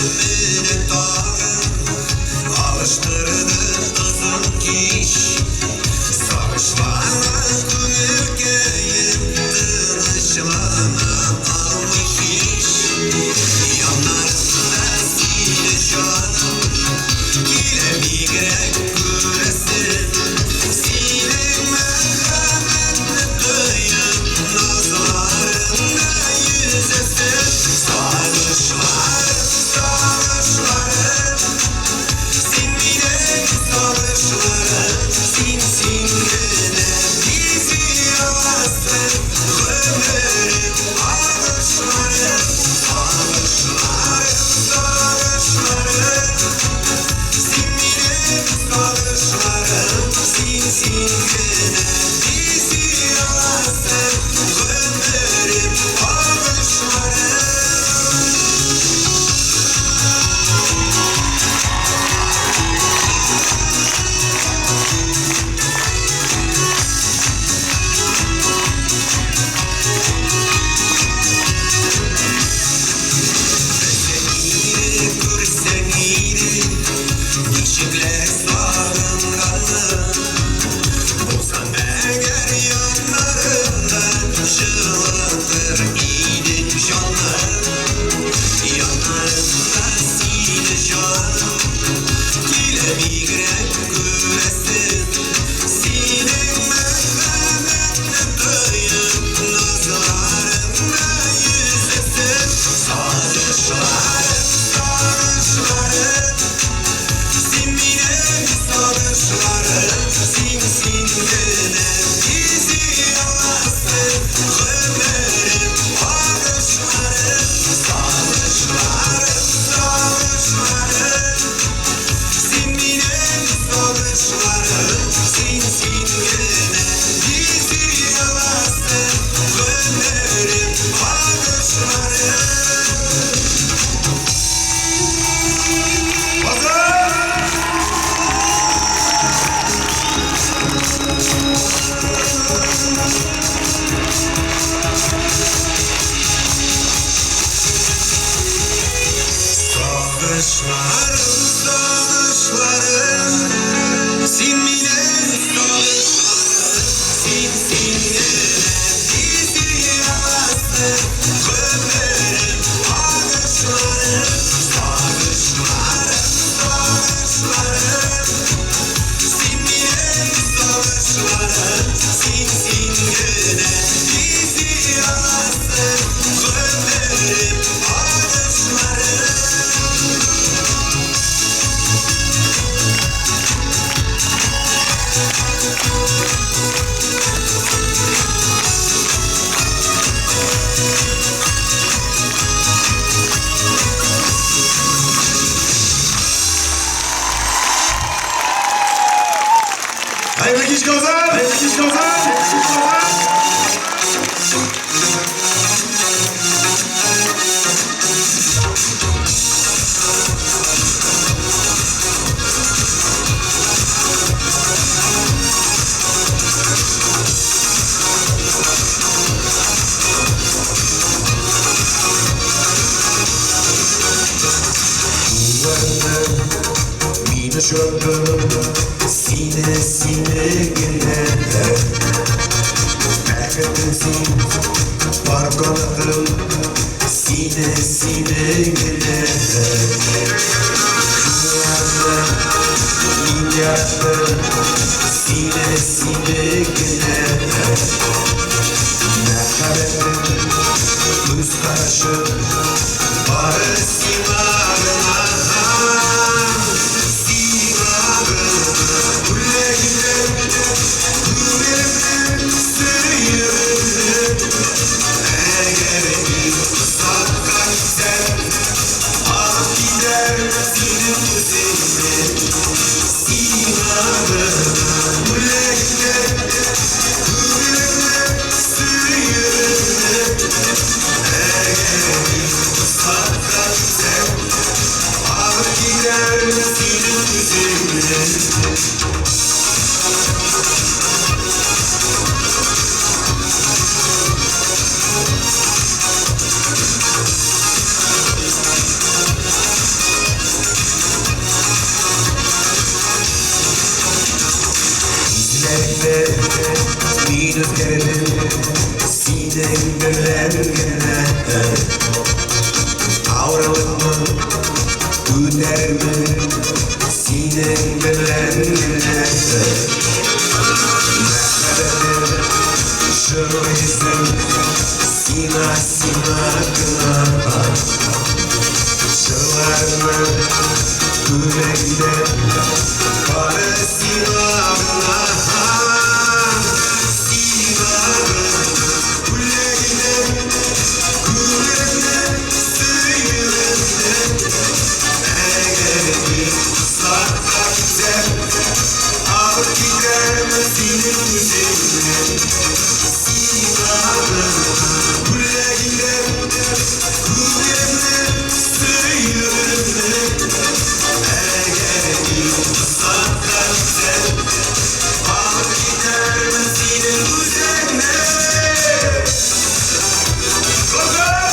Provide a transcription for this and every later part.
Менә тагын алыштырды озын кич. Сагышлана күңелкәем, тынычлана алмый һич. Яннарымда сине, җаным, килә бигрәк күрәсем. Синең мәрхәмәтне тоеп, назларыңда йөзәсем. Сагышларым, сагышларым, син минем сагышларым, син, син генә бизи аласың гомерем агышларын. Сагышларым, сагышларым, син минем сагышларым, син, син генә бизи аласың гомерем агышларын. Белсәң иде, күрсәң иде, ничекләр сагынганны. Булсаң әгәр яннарымда, җылытыр идең җанны. Яннарымда сине, җаным, килә бигрәк күрәсем. Синең мәрхәмәтне тоеп, назларыңда йөзәсем. Сагышларым, сагышларым, син минем сагышларым, син, син генә бизи аласың гомерем агышларын. Сагышларым, сагышларым, син минем сагышларым, син, син генә бизи аласың гомерем агышларын. Сагышларым, сагышларым, син минем сагышларым, син, син генә бизи аласың гомерем агышларын. Сагышларым, сагышларым, син минем сагышларым, син, син генә бизи аласың гомерем агышларын. Хәерле кич, Казан! Хәерле кич, Казан! Хәерле кич, Казан! Мин очырдым сине, сине генә. Бәхетем син, пар канатым, сине, сине генә. Юлларны мин яраттым, сине, сине генә. Мәхәббәтем, күз карашым, бары сиңа гына. Сиңа гына. Бүләгемне, күңелемне, сөюемне. Әгәр мин озакка китсәм, алып китәм синең үзеңне. Сиңа гына. Бүләгемне, күңелемне, сөюемне. Әгәр мин озакка китсәм, алып китәм синең үзеңне. Мин үзгәрдем синең белән генә. Авырлыкны күтәрермен синең белән генә. Мәхәббәтем җылы йөзем сиңа, сиңа гына. Җырларымны бүләк итәм бары сиңа гына. Сиңа гына бүләк итәм күңелемне, сөюемне. Әгәр мин озакка китсәм, алып китәрмен синең үзеңне. Сиңа гына бүләк итәм күңелемне, сөюемне. Әгәр мин озакка китсәм, алып китәрмен синең үзеңне. Казан!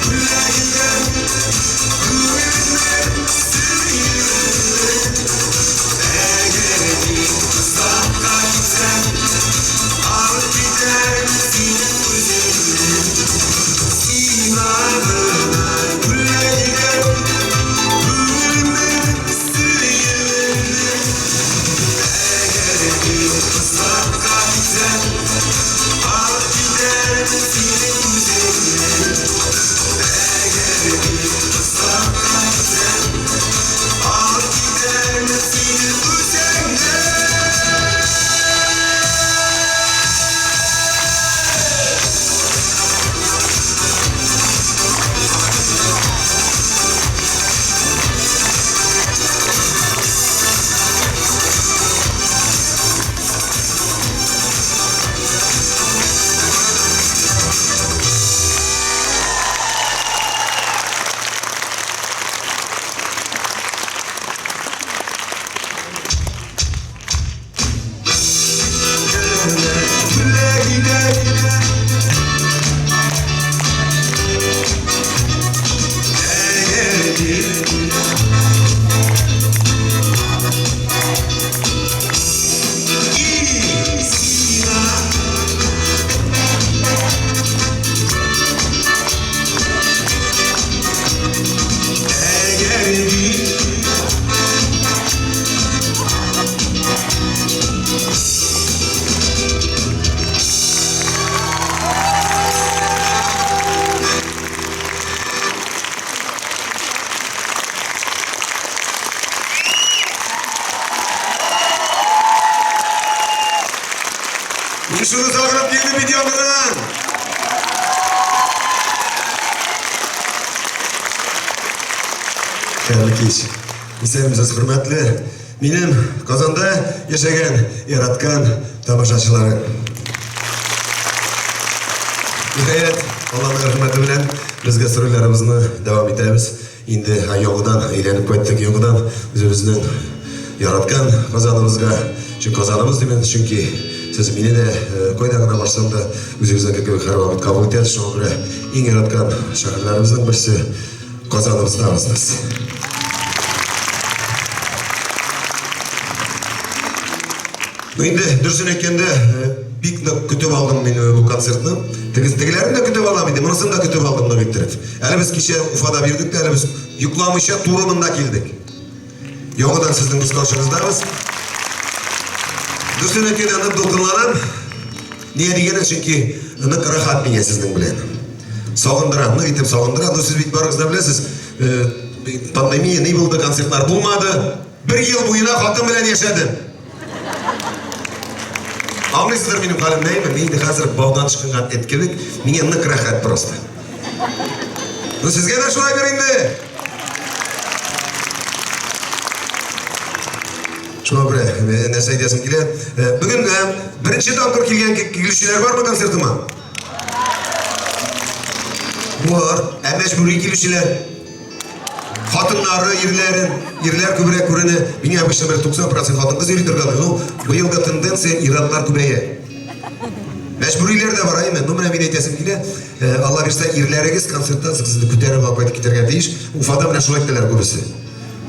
Бүләк итәм күңелемне, сөюемне. Әгәр мин озакка китсәм, алып китәрмен синең үзеңне. Сиңа гына бүләк итәм күңелемне, сөюемне. Әгәр мин озакка китсәм, алып китәрмен синең үзеңне. Әгәр мин озакка китсәм, алып китәрмен синең үзеңне. Бүләк итәм. Әгәр мин и сиңа. Әгәр мин. Мин шуны сагынып килдем бит яңадан. Хәерле кич. Исәнмесез, хөрмәтле минем Казанда яшәгән, яраткан тамашачыларым. Ниһаять, Алланың рәхмәте белән без гастрольләребезне дәвам итәбез. Инде яңадан әйләнеп кайттык, яңадан үзебезнең яраткан Казаныбызга. Чөнки Казаныбыз димән, чөнки сез мине дә кайда гына барсам да үзегезнеке кебек һәрвакыт кабул итәсез. Шуңа күрә иң яраткан шәһәрләребезнең берсе Казаныбыздабыз без. Ну инде дөресен әйткәндә, бик нык көтеп алдым мин бу концертны. Тегеләрен дә көтеп алам инде, монысын да көтеп алдым нык иттереп. Әле без кичә Уфада бирдек тә, әле без йокламыйча туры монда килдек. Яңадан сезнең үз каршыгыздабыз. Дөресен әйткәндә, нык дулкынланам. Нигә дигәндә, чөнки нык рәхәт миңа сезнең белән. Сагындыра, нык итеп сагындыра. Ну, сез бит барыгыз да беләсез, пандемия ни булды, концертлар булмады. Бер ел буена хатын белән яшәдем. Аңлыйсыздыр минем хәлемне, әйме? Мин инде хәзер баудан ычкынган эт кебек, миңа нык рәхәт просто. Ну, сезгә дә шулайдыр инде. Шуңа күрә нәрсә әйтәсем килә. Бүген беренче тапкыр килгән килүчеләр бармы концертыма? Бар. Ә мәҗбүри килүчеләр? Хатыннары, ирләрен, ирләр күбрәк күренә. Миңа обычно бер 90% хатын-кыз йөри торган. Ну, быелгы тенденция ир-атлар күбәя. Мәҗбүриләр дә бар, әйме? Ну, менә мин әйтәсем килә, Алла бирсә, ирләрегез концерттан соң сезне күтәреп алып кайтып китәргә тиеш. Уфада менә шулай итәләр күбесе.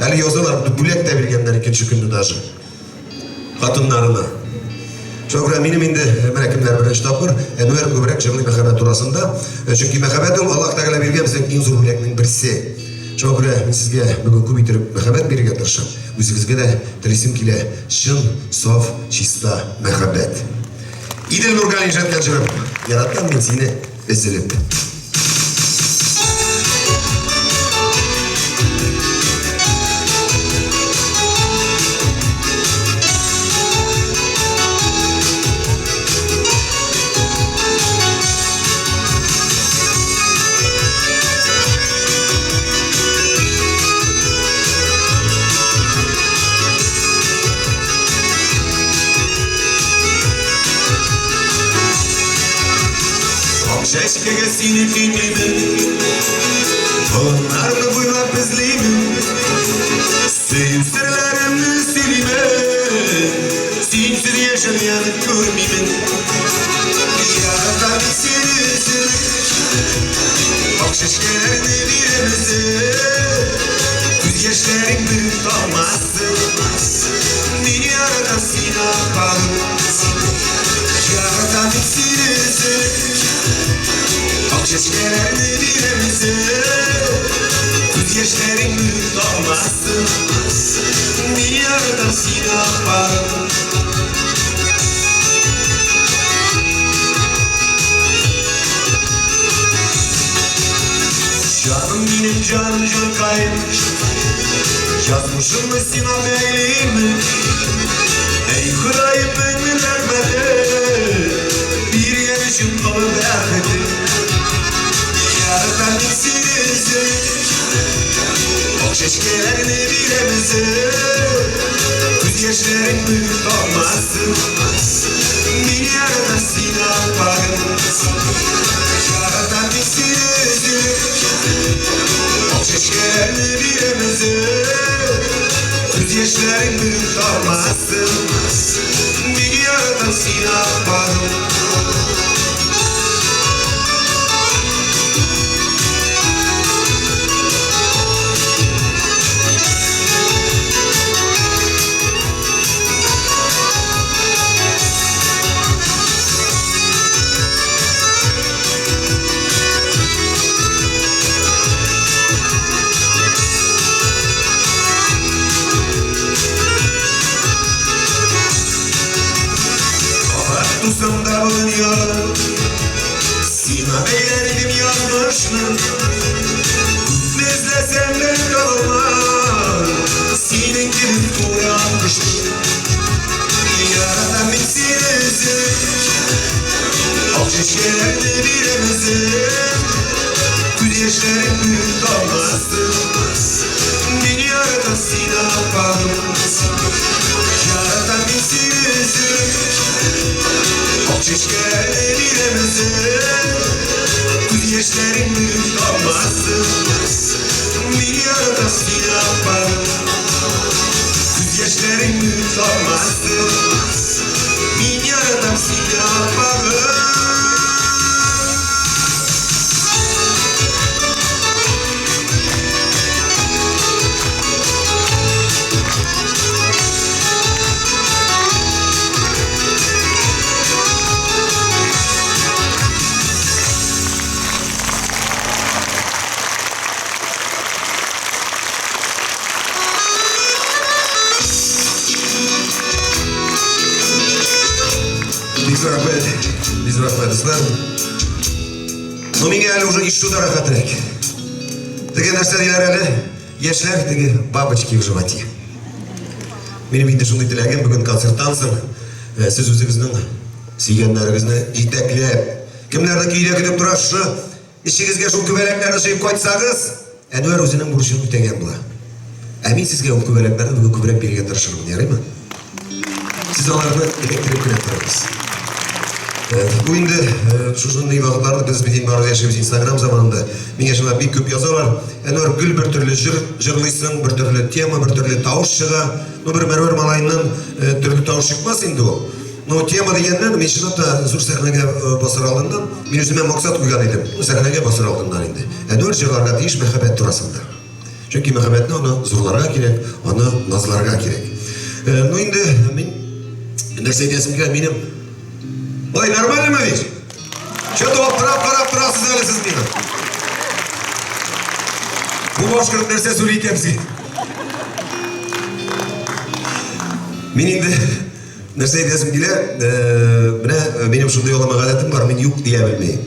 Әле язалар, бүләк тә биргәннәр икенче көнне даже. Хатыннарына. Шуңа күрә минем инде менә кемнәр беренче тапкыр Әнвәр күбрәк җырлый мәхәббәт турасында. Чөнки мәхәббәт ул Аллаһ Тәгалә биргән безнең иң зур бүләкнең берсе. Шуңа күрә мин сезгә бүген күп иттереп мәхәббәт бирергә тырышам. Үзегезгә дә телисем килә чын, саф, чиста мәхәббәт. Идел Нургалин иҗат җырым. Яратам мин сине өзелеп. Чәчкәгә сине тиңлимен, Болыннарны буйлап эзлимен, Сөю серләремне сөйлимен, Синсез яшәп янып күрмимен. Яратам сине өзелеп, Ак чәчкәләрне бирәм өзеп, Күз яшьләрең бер таммасын. Мин яратам сине, апагым. Яратам мин сине өзеп, Ак чәчкәләрне бирәм өзеп, Күз яшьләрең бер таммасын. Мин яратам сине, апагым. Җаным минем, җаным, җанкаем, Язмышымны сиңа бәйлимен. Эй, Ходаем, мең рәхмәте, Биргән өчен олы бәхете. Яратам мин сине өзеп, Ак чәчкәләрне бирәм өзеп, Күз яшьләрең бер таммасын. Мин яратам сине, апагым. Яратам мин сине өзеп, Ак чәчкәләрне бирәм өзеп, Күз яшьләрең бер таммасын. Мин яратам сине, апагым. Кабат тусам да бу дөньяда, Сиңа бәйләр идем язмышны. Күпме эзләсәм дә табалмам Синең кебек туры аккошны. Яратам мин сине үзем, Ак чәчкәләрне бирәм үзем, Күз яшьләрең бер таммасын. Мин яратам сине, апагым. Яратам мин сине үзем, Ак чәчкәләрне бирәм үзем, Күз яшьләрең бер таммасын. Мин яратам сине, апагым. Күз яшьләрең бер таммасын. Мин яратам сине, апагым. Бик зур рәхмәт, бик зур рәхмәт, дуслар. Ну, миңа әле уже ишетү дә рәхәтрәк. Теге нәрсә диләр әле? Яшьләр теге бабочки в животе. Минем инде шундый теләгем бүген концерттан соң сез үзегезнең сөйгәннәрегезне җитәкләп, кемнәрне өйдә көтеп тора, шушы эчегезгә шул күбәләкләрне җыеп кайтсагыз, Әнвәр үзенең бурычын үтәгән була. Ә мин сезгә ул күбәләкләрне бүген күбрәк бирергә тырышырмын, ярыймы? Сез аларны эләктереп кенә торыгыз. Бу инде шушындый вакытларда без бит инде бары яшибез Инстаграм заманында. Миңа шуңа бик күп язалар. Әнвәр, гел бер төрле җыр җырлыйсың, бер төрле тема, бер төрле тавыш чыга. Ну, бер Мәрвәр малаеннан төрле тавыш чыкмас инде ул. Ну, тема дигәннән, мин чынлап та зур сәхнәгә э, басар алдыннан, мин үземә максат куйган идем. Ну, сәхнәгә басар алдыннан инде. Әнвәр җырларга тиеш мәхәббәт турасында. Чөнки мәхәббәтне аны зурларга кирәк, аны назларга кирәк. Э, ну инде мин нәрсә әйтәсем килә, минем Ой, нормально мы ведь? Что-то аптырап карап торасыз әле сез миңа. Бу башкорт нәрсә сөйли икән син? Мин инде нәрсә әйтәсем килә, э, менә э, минем шундый алама гадәтем бар, мин юк дия белмим.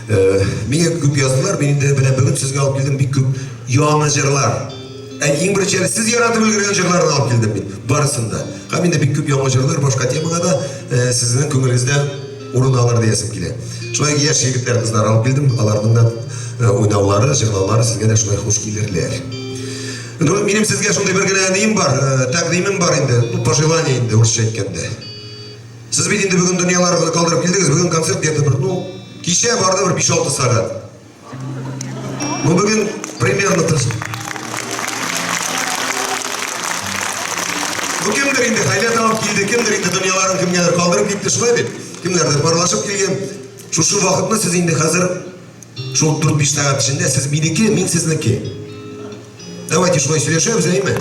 Э, миңа күп яздылар, мин инде менә бүген сезгә алып килдем бик күп яңа җырлар. Ә иң беренче әле сез яратып өлгергән җырларны алып килдем мин, барысын да. Һәм инде бик күп яңа җырлар башка темага да сезнең күңелегездә урын алыр диясем килә. Шулай яшь егетләр, кызлар алып килдем, аларның да уйнаулары, җырлаулары сезгә дә шулай хуш килерләр. Ну, минем сезгә шундый бер генә нием бар, тәкъдимем бар инде, ну, пожелание инде, урысча әйткәндә. Сез бит инде бүген дөньяларыгызны калдырып килдегез, бүген концерт где-то бер, ну, кичә барды бер 5-6 сәгать. Ну, бүген примерно тырыш. Ну, кемдер инде хәйлә табып килде, кемдер инде дөньяларын кемгәдер калдырып китте, шулай бит? Кемнәрдер парлашып килгән. Шушы вакытны сез инде хәзер шул 4-5 сәгать эчендә сез минеке, мин сезнеке. Давайте шулай сөйләшәбез, әйме?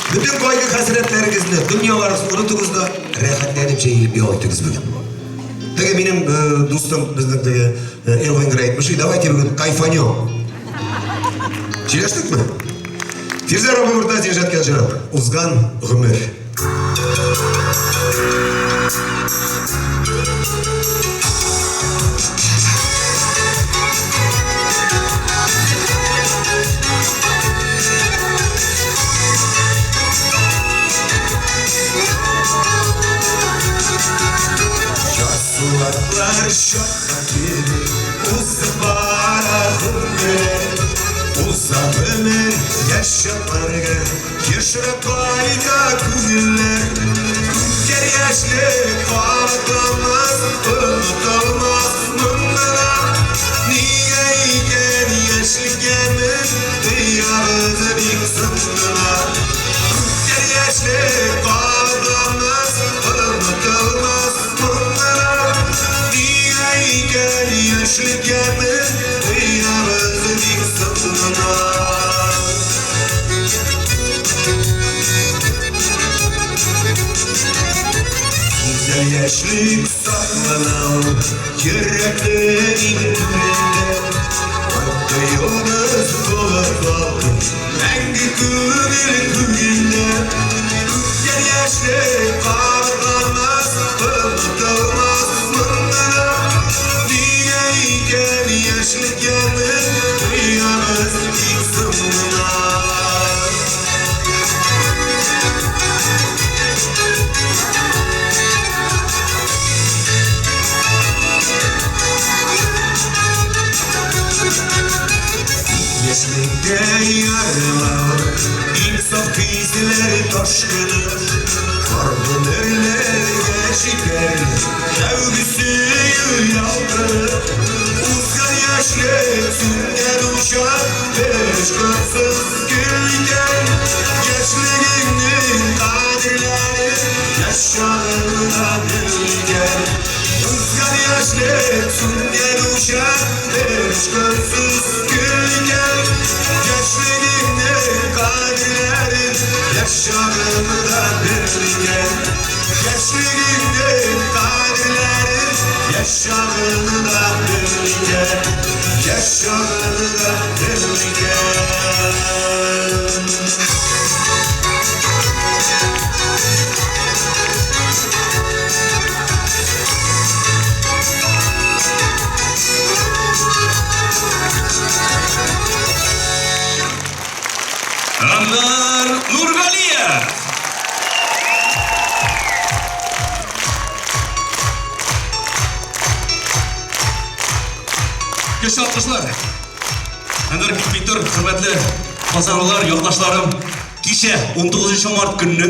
Бөтен кайгы хәсрәтләрегезне, дөньяларыгызны онытыгыз да, рәхәтләнеп җәелеп ял итегез бүген. Теге минем э, дустым безнең теге э, Элвин Грей әйтмешли, давайте бүген кайфанем. Сөйләштекме? Фирзә абый Муртазин иҗат иткән җыр Узган гомер. Часулатлар чакка килеп, узып бара гомер. Уза гомер, яшь Ешрак кайта күңелләр. Үткән яшьлек кабатланмас, онытылмас моннан. Нигә икән яшьлек ямен тоябыз бик соң гына. Үткән яшьлек кабатланмас, онытылмас моннан. Нигә икән яшьлек ямен тоябыз бик соң гына. Гүзәл яшьлек саклана ул йөрәкнең иң түрендә. Якты йолдыз булып балкый мәңге күңел күгендә. Үткән яшьлек кабатланмас, онытылмас моннан. Нигә икән яшьлек ямен тоябыз тик соңыннан. Яшьлектә ярылар, иң саф хисләр ташкыны, Бар гомерләргә җитәр, тәүге сөю ялкыны. Узган яшьлек сүнгән учак, Тышкынсыз гөл икән. Яшьлегеңнең кадерләре Яшь чагыңда бел икән. Узган яшьлек сүнгән учак, Тышкынсыз гөл икән. Яшьлегеңнең кадерләрен Яшь чагыңда бел икән. Яшьлегеңнең кадерләрен Яшь чагыңда бел икән. Яшь чагыңда бел икән. Әнвәр Нургалиев! Көчле алкышлар. Әнвәр Бикмитер, хөрмәтле казанлылар, якташларым, кичә 19 март көнне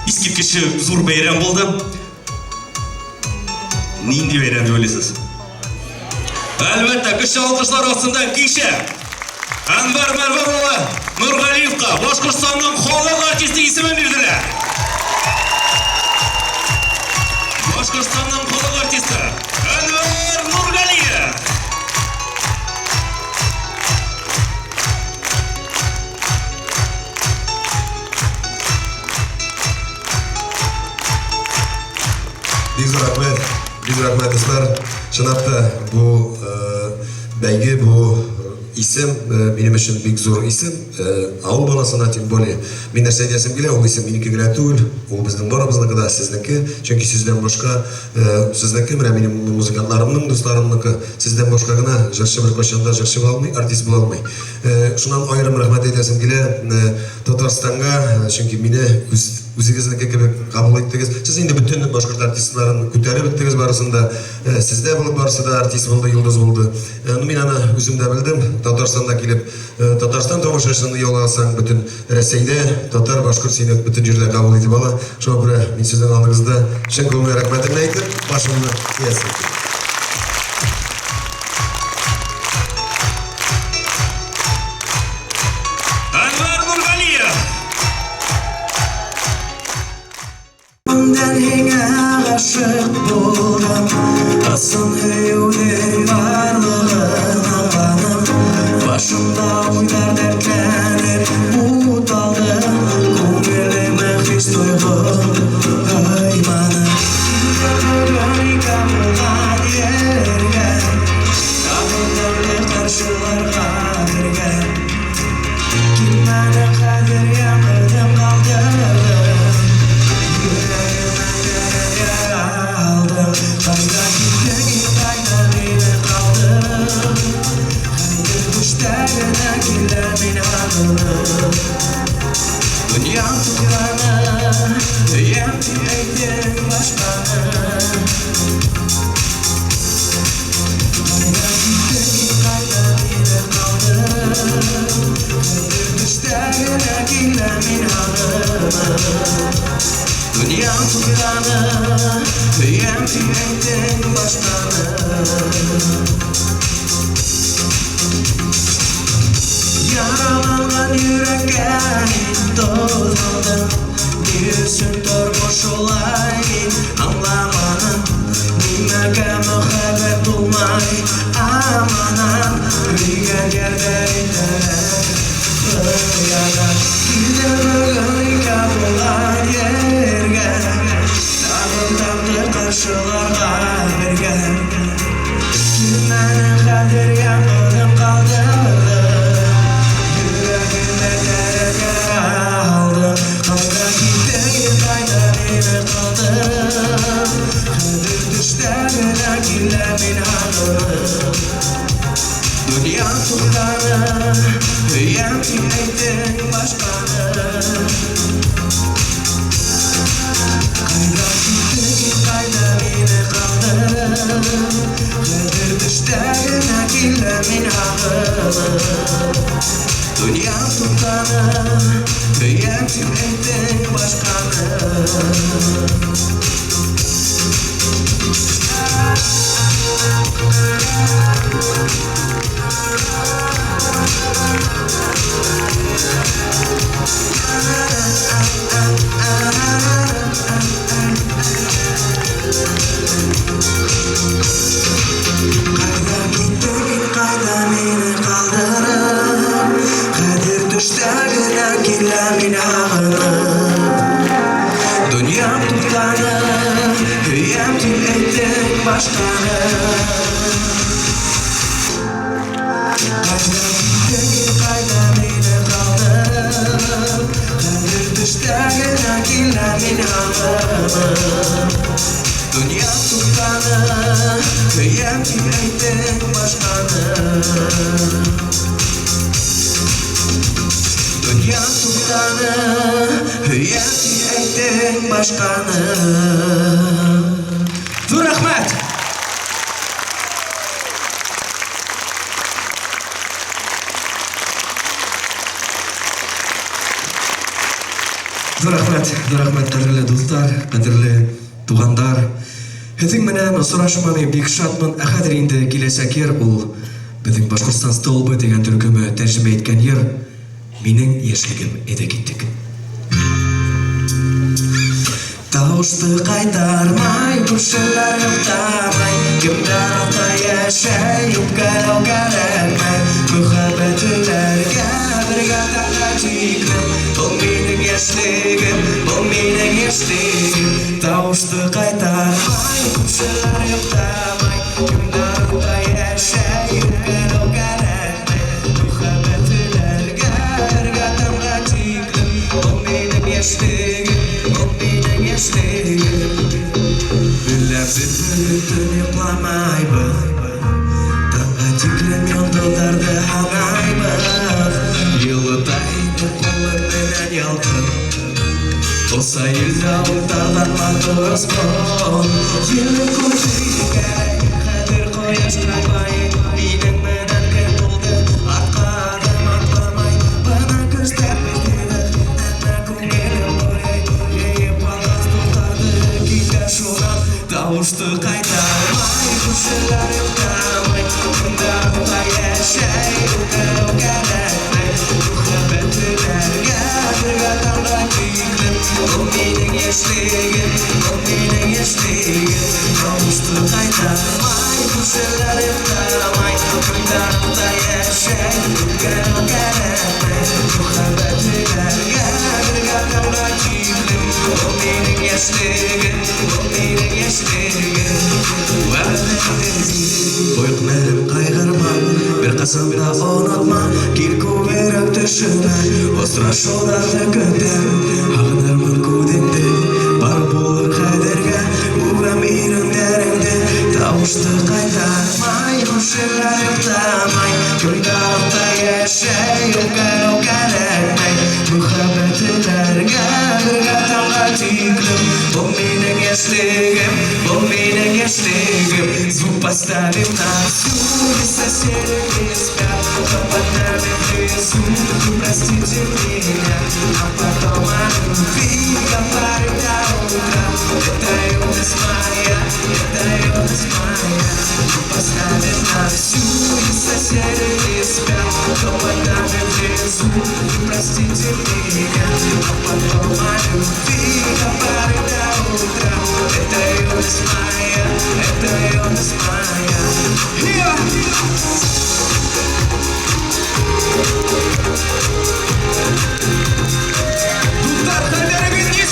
искиткеч зур бәйрәм булды. Нинди бәйрәм дип уйлыйсыз? Әлбәттә, көчле алкышлар астында кичә Әнвәр Мәрвәр улы Нургалиевка Башкортстанның халык артисты исемен бирделәр. Башкортстанның халык артисты Әнвәр Нургалиев! Бик зур рәхмәт, бик зур рәхмәт, дуслар. Чынлап та бу бәйге, бу исем минем өчен бик зур исем. Авыл баласына тем более. Мин нәрсә әйтәсем килә, ул исем минеке генә түгел, ул безнең барыбызныкы да, сезнеке. Чөнки сездән башка, сезнеке, менә минем музыкантларымның, дусларымныкы, сездән башка гына җырчы беркайчан да җырчы була алмый, артист була алмый. Шуннан аерым рәхмәт әйтәсем килә Татарстанга, чөнки мине үз Үзегезнеке кебек кабул иттегез. Сез инде бөтен башкорт артистларын күтәреп беттегез барысын да. Сездә булып барысы да артист булды, йолдыз булды. Ну, мин аны үзем дә белдем. Татарстанда килеп, Татарстан тамашачысын яуласаң, бөтен Рәсәйдә татар, башкорт сине бөтен җирдә кабул итеп ала. Шуңа күрә мин сезнең алдыгызда чын күңелдән рәхмәтемне әйтеп, башымны иясем килә. Әнвәр Нургалиев! Күңдән һиңә гашыйк булдым, Ысын һөюнең барлыгын аңладым. Башымда уйлар дәртләнеп буталды, Күңелемә хис-тойгы һыймады. Килдем икән булган ергә, Тагын төрле каршыларга бергә. Килмәдең хәзер ялгызым калдым. Йөрәгемә тәрән яра алдың. Кайда киттең инде, кайда мине калдың? Хәзер төштә генә киләм мин агылып. Дөньям туктады, сөям дип әйттең башканы. Кайда киттең инде, кайда мине калдың? Хәзер төштә генә киләм мин агылып. Дөньям туктады, сөям дип әйттең башканы. Яраланган йөрәккә мин тоз булдым. Ни өчен тормыш шулай, мин аңламадым. Нимәгә мәхәббәт булмай аманат? Сөйгән ярдә итәләр хыянат. Килдем бүген икәү булган җиргә, Тагын татлы каршыларга бергә. Килмәдең хәзер ялгызым калдым. Йөрәгемә тәрән яра алдың. Кайда киттең инде, кайда мине калдың? Хәзер төштә генә киләм мин агылып. Дөньям туктады, сөям дип әйттең башканы. Кайда киттең инде, кайда мине калдың? Хәзер төштә генә киләм мин агылып. Дөньям туктады, сөям дип әйттең башканы. Кайда киттең инде, кайда мине калдырып? Хәзер төштә генә киләм мин агылып. Дөньям туктады, сөям дип әйттең башканы. Кайда киттең инде, кайда мине калдырып? Хәзер төштә генә киләм мин агылып. Дөньям туктады, сөям дип әйттең башканы. Дөньям туктады, сөям дип әйттең башканы. Зур рәхмәт! Зур рәхмәт, зур рәхмәт, кадерле дуслар, кадерле туганнар. Һеҙҙең менән осрашыуыма мин бик шатмын. Ә хәҙер инде киләсәк йыр ул беҙҙең Башҡортостан Столбы тигән төркөмө тәржемә иткән йыр Минең йәшлегем. Әйҙә киттек. Тавышты кайтармай, күршеләр йоктамай, Кемнәр алда яшәй, үпкәләү кәрәкмәй. Мөхәббәтләргә бергә таңга тиклем, Был минең яшьлегем, был минең яшьлегем. Тавышты кайтармай, күршеләр йоктамай, Кемнәр алда яшәй, үпкәләү кәрәкмәй. Мөхәббәтләргә бергә таңга тиклем, Был минең яшьлегем, был минең яшьлегем. Беләбез, төн йокламайбыз, Таңга тиклем йолдызларны һанайбыз. Йылыта иде кулы белән ялкын, Булса илдә уталган матур очкын. Җиле күрше икән, хәзер кояшка байый, Минең белән кем булды, артка адым атламай. Бына көчләп бетерде, әмма күңелем борый, Җыеп алган дусларны китә шуннан. Тавышты кайтармай, күршеләр йокламый, Кемдә анда яшәй, үпкәләү кәрәкмәй. Мөхәббәтләргә бергә таңга тиклем, Был минең яшьлегем, был минең яшьлегем. Тавышты кайтармай, күршеләр йокламый, Кемдә анда яшәй, үпкәләү кәрәкмәй. Мөхәббәтләргә бергә таңга тиклем, Был минең яшьлегем, был минең яшьлегем. Боек кайгырма, бер касан да онытма, Кил күбрәк төшемә, очрашуларны көтәм. Һагынырмын күдеңде, бар булыр кадергә, Үбәм иреннәреңде, тавышты кайтармай, күршеләр йокламай, Кемдә анда яшәй, үпкәләү кәрәкмәй. Мөхәббәтләргә бергә таңга тиклем, Был минең яшьлегем, был минең яшьлегем. Звук поставим на всю, и соседи не спят, Кто под нами в лесу, простите меня, А потом о любви говорим до утра. Это юность моя, это юность моя. Звук поставим на всю, и соседи не спят, Кто под нами в лесу, простите меня, А потом о любви говорим до утра. Это юность моя, это юность моя. Yeah! Дуслар, хәлләрегез ничек?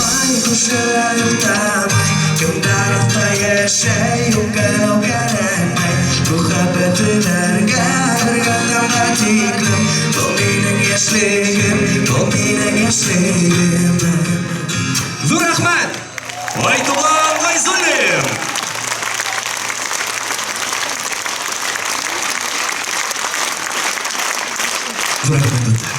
Ай, күршеләр йокламай, Кемдер анда яшәй, үпкәләү кәрәкмәй. Мөхәббәтләргә бергә таңга тиклем, Был минең яшьлегем, был минең яшьлегем. Зур рәхмәт! Айтуган Гайзуллин! Зур рәхмәт, дуслар.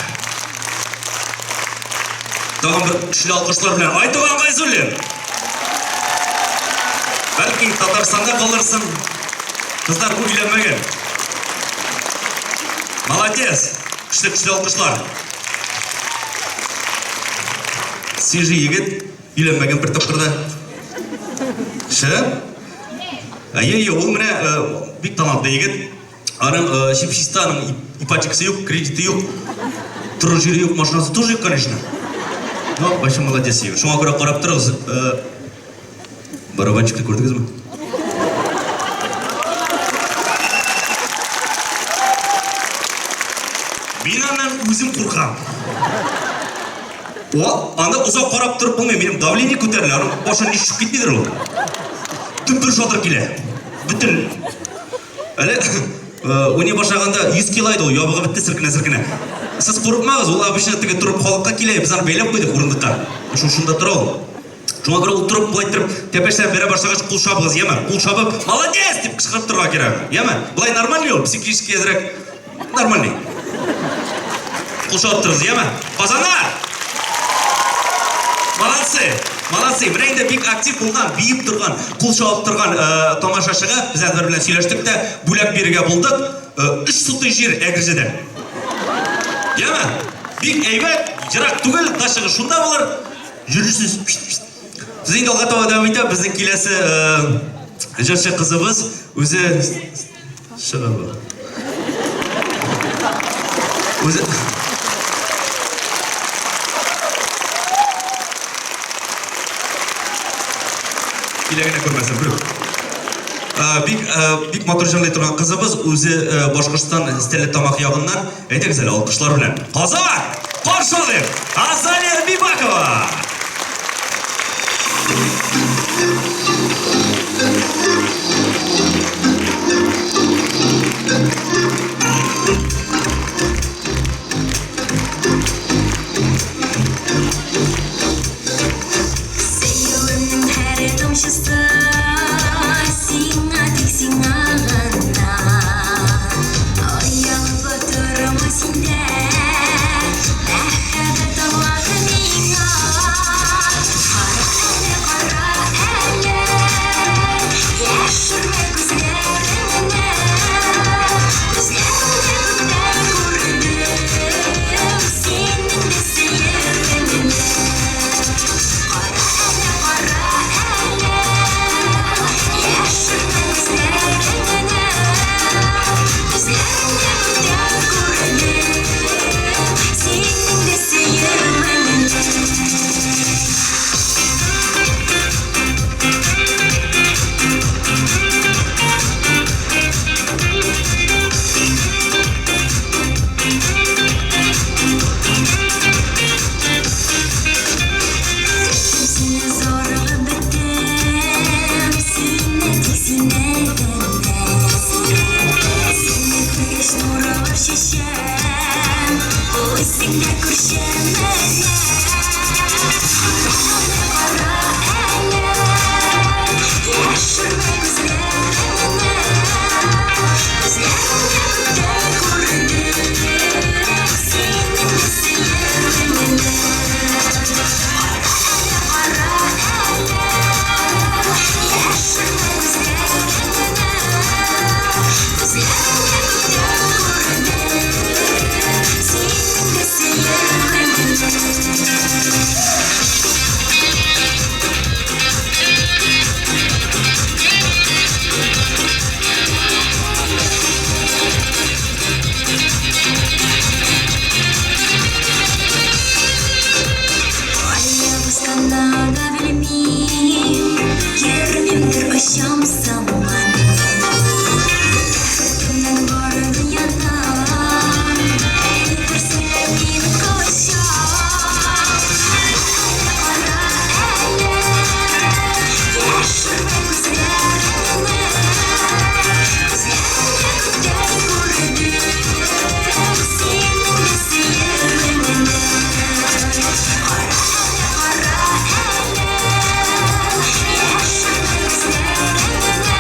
Тагын бер көчле алкышлар белән Айтуган Гайзуллин! Бәлки Татарстанда калырсың. Кызлар бу өйләнмәгән. Молодец! Көчле көчле алкышлар. Свежий егет, өйләнмәгән бер тапкыр да. Шәп? Әйе, әйе, ул менә бик талантлы егет. Аның чип-чиста, аның ипотекасы юк, кредиты юк, торыр җире юк, машинасы тоже юк, конечно. Но вообще молодец егет. Шуңа күрә карап торыгыз. Барабанчикны күрдегезме? Мин аннан үзем куркам. О, аны озак карап торып булмый, минем давление күтәрелә, аның башын ничек китмидер ул. Дөпер шатыр килә. Бөтен Әле уйный башлаганда 100 кило иде ул, ябыгып бетте селкенә-селкенә. Сез курыкмагыз, ул обычно теге торып халыкка килә, без аны бәйләп куйдык урындыкка. Шушында тора ул. Шуңа күрә ул торып болай иттереп тәпәчләп бәрә башлагач, кул чабыгыз, яме? Кул чабып, молодец дип кычкырып торырга кирәк. Яме? Болай нормальный ул, психически әзрәк нормальный. Кул чабып торыгыз, яме? Казаннар! Молодцы! Молодцы! Менә инде бик актив булган, биеп торган, кул чабып торган тамашачыга без Әнвәр белән сөйләштек тә, бүләк бирергә булдык. 3 сутый җир Әгерҗедә. Яме? Бик әйбәт, ерак түгел, дачагыз шунда булыр. Йөрерсез. Без инде алга таба дәвам итә. Безнең киләсе җырчы кызыбыз үзе чыга бу. Үзе Килә генә күрмәсен, берүк. Бик бик матур җырлый торган кызыбыз, үзе Башкортстан Стәрлетамак ягыннан. Әйдәгез әле алкышлар белән. Казан! Каршы алыйк! Азалия Бибакова! Сөюемнең һәр тамчысы сиңа, тик сиңа гына. Оялып торма синдә, мәхәббәт аңлат миңа. Кара әле, кара әле, яшермә күзләреңне. Күзләреңдә күптән күрдем синең дә сөюеңне. Кара әле, кара әле, яшермә күзләреңне. Күзләреңдә күптән күрдем синең дә сөюеңне. Көттем сине зарыгып беттем, сине тик сине генә. Сине күргәч нурлар чәчәм, үзең дә күрче менә. Кара әле, кара әле, яшермә күзләреңне. Күзләреңдә күптән күрдем синең дә сөюеңне. Кара әле, кара әле, яшермә күзләреңне. Күзләреңдә күптән күрдем синең дә сөюеңне. Кая басканны да белмим, йөрмимдер очам сыман. Бәхетемнән бар дөньядан, әйтерсең лә мин качам. Кара әле, яшермә күзләреңне. Күзләреңдә күптән күрдем синең дә сөюеңне. Кара әле, кара әле, яшермә күзләреңне.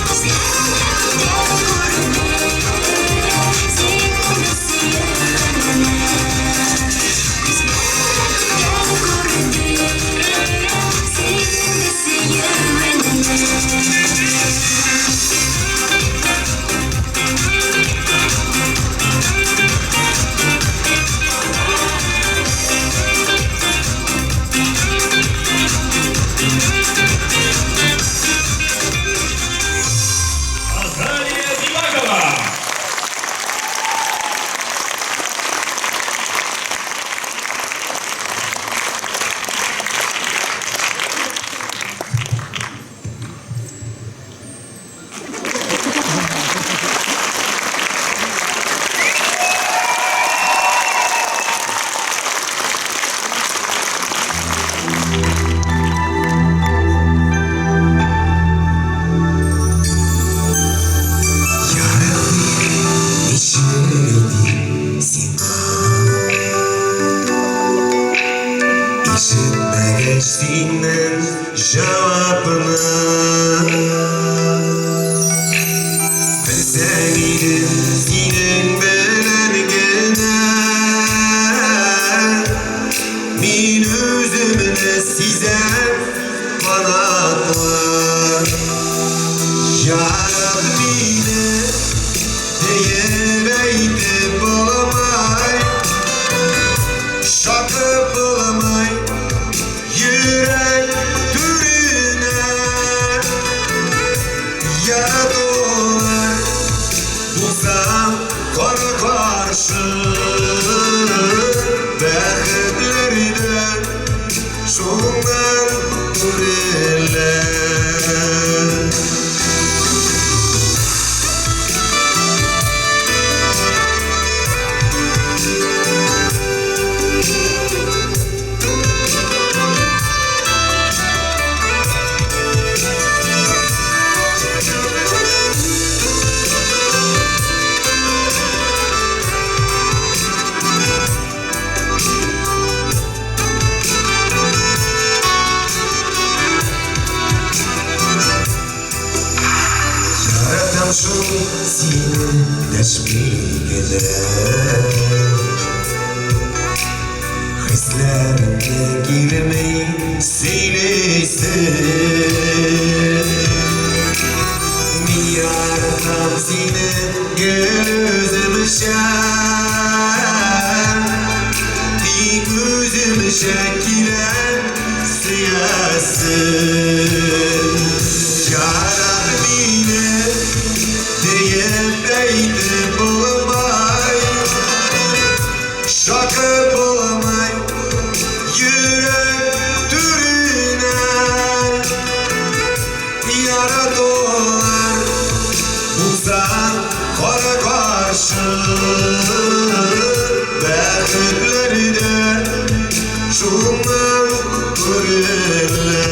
Күзләреңдә күптән күрдем синең дә сөюеңне. Күзләреңдә күптән күрдем синең дә сөюеңне. Азалия Бибакова! Ярабби, ничек әйтим сиңа? Ишетмәгәч синнән җавапны. Белсәң иде, синең белән генә мин үземне сизәм канатлы. Ярат мине диеп әйтеп булмый, шакып булмый йөрәк түренә. Шуннан күрелә. Яратам шул сине дәшми генә. Хисләремне килми сөйлисем. Мин яратам сине гел үземчә. Тик үземчә килә сөясем. Ярат мине диеп әйтеп булмай. Шакып булмай йөрәк түренә. Яратулар булса кара каршы бәхетләрдә шуннан күрелә.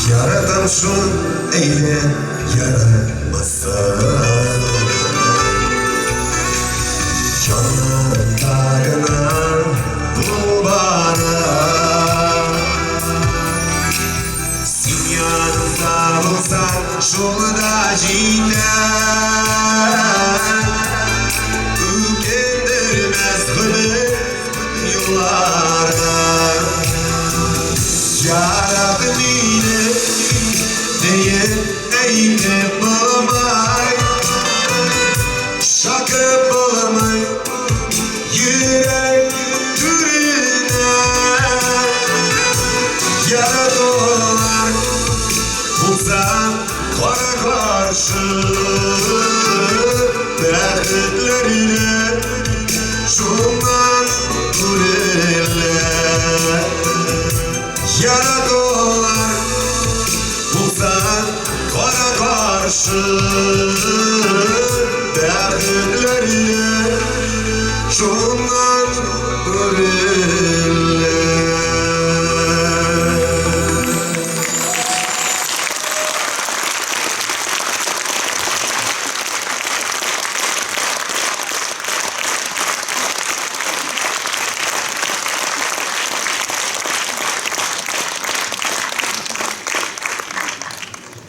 Яратам шул әйдә яратмасын. Янымда гына бул бары. Син янымда булсаң, шул да җитә. Үкендермәс гомер юллары. Ярат мине диеп әйтеп булмай. Шакып булмай йөрәк түренә. Яратулар булса кара каршы бәхетләренә шуннан күрелә. Яратулар булса кара каршы бәхетләренә шуннан күрелә.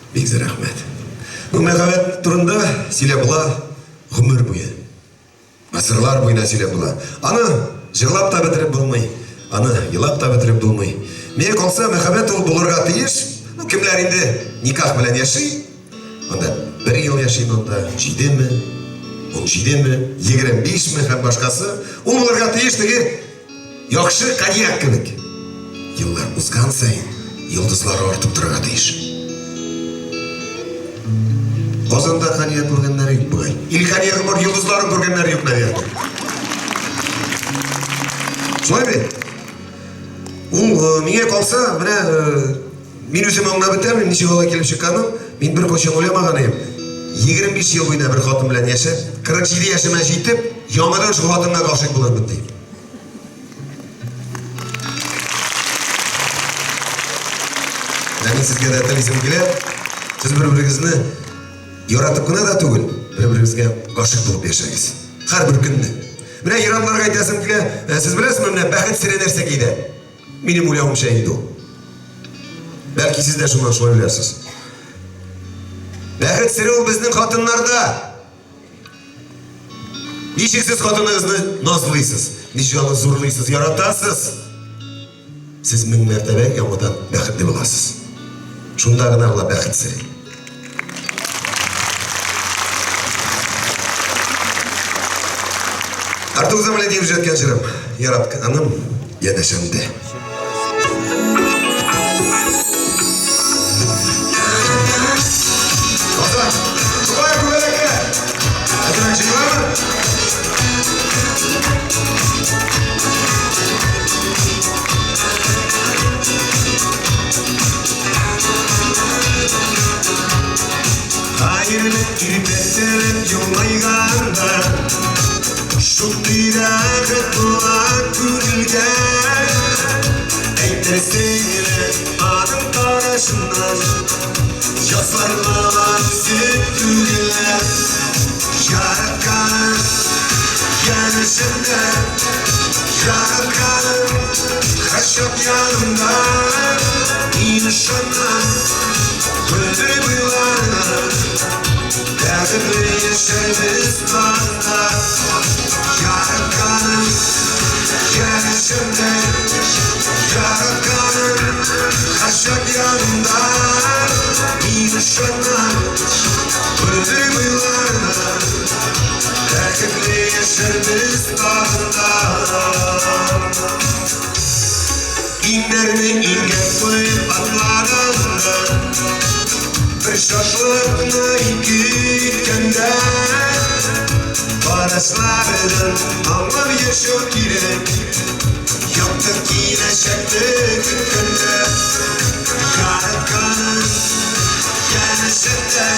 Бик зур рәхмәт. Бу мәхәббәт турында сөйләп була гомер буе. Гасырлар буена сөйләп була. Аны җырлап та бетереп булмый, аны елап та бетереп булмый. Миңа калса, мәхәббәт ул булырга тиеш. Ну, кемнәр инде никах белән яши, анда бер ел яши монда, җидеме, 17-ме, 25-ме һәм башкасы. Ул булырга тиеш теге яхшы коньяк кебек. Еллар узган саен йолдызлары артып торырга тиеш. Казанда коньяк күргәннәре юк бугай. Или коньягы бар, йолдызларын күргәннәре юк, наверное. Шулай бит? Ул миңа калса, менә мин үзем аңлап бетермим, ничек алай килеп чыкканын. Мин беркайчан уйламаган идем. 25 ел буена бер хатын белән яшәп, 47 яшемә җитеп, яңадан шул хатынга гашыйк булырмын дип. Менә мин сезгә дә телисем килә. Сез бер-берегезне яратып кына да түгел, бер-берегезгә гашыйк булып яшәгез. Һәрбер көнне. Менә ир-атларга әйтәсем килә, сез беләсезме, менә бәхет сере нәрсә кидә? Минем уйлавымча инде ул. Бәлки сез дә шуннан шулай уйларсыз. Бәхет сере ул безнең хатыннарда. Ничек сез хатыныгызны назлыйсыз, ничек аны зурлыйсыз, яратасыз? Сез мең мәртәбә яңадан бәхетле буласыз. Шунда гына була бәхет сере. Артур Замаледиев җырткан җырым. Яратканым янәшәмдә. Казан, шулай күбәләккә. Әзерәк җыйламы? Хәерле иртә елмайганда, Шундый рәхәт була күңелгә. Әйтерсең лә аның карашыннан Язларлар үсеп түгелә. Яратканым янәшәмдә, Яратканым һәрчак янымда. Мин ышанам, гомер буйларына Бәхетле яшәрбез тагын. Яратканым янәшәмдә, Яратканым һәрчак янымда. Мин ышанам, гомер буйларына Бәхетле яшәрбез тагын да. Иңнәрне иңгә куеп атлаганда, Бер шатлыкны ике иткәндә, Карашлардан аңлап яшәү кирәк, Якты киләчәкне көткәндә. Яратканым янәшәмдә,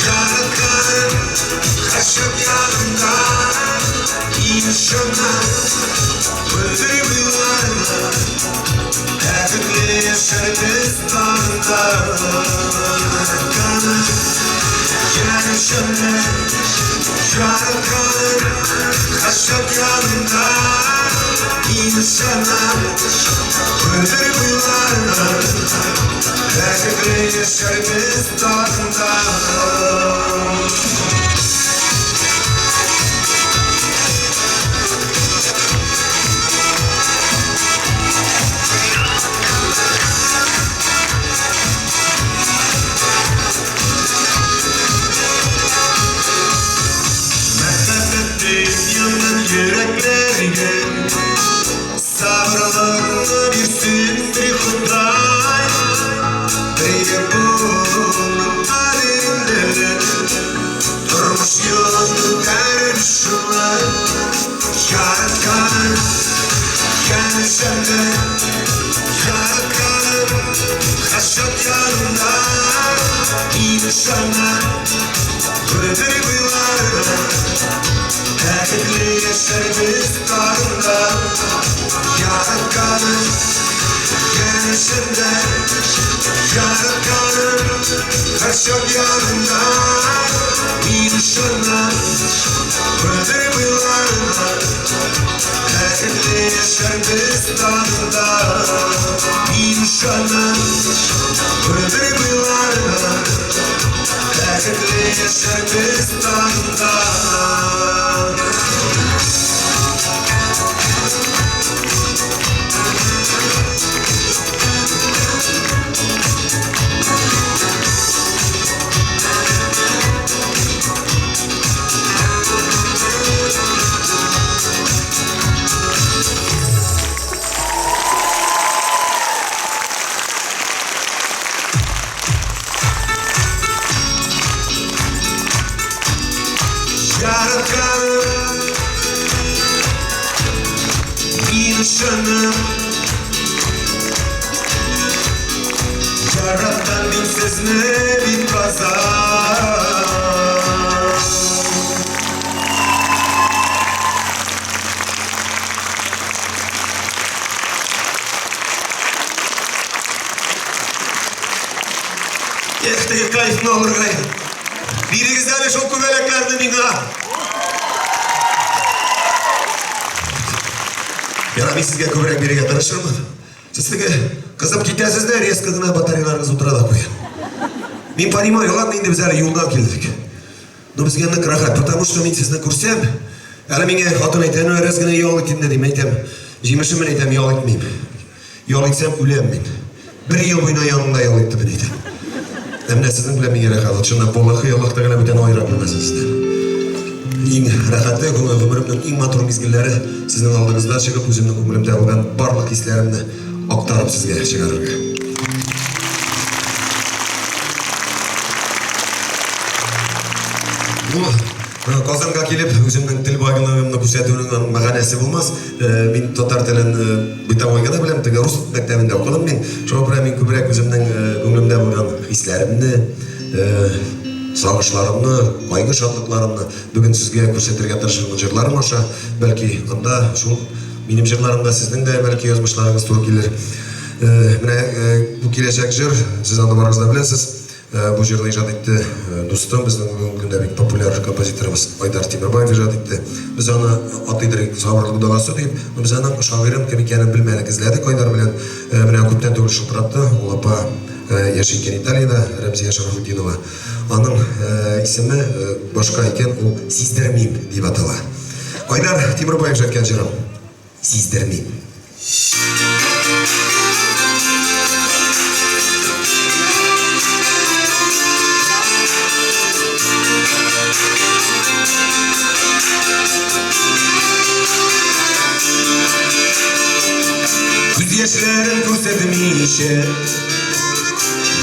Яратканым һәрчак янымда. Мин ышанам, гомер буйларына Бәхетле яшәрбез тагын да. Яратканым янәшәмдә, Яратканым һәрчак янымда. Мин ышанам, гомер буйларына Бәхетле яшәрбез тагын да. Мәхәббәт дөньяның йөрәкләргә Сабырлыкны бирсен бер Ходай. Бергә булуның кадерен белеп, Тормыш юлын үтәрбез шулай. Яратканым янәшәмдә, Яратканым һәрчак янымда. Мин ышанам, гомер буйларына Бәхетле яшәрбез тагын да. Яратканым янәшәмдә, Яратканым һәрчак янымда. Мин ышанам, гомер буйларына Бәхетле яшәрбез тагын да. Мин ышанам, гомер буйларына Бәхетле яшәрбез тагын да. Яратканым, мин ышанам, Яраткан мин сезне бит, Казан. Эх, теге кайфны алырга. Бирегез әле шул күбәләкләрне миңа. Ярар, мин сезгә күбрәк бирергә тырышырмын. Сез теге кызып китәсез дә, резко гына батареяларыгыз утыра да куя. Мин понимаю, ладно, инде без әле юлдан килдек. Но безгә нык рәхәт, потому что мин сезне күрсәм, әле миңа хатын әйтә, ну, әз генә ял ит инде, дим, әйтәм. Җимешем әйтәм, ял итмим. Ял итсәм, үләм мин. Бер ел буена яныңда ял иттем, мин әйтәм. Ә менә сезнең белән миңа рәхәт. Чынлап, валлахи, Аллаһ Тәгалә бүтән аера күрмәсен сездән. Иң рәхәте, гомеремнең иң матур мизгелләре сезнең алдыгызда чыгып, үземнең күңелемдә булган барлык хисләремне актарып сезгә чыгарырга. Бу Казанга килеп, үземнең тел байлыгымны күрсәтүнең аның мәгънәсе булмас. Мин татар телен бытовой гына беләм, теге рус мәктәбендә укыдым мин. Шуңа күрә мин күбрәк үземнең күңелемдә булган хисләремне, сагышларымны, кайгы-шатлыкларымны бүген сезгә күрсәтергә тырышырмын җырларым аша. Бәлки, анда шул минем җырларымда сезнең дә бәлки язмышларыгыз туры килер. Менә бу киләчәк җыр, сез аны барыгыз да беләсез. Бу җырны иҗат итте дустым, безнең бүгенге көндә бик популяр композиторыбыз Айдар Тимербаев иҗат итте. Без аны атыйдыр сабырлык догасы дип, но без аның шагыйрен кем икәнен белмәдек, эзләдек Айдар белән. Менә күптән түгел шылтыратты, ул апа яши икән Италиядә, Рәмзия Шарафутдинова. Аның исеме башка икән, ул Сиздермим дип атала. Айдар Тимербаев иҗат иткән җырым Сиздермим. Күз яшьләрен күрсәтмичә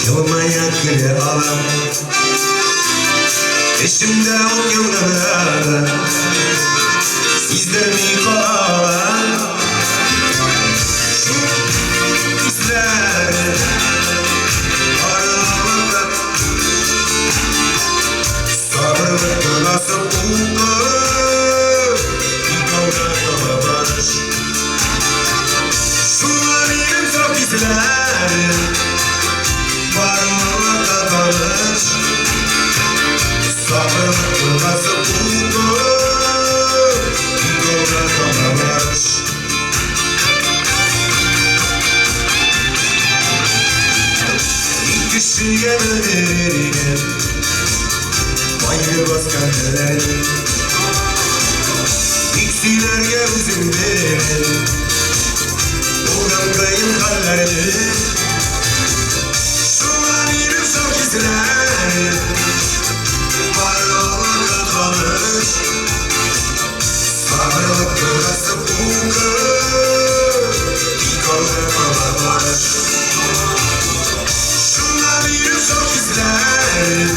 Елмая көлә алам Эчемдә ут янганда Сиздерми калам Шул хисләр Аралыкта Сабырлык догасын укып Икәүгә таба барыш Шуңа минем саф хисләрем Барлыкка таныш Сабырлык догасы укып Икәүгә таба барыш Мин кешегә белдерер идем Кайгы баскан хәлләрне. Тик сөйләргә үзем белмим Булган кыен хәлләрне. Шуңа минем саф хисләрем Бар аларга таныш. Сабырлык догасы укып, Тик алга таба барыш. Шуңа минем саф хисләрем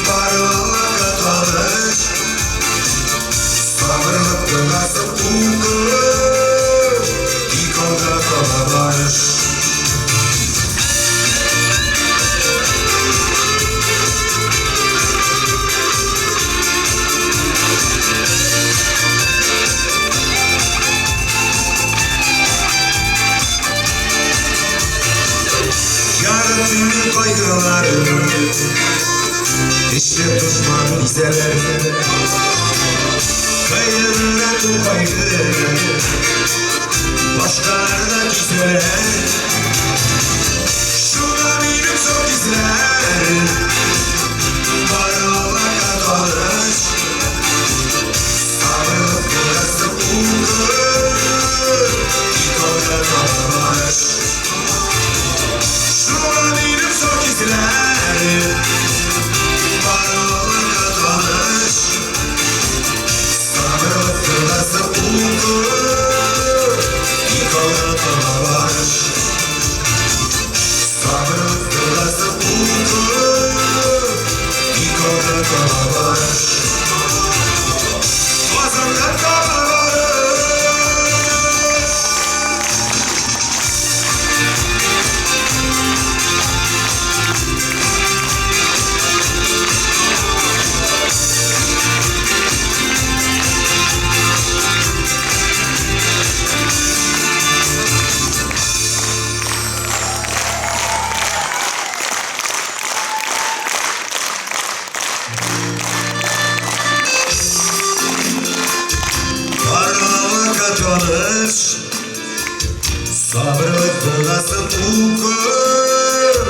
Бар аларга таныш. Сабырлык догасы укып, Тик алга таба барыш. Ярым кайгыларым, Эчте дошман дисәләр, Кыенрак ул кайгы, Башкаларда кисәләр. Шуңа минем соң хисләрем Бар Аллаһка таныш. Сабырлык догасы укып, Тик алга таба барыш. Шуңа минем соң хисләрем Бар Аллаһка таныш. Сабырлык догасы укып, Тик алга таба барыш. Сабырлык догасы укып, Тик алга таба барыш. Казанга таба барыш. Барлыкка таныш, Сабырлык догасын укып,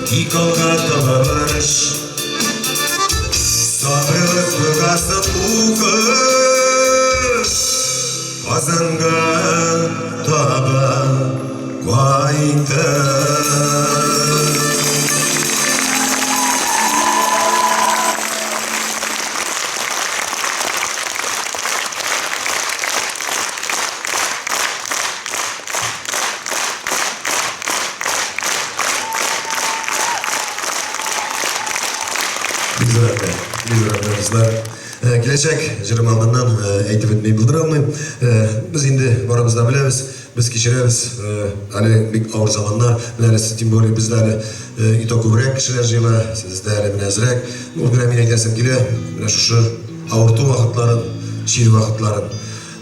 Тик алга таба барыш. Сабырлык догасын укып, Казанга таба. кайттым. Бик зур рәхмәт, бик зур рәхмәт, дуслар. Э, киләчәк җырым алдыннан э, әйтеп үтми булдыра алмыйм. Э, без инде барыбыз да беләбез, без кичерәбез әле бик авыр заманнар. Менә әле тем более бездә әле и то күбрәк кешеләр җыела, сездә әле менә әзрәк. Ну, менә мин әйтәсем килә, менә шушы авырту вакытларын, чир вакытларын.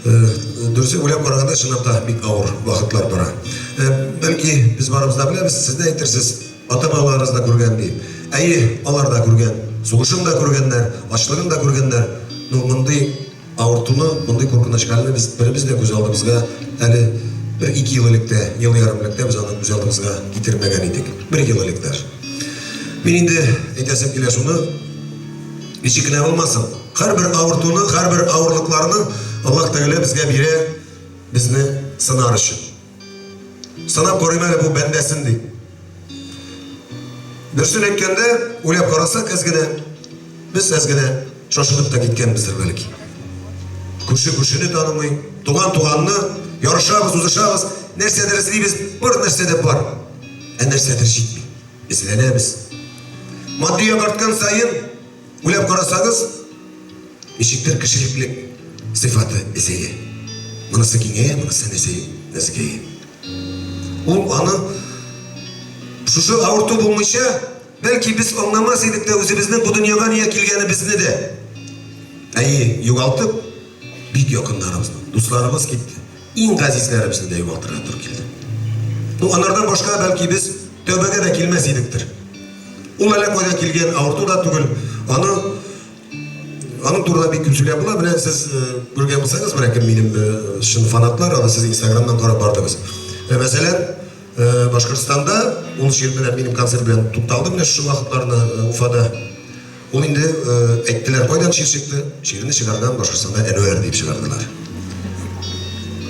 Дөресе уйлап караганда, чынлап та бик авыр вакытлар бара. Бәлки без барыбыз да беләбез, сез дә әйтерсез, ата-бабаларыбыз да күргән дип. Әйе, алар да күргән. Сугышын да күргәннәр, ачлыгын да күргәннәр. Ну, мондый авыртуны, мондый куркыныч хәлне без беребез дә күз алдыбызга әле бер-ике ел элек тә, ел ярым элек тә без аны күз алдыбызга китермәгән идек. Бер ел элек даже. Мин инде әйтәсем килә шуны, ничек кенә булмасын, һәрбер авыртуны, һәрбер авырлыкларны Аллаһ Тәгалә безгә бирә, безне сынар өчен. Сынап карыйм әле бу бәндәсен дип. Дөресен әйткәндә, уйлап карасак әз генә, без әз генә шашынып та киткәнбездер бәлки. Күрше күршене танымый, туган туганны, ярышабыз, узышабыз, нәрсәдер эзлибез, бар нәрсә дә бар, ә нәрсәдер җитми. Эзләнәбез. Матди як арткан саен, уйлап карасагыз, ничектер кешелеклек сыйфаты эзәя. Монысы киңәя, монысы нәзәя, нәзгәя. Ул аны шушы авырту булмыйча, бәлки без аңламас идек тә үзебезнең бу дөньяга нигә килгәнебезне дә. Әйе, югалтып, бик якыннарыбызны, дусларыбыз китте. Иң газизләребезне дә югалтырга туры килде. Ну, анардан башка, бәлки, без тәүбәгә дә килмәс идектер. Ул әллә кайдан килгән авырту да түгел. Аны аның турында бик күп сөйләп була. Менә сез э, күргән булсагыз, менә кем минем э, чын фанатлар, аны сез Инстаграмнан карап бардыгыз. Э, мәсәлән, Башкортстанда ул чир менә минем концерт белән тукталды менә шушы вакытларны Уфада. Ул инде әйттеләр, кайдан чир чыкты? Чирне чыгарган Башкортстанда Әнвәр дип чыгардылар.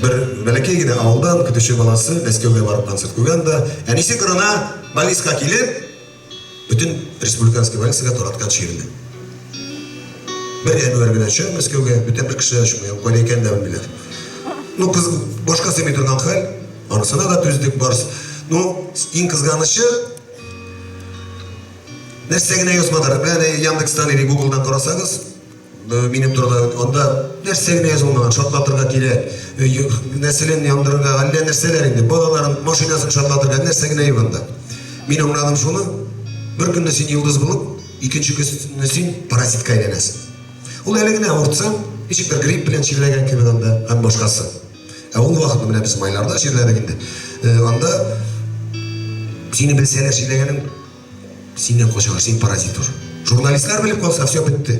Бер бәләкәй генә авылдан көтүче баласы Мәскәүгә барып концерт куйган да, әнисе кырына больницага килеп, бөтен республиканский больницага тараткан чирне. Бер Әнвәр генә төшә Мәскәүгә, бүтән бер кеше дә төшми, ул кайда икәнен дә белмиләр. Ну, кыз башка сыймый торган хәл, анысына да түздек барс. Ну, иң кызганычы, Нәрсә генә язмадылар. Менә Яндекстан или Гуглдан карасагыз, э, минем турыда анда нәрсә генә язылмаган, шартлатырга кирәк, э, нәселен яндырырга, әллә нәрсәләр инде, балаларын, машинасын шартлатырга, нәрсә генә юк анда. Мин аңладым шуны, бер көнне син йолдыз булып, икенче көнне син паразитка әйләнәсең. Ул әле генә авыртсаң, ничектер грипп белән чирләгән кебек анда һәм башкасы. Ә ул вакытны менә без майларда чирләдек инде. Э, анда сине белсәләр чирләгәнең синнән качалар, син паразит уже. Журналистлар белеп калса, все бетте.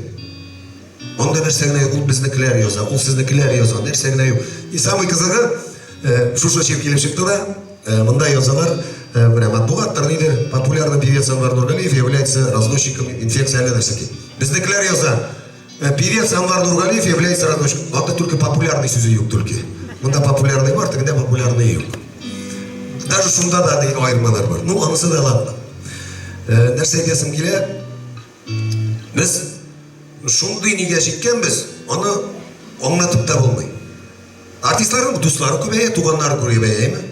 Анда нәрсә генә юк, ул безнекеләр яза, ул сезнекеләр яза, нәрсә генә юк. И самый кызыгы, э, шушы чир килеп чыкты да, э, монда язалар, э, менә матбугаттыр, нидер, популярный певец Анвар Нургалиев является разносчиком инфекции әллә нәрсә. Безнекеләр яза, Певец Анвар Нургалиев является разносчиком. Анда только популярный сүзе юк только. Монда популярный бар, тегендә популярный юк. Даже шунда да аермалар бар. Ну, анысы да ладно. Нәрсә әйтәсем килә? Без шундый нигә җиткәнбез, аны аңлатып та булмый. Артистларның дуслары күбәя, туганнары күбәя, әйме?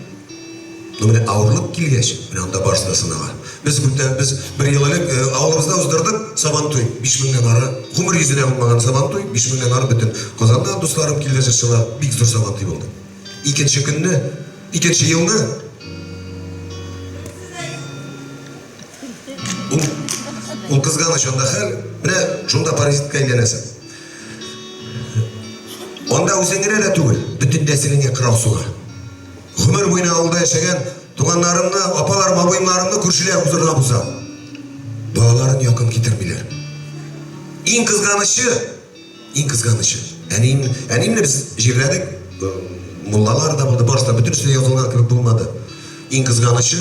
Ну, менә авырлык килгәч, менә анда барысы да сынала. Без күптән, без бер ел элек э, авылыбызда уздырдык Сабантуй. 5000 нән ары, гомер йөзенә булмаган Сабантуй, 5000 нән ары бөтен Казаннан дусларым килде җырчылар, бик зур Сабантуй булды. Икенче көнне, икенче елны ул, ул кызганыч анда хәл, менә шунда паразитка әйләнәсең. Анда үзең генә дә түгел, бөтен нәселеңә кырау суга. Гомер буена авылда яшәгән туганнарымны, апаларым, абыемнарымны күршеләр узырга уза. Балаларын якын китермиләр. Иң кызганычы, иң кызганычы, әнием, әниемне без җирләдек, муллалар да булды, барысы да бөтенесе дә язылган кебек булмады. Иң кызганычы,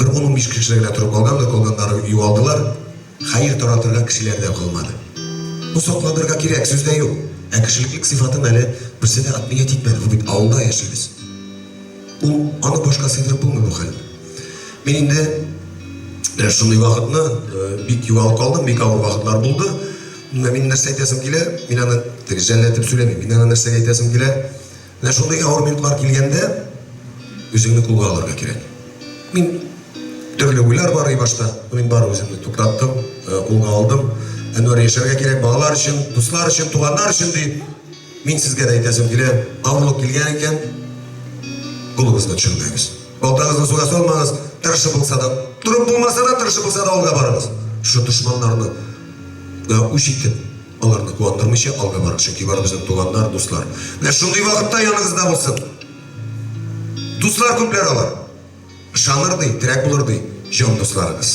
бер 10-15 кеше генә торып калгандыр, калганнары югалдылар. Хәер таратырга кешеләр дә калмады. Ну, сакланырга кирәк, сүз дә юк. Ә кешелеклек сыйфатын әле берсе дә отменять итмәде. Бу бит авылда яшибез. Ул аны башка сыйдырып булмый бу хәлне. Мин инде менә шундый вакытны э, бик югалып калдым, бик авыр вакытлар булды. Менә мин нәрсә әйтәсем килә, мин аны теге жәлләтеп сөйләмим. Мин аны нәрсәгә әйтәсем килә? Менә шундый авыр минутлар килгәндә үзеңне кулга алырга кирәк. Мин төрле уйлар бар башта, мин бар үземне туктаттым, э, кулга алдым. Әнвәр яшәргә кирәк, балалар өчен, дуслар өчен, туганнар өчен дип. Мин сезгә дә әйтәсем килә, авырлык килгән икән, кулыгызны төшермәгез. Балтагызны суга салмагыз, тырышып булса да, торып булмаса да, тырышып булса да алга барыгыз. Шушы дошманнарны да үч итеп, аларны куандырмыйча алга барыгыз. Чөнки бар безнең туганнар, дуслар. Менә шундый вакытта яныгызда булсын. Дуслар күпләр алар. Ышаныр ди, терәк булыр ди, җан дусларыгыз.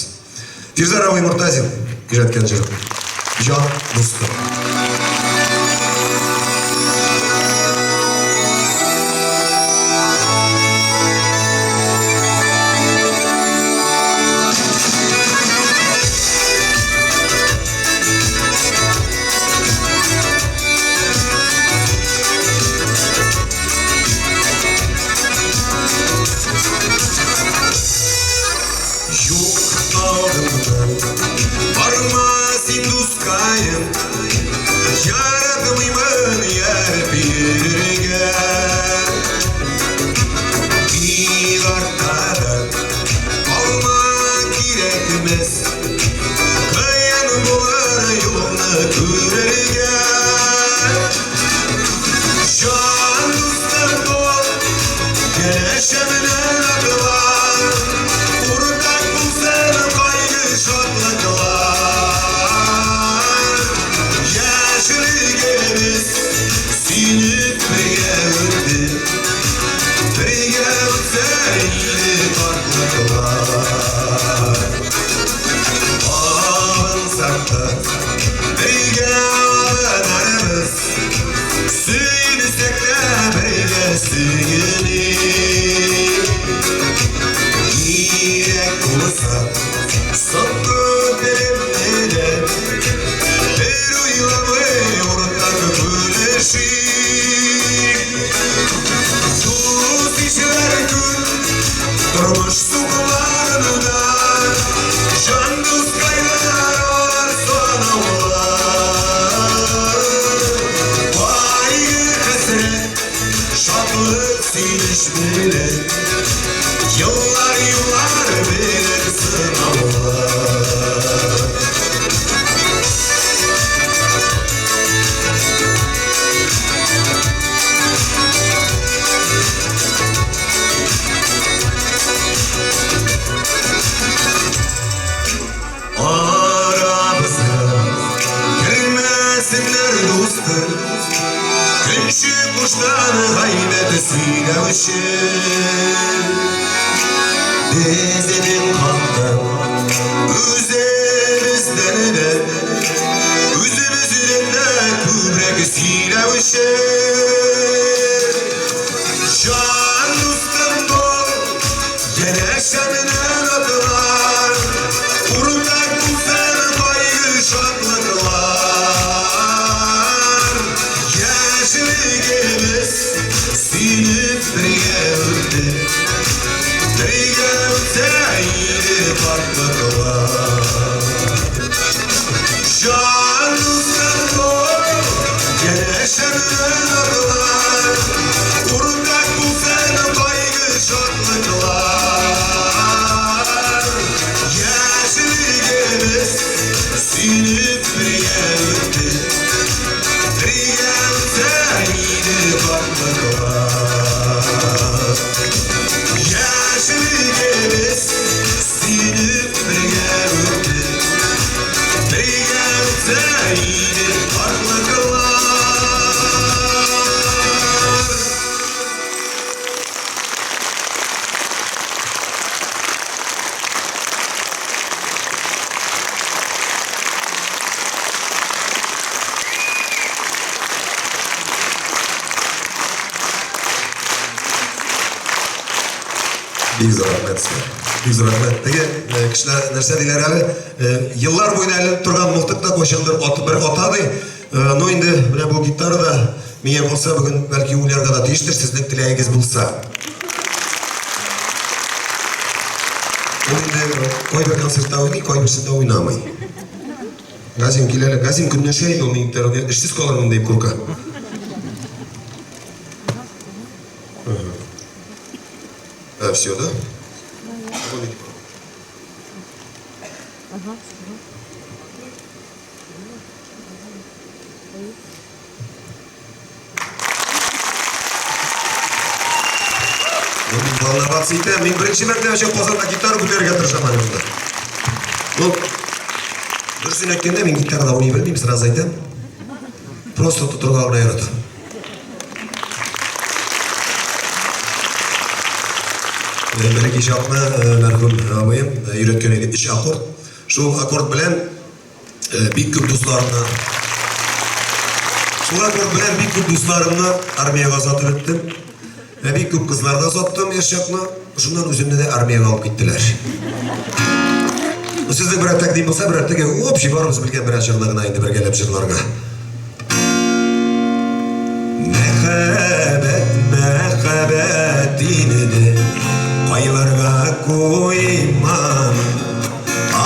Фирзар абый Мортазин иҗат җыр. Җан дусты. Юк алдымнан барма син дускаем Яратмыймын ярып йөрергә Бик артта да калма кирәкмәс Кыен булыр юлны күрергә Җан дустым бул, янәшәмнән атла, Уртак булсын кайгы шатлыклар. Яшьлегебез сөенеп бергә үтте, Бергә үтсә иде картлыклар. Абынсак та бергә абынарбыз, Сөенсәк тә бергә сөеник. Кирәк булса, соңгы телемне дә бер уйламый уртак бүлешик. Дус-ишләр күп, тормыш сукмагында җан дускайлар алар санаулы. Кайгы-хәсрәт, шатлык, сөенеч белән еллар юллар белән сынаулы. Арабызга кермәсеннәр дустым, Көнче куштан гайбәт сөйләүче. Безнең хакта үзебездән дә, үзебездән дә күбрәк сөйләүче. Җан дустым бул, янәшәмнән атлар, Уртак булсын кайгы шатлыклар. Яшьлегебез сөенеп бергә үтте, Бергә үтсә иде картлыклар. Җан дустым бул, янәшәмнән атлар, Уртак булсын кайгы шатлыклар. Яшьлегебез сөенеп бергә үтте, Бергә үтсә иде картлыклар. Яшьлегебез сөенеп бергә үтте, Бергә үтсә иде картлыклар. Бик зур рәхмәт сезгә. Бик зур рәхмәт. Теге э, кешеләр нәрсә диләр әле? Э, еллар буена эленеп торган мылтык та кайчандыр ат, бер ата ди. Э, ну инде менә бу гитара да миңа булса бүген бәлки уйнарга да тиештер, сезнең теләгегез булса. Ул инде кайбер концертта уйный, кайберсендә уйнамый. Газим кил әле. Газим көнләшә инде ул минем гитараны. Эшсез калырмын дип курка. А, все, да? Ну, мин волноваться итәм. Мин беренче мәртәбә чыгып Казанда гитара күтәрергә тырышам әле монда. Ну, дөресен әйткәндә, мин гитарада уйный белмим, сразу әйтәм. Просто тотырга гына яратам. Бәләкәй чакны мәрхүм абыем өйрәткән иде өч аккорд. Шул аккорд белән бик күп дусларымны Шул аккорд белән бик күп дусларымны армиягә озатып беттем. Ә бик күп кызлар да озаттым яшь чакны. Шуннан үземне дә армиягә алып киттеләр. Сезнең берәр тәкъдим булса, берәр теге общий барыбыз белгән берәр җырны гына инде бергәләп җырларга. Мәхәббәт, мәхәббәт инде кайларга куймам.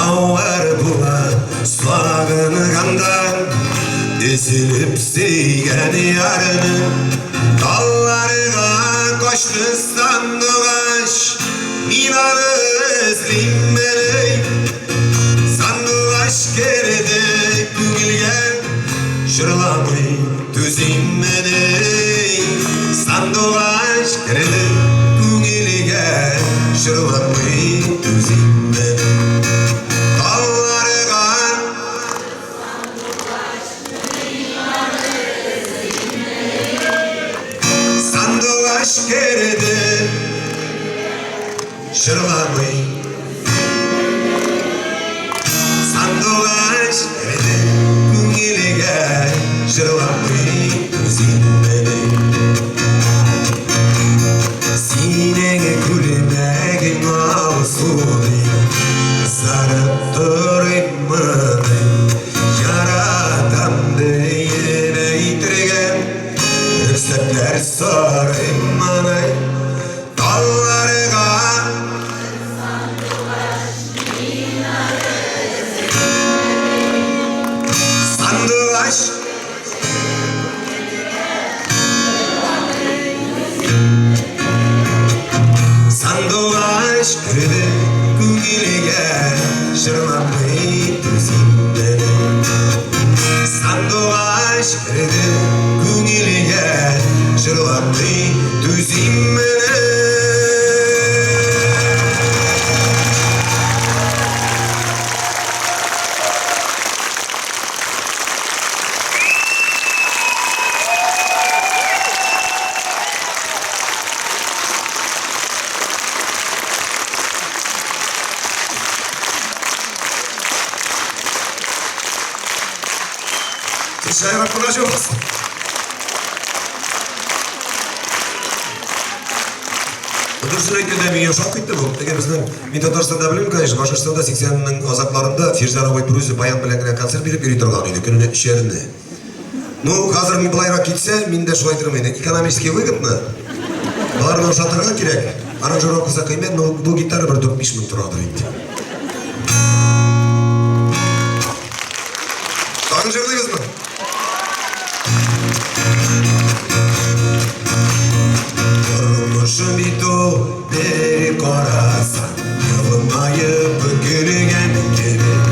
Авыр була сагынганда, өзелеп сөйгән ярны. Талларга качты сандугач, мин аны эзлим әле. Сандугач керде күңелгә, җырламый түзиммени. Сандугач керде күңелгә, җырламый түзиммени. Талларга Сандугач керде, җырламый. Сандугач керде күңелгә, җырламый түзиммени. Синең күлмәгең алсу ди, кызарып торыйммыни. Яратам диеп әйтергә, рөхсәтләр сорыйммыни. Талларга Сандугач Сандугач керде күңелгә, җырламый түзиммени. Сандугач керде күңелгә, җырламый түзиммени. Сез шаярып кына җырлыйсыз. Дөресен әйткәндә, миңа ошап китте бу. Теге безнең, мин Татарстанда белмим, конечно, Башкортстанда 80-нең азакларында Фирзәр абый берүзе баян белән генә концерт биреп йөри торган иде, көненә өчәрне. Ну, хәзер мин былайрак китсә, мин дә шулай торам инде. Экономически выгодно. Боларны ошатырга кирәк. Аранжировкасы кыйммәт, но бу гитара бер 4-5 мең торадыр инде. Тагын җырлыйбызмы? Тормыш бит ул бер карасаң, елмаеп көлгән кебек.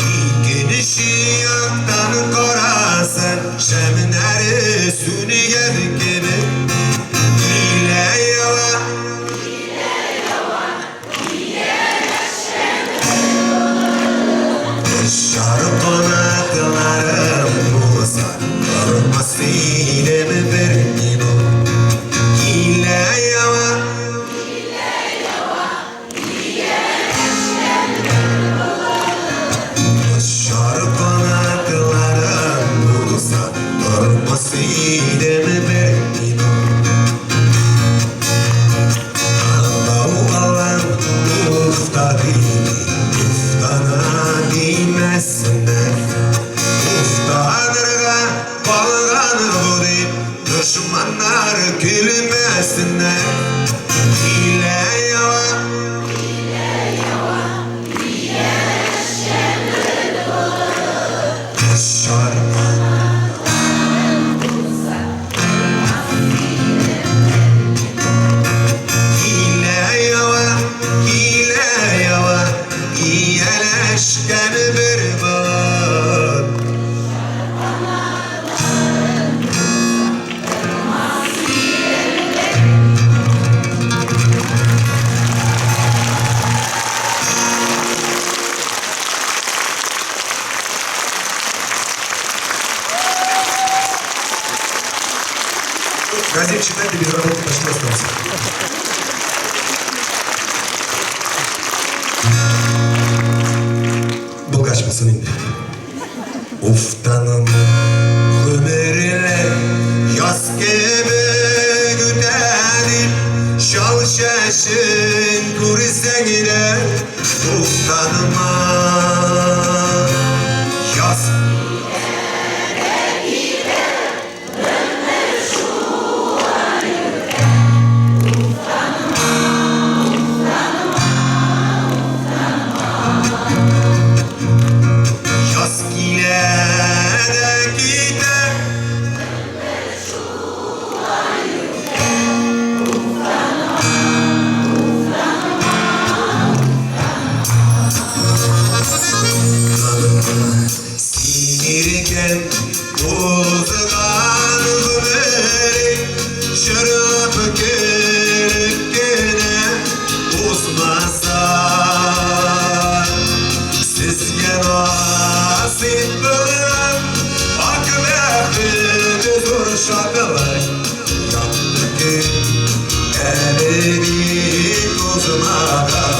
Икенче яктан карасаң, шәмнәре сүнгән кебек. Килә ява. Очар канатларым булса, тормас идем бер минут. Килә ява. Один читать, ты без работы почти остался. Булгач булсын инде. Уфтаным гомерләр яз кебек үтә дип, чал чәчен күрсәң дә уфтанма. Яз Яз килә дә китә. Синиргән узган гомерең Чырып көлеп кенә узмаса. Сезгә насыйп булган ак бәхет, зур шатлык, Якты көн әле бик узмаган.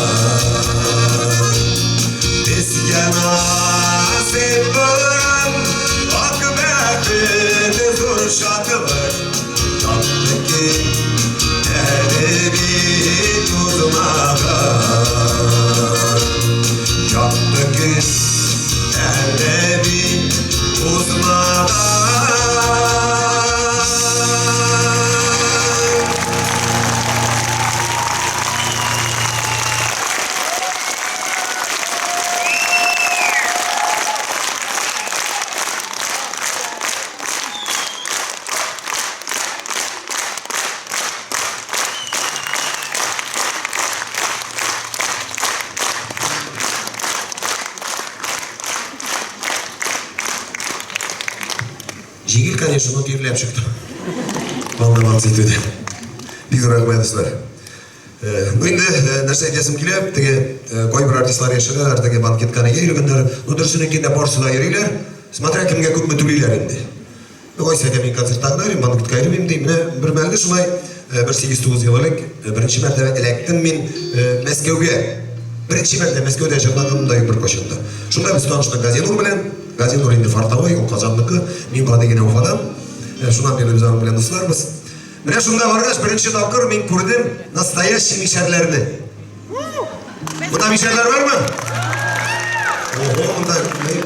Безгә насыйп булган ак бәхет, зур шатлык, Якты көн әле бик узмаган. Якты көн әле бик узмаган. Җиңел, конечно, но тирләп чыкты. Волноваться итүдә. Бик зур рәхмәт, дуслар. Ну инде нәрсә әйтәсем килә, теге кайбер артистлар яшерәләр, теге банкетка нигә йөргәннәр. Ну, дөресен әйткәндә, барысы да йөриләр. Смотря кемгә күпме түлиләр инде. Ну, кайсы әйтә, мин концертта гына йөрим, банкетка йөрмим ди. Менә бер мәлне шулай бер 8-9 ел элек беренче мәртәбә эләктем мин Мәскәүгә. Беренче мәртәбә Мәскәүдә җырладым да юк беркайчан да. Шунда без таныштык Газинур белән. Газинур инде фартовой, ул Казанныкы, мин гади генә Уфадан. Шуннан бирле без аның белән дусларбыз. Менә шунда баргач, беренче тапкыр мин күрдем настоящий мишәрләрне. Монда мишәрләр бармы? Ого, монда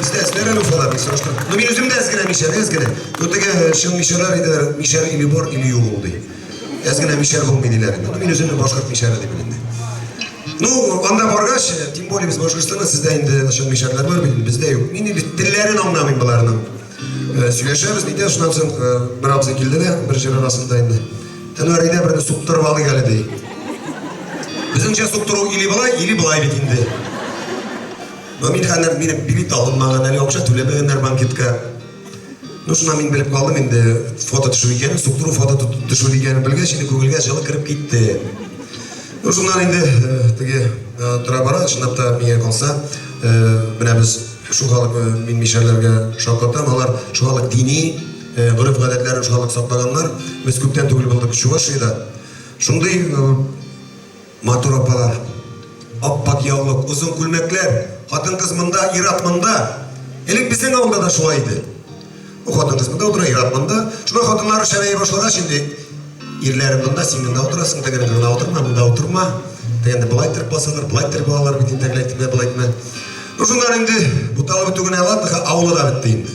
бездә әзләр әле Уфада, мин сораштырдым. Ну, мин үзем дә әз генә мишәр, әз генә. Ну, теге чын мишәрләр әйтәләр, мишәр или бар, или юк ул, ди. Әз генә мишәр булмый диләр инде. Ну, мин үземне башкорт мишәре дип инде. Ну, анда баргач, тем более без Башкортстанда, сездә инде чын мишәрләр бар бит, бездә юк. Мин инде телләрен аңламыйм боларның. Сөйләшәбез, нитә, шуннан соң бер абзый килде дә, бер җыр арасында инде. Әнвәр, әйдә, берне суктырып алыйк әле, ди. Безнеңчә суктыру или болай, или болай бит инде. Но мин хәзер минем билет алынмаган әле, акча түләмәгәннәр банкетка. Ну, шуннан мин белеп калдым инде, фото төшү икәнен, суктыру фото төшү дигәнен белгәч, инде күңелгә җылы кереп китте. Ну, шуннан инде теге тора бара, чынлап та миңа калса, менә без шул халык, мин мишәрләргә шаккатам, алар шул халык дини гореф-гадәтләрен шул халык саклаганнар. Без күптән түгел булдык Чувашиядә. Шундый матур апалар, ап-ак яулык, озын күлмәкләр, хатын-кыз монда, ир-ат монда. Элек безнең авылда да шулай иде. Бу хатын-кыз монда утыра, ир-ат монда. Шуннан хатыннары шәбәя башлагач инде, ирләре монда, син монда утырасың, тегене гына утырма, монда утырма. Дигәндә болай иттереп басалар, болай иттереп алалар бит инде, тегеләй итмә, болай итмә. Ну, шуннан инде буталып бетү генә ладно, авылы да бетте инде.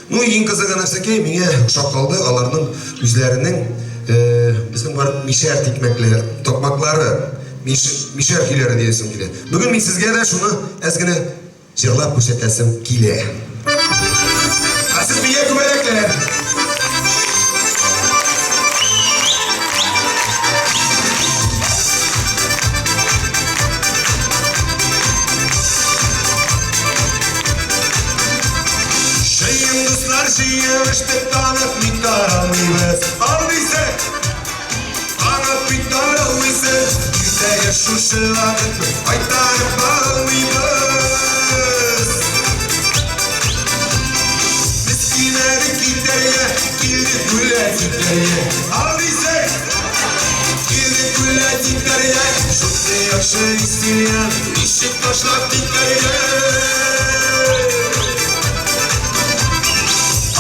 Ну, иң кызыгы нәрсәкәй, миңа ошап калды, аларның үзләренең безнең бар мишәр тикмәкләре, токмаклары, мишәр көйләре диясем килә. Бүген мин сезгә дә шуны әз генә җырлап күрсәтәсем килә. Ә сез миңа күбәләкләр. Җыен, дуслар, җыелышты, танып бит таралмыйбыз. Алмыйсың, танып бит таралмыйсың. Иртәгә шушы вакытны кайтарып алмыйбыз. Без килмәдек китәргә, килдек. гулять итәргә. Алдыйсың! Килдек гулять итәргә, шундый яхшы веселье, ничек ташлап китәргә?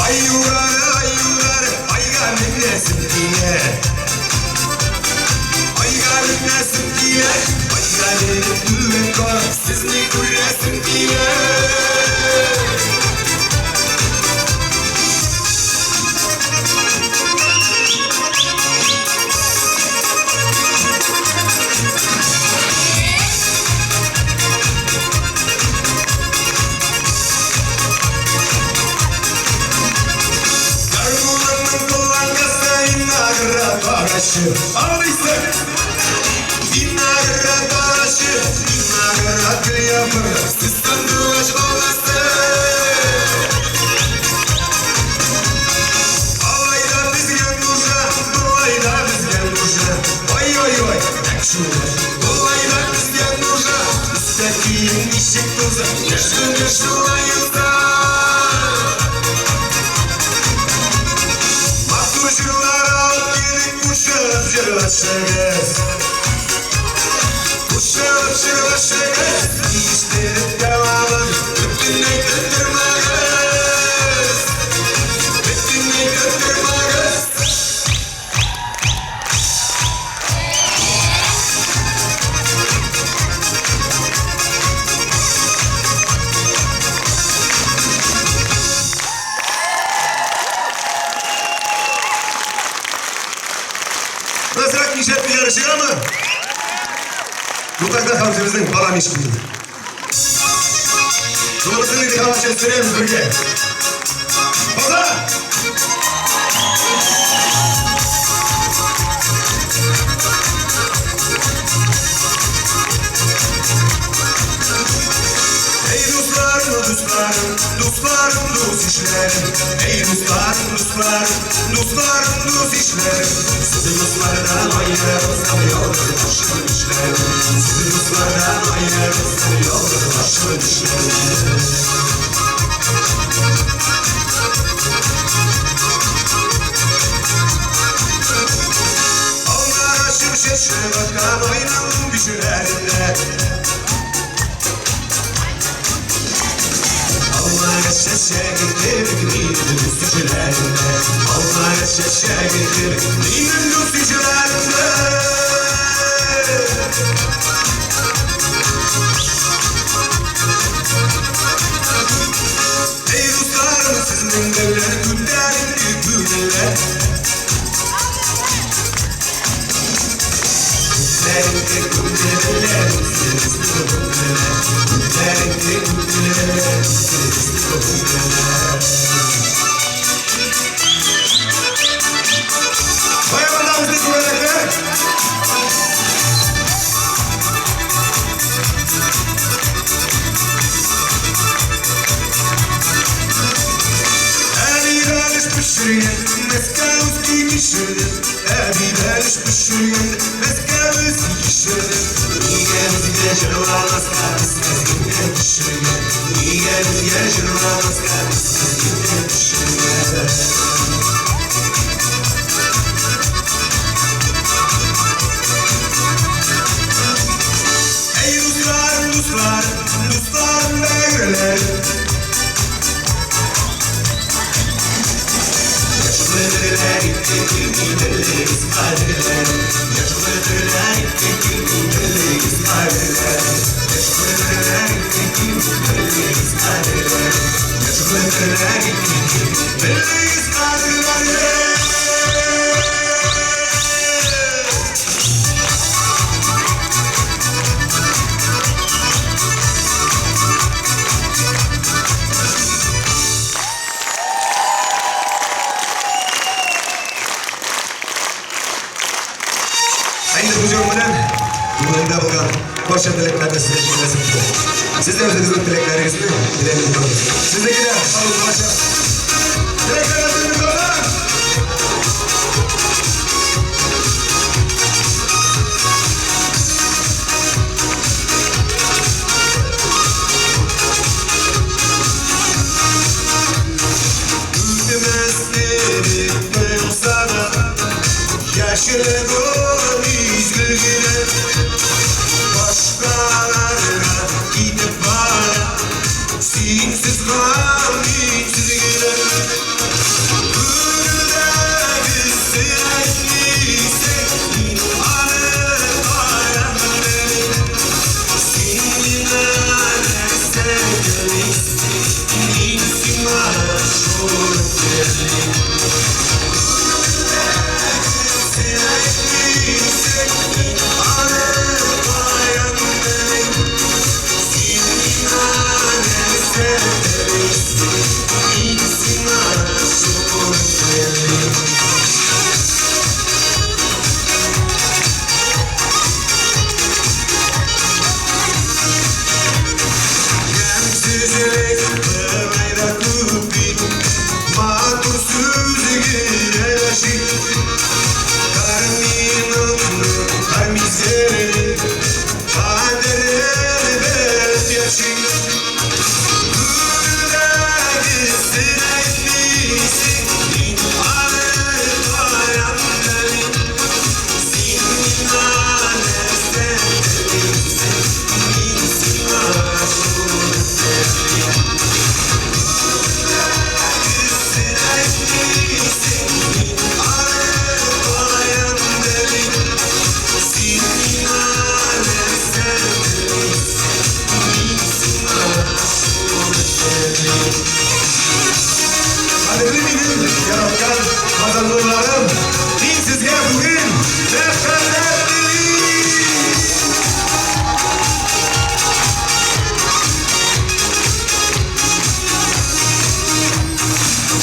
Аюлар, аюлар, айга менәсем килә. Айга менәсем килә, айга менеп түбән карап, сезне күрәсем килә. Гармунымның кулланкасы виноград агачы. Алдыйсың! Виноград агачы, виноград гөл яфрак, сез сандугач баласы. Алай да безгә нужа, болай да безгә нужа. Ой-ой-ой, так шулай. Болай да безгә нужа, өстә кием ничек туза, яшь көне шулай уза. Матур җырлар алып килдек, кушылып җырлашыгыз. Кушылып җырлашыгыз, ишетеп дәвамын, бөтенләй көттермәгез. Бөтенләй көттермәгез. Азрак нишләп бигәр чыгамы? Ну тогда хәзер безнең баламиш килде. Шунысын инде һавача сөрәбез бергә. База! Ey dostlarım, dostlarım, dostlarım, dost işlerim. Ey dostlarım, dostlarım, dostlarım, dost işlerim. Sizi dostlardan ayırırsam yalnız başım işlerim. Sizi dostlardan ayırırsam yalnız başım işlerim. Alnara şimşek bakan aynanın güçlerinde. Allah'a çeçek ettik miydim güçlerinde. Allah'a çeçek ettik miydim güçlerinde. Ey dostlarım sizin devler günlerin günler. Günler, günler, günler. Bayanlar bizi güvenekler. Әби бәлеш пешергән, Мәскәү кишерде. Әби бәлеш пешергән, Мәскәү кишерде. Нигә безгә җырламаска, без Мәскәүдән төшергән? Нигә безгә җырламаска, без Мәскәүдән төшергән? Ey dostlarım, dostlarım, dostlarım бәгырьләр. Yaşlıdırlar itti kadırlar. Yaşlıdırlar itti kadırlar. Yaşlıdırlar itti kadırlar. Yaşlıdırlar itti kadırlar. Инде бу җыр белән күңелемдә булган барча теләкләрне сезгә җиткерәсем килә. Сез дә үзегезнең теләкләрегезне теләгез булыгыз. Сезнеке дә кабул булачак. Теләкләрегезне Казан! Үтмәс дип тоелса Яшьлек ул мизгел генә, Башкаларга китеп бара. Синсез калам минсез генә. Күңелдәгесен әйтмисең, Мин аны каян белим? Син миңа нәрсә телисең, Мин сиңа шуны телим. Күңелдәгесен әйтмисең, Мин аны каян белим? Син миңа нәрсә телисең, Мин сиңа шуны телим. Ямьсезлек болай да күп бит, Матур сүз генә чит. Һәр минутны, һәр мизгелне Кадерен белеп яшик. Күңелдәгесен әйтмисең, Мин аны каян белим? Син миңа нәрсә телисең, Мин сиңа шуны телим. Күңелдәгесен әйтмисең, Мин аны каян белим? Син миңа нәрсә телисең, Мин сиңа шуны телим. Кадерле минем яраткан казанлыларым, мин сезгә бүген мәхәббәт телим!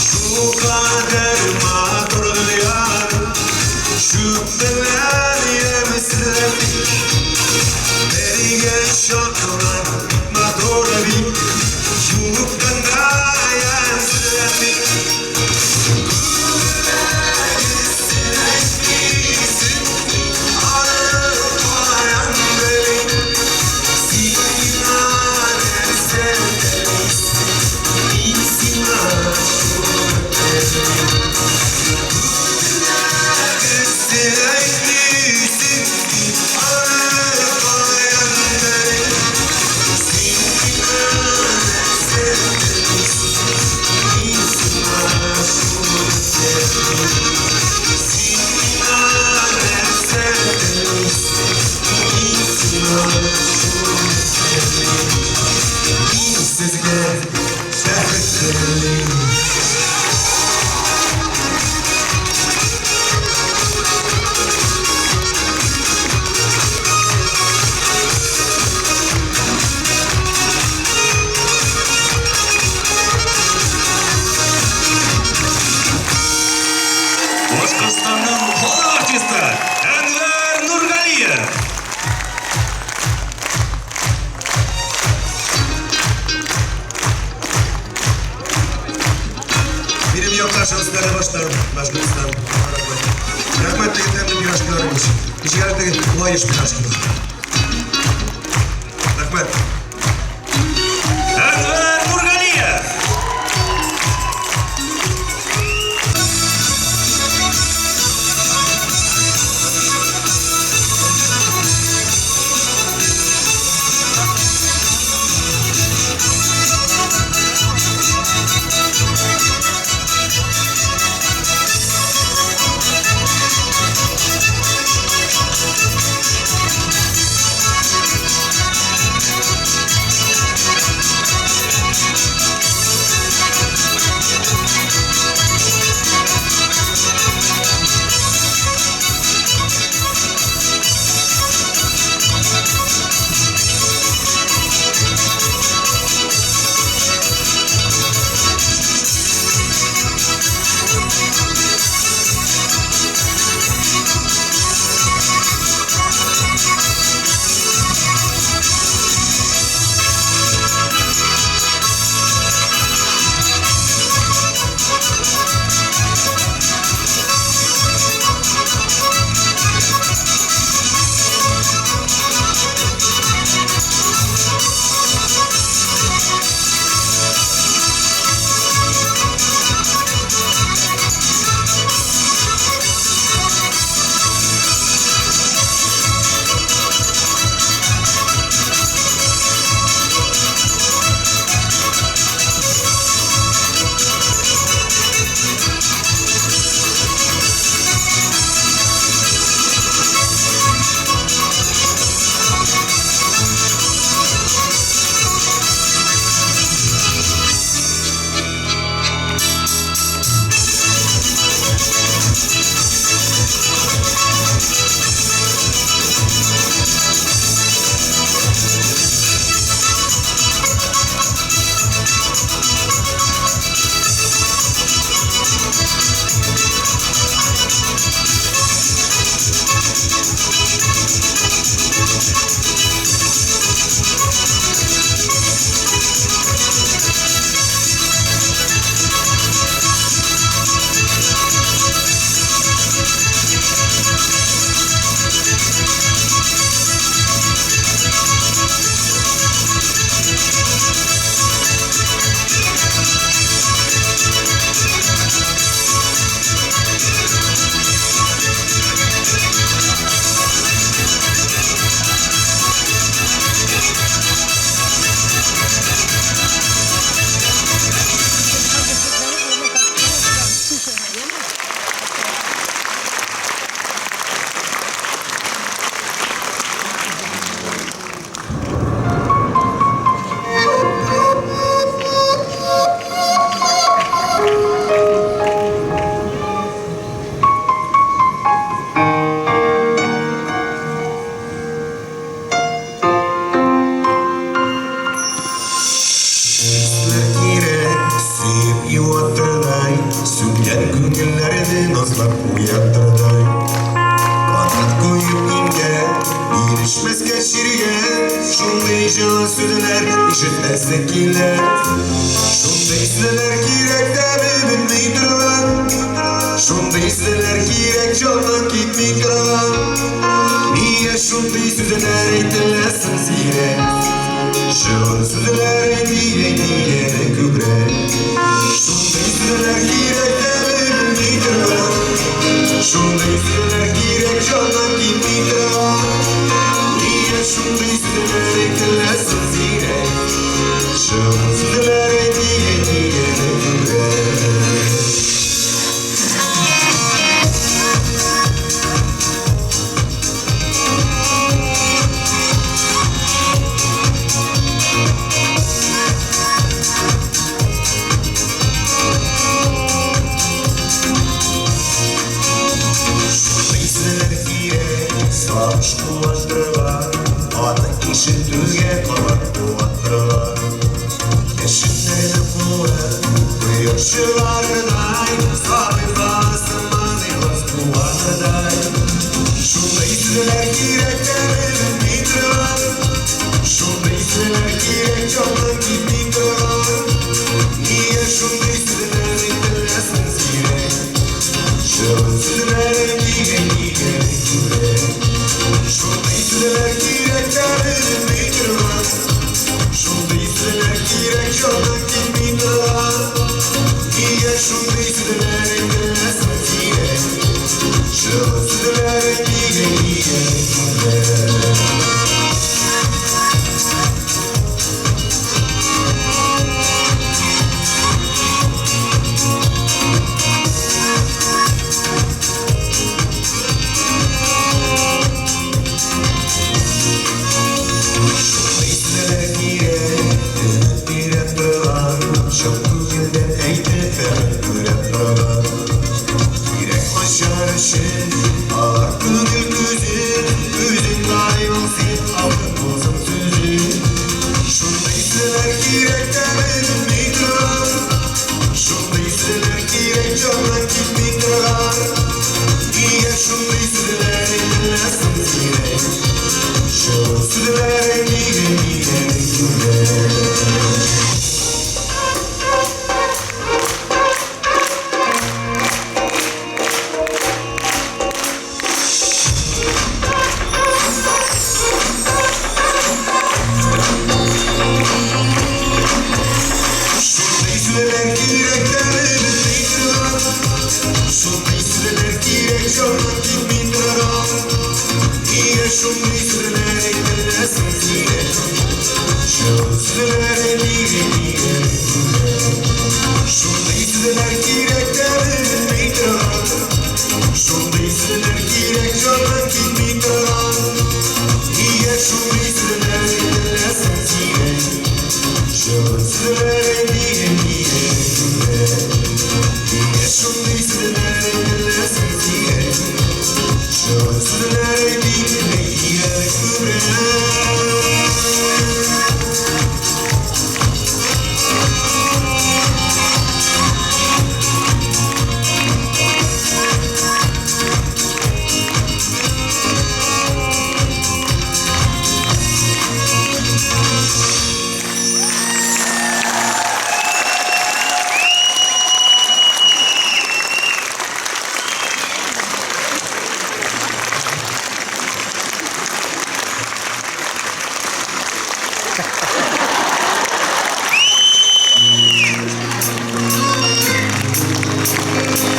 Шулкадәр матур дөньяны Чүп белән ямьсезләндек. Бергә чаклар бик матур бит, Юктан да ямьсезләндек. Күңелдәгесен әйтмисең, Мин аны каян белим? Син миңа нәрсә телисең, Мин сиңа шуны телим. Күңелдәгесен әйтмисең, Мин аны каян белим? Син миңа нәрсә телисең, Мин сиңа шуны телим. Син миңа нәрсә телисең, Мин сиңа шуны телим. Мин сезгә бәхет телим. Башкортстанның халык артисты Әнвәр Нургалиев. Минем якташым Стәрлебаштан, Башкортстан. Рәхмәт, егетләр, пирожкиларыгыз. Ничек әле теге Лаеш пирожки. Рәхмәт. Әнвәр Нургалиев. шундый җылы сүзләр ишетәсе килә. Шундый сүзләр кирәк тәме бетми торган. Шундый сүзләр кирәк җаннан китми торган. Нигә шундый сүзләр әйтеләсең сирәк? Җылы сүзләр әйтик, әйтик күбрәк. Шундый сүзләр кирәк тәме бетми торган. Шундый сүзләр кирәк җаннан китми торган. Нигә шундый сүзләр әйтеләсең сирәк? Җылы сүзләр әйтик, әйтик күбрәк. Шундый сүзләр кирәк, сагыш куандырган, аны ишетүгә кабат куандырган. Яшеннәрне куып, кояш чыгардай, сабый баласыман ихлас куанырдай. Шундый сүзләр кирәк, тәме бетми торган. Шундый сүзләр кирәк, җаннан китми торган. Нигә шундый сүзләр әйтеләсең сирәк? Җылы сүзләр әйтик, әйтик күбрәк. Шундый сүзләр кирәк, тәме бетми торган. Шундый сүзләр кирәк, җаннан китми торган. Нигә шундый сүзләр әйтеләсең сирәк? Җылы сүзләр әйтик, әйтик күбрәк. Шундый сүзләр кирәк, өмет бирә торган, чын күңелдән әйтеп, бәхет күрә торган. Кирәк ачар өчен, алар күңел күзе, үзең дай син, алтын булсын сүзе. Шундый сүзләр кирәк, тәме бетми торган. Шундый сүзләр кирәк, җаннан китми торган. Нигә шундый сүзләр әйтеләсең сирәк? Җылы сүзләр әйтик, әйтик күбрәк. Шундый сүзләр кирәк, тәме бетми торган. Шундый сүзләр кирәк, җаннан китми торган. Нигә шундый сүзләр әйтеләсең сирәк? Җылы сүзләр әйтик, әйтик күбрәк. Шундый сүзләр кирәк, тәме бетми торган. Шундый сүзләр кирәк, җаннан китми торган. Нигә шундый сүзләр әйтеләсең сирәк? Җылы сүзләр әйтик, әйтик күбрәк. Нигә шундый сүзләр әйтеләсең сирәк? Җылы сүзләр әйтик, әйтик күбрәк.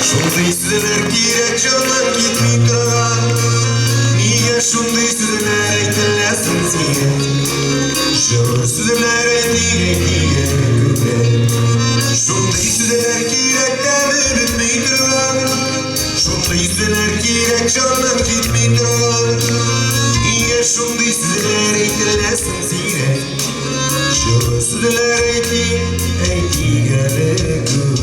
Шундый сүзләр кирәк, җаннан китми торган. Нигә шундый сүзләр әйтеләсең сирәк? Җылы сүзләр әйтик, әйтик күбрәк. Шундый сүзләр кирәк, тәме бетми торган. Шундый сүзләр кирәк, җаннан китми торган. Нигә шундый сүзләр әйтеләсең сирәк? Җылы сүзләр әйтик, әйтик әле күбрәк.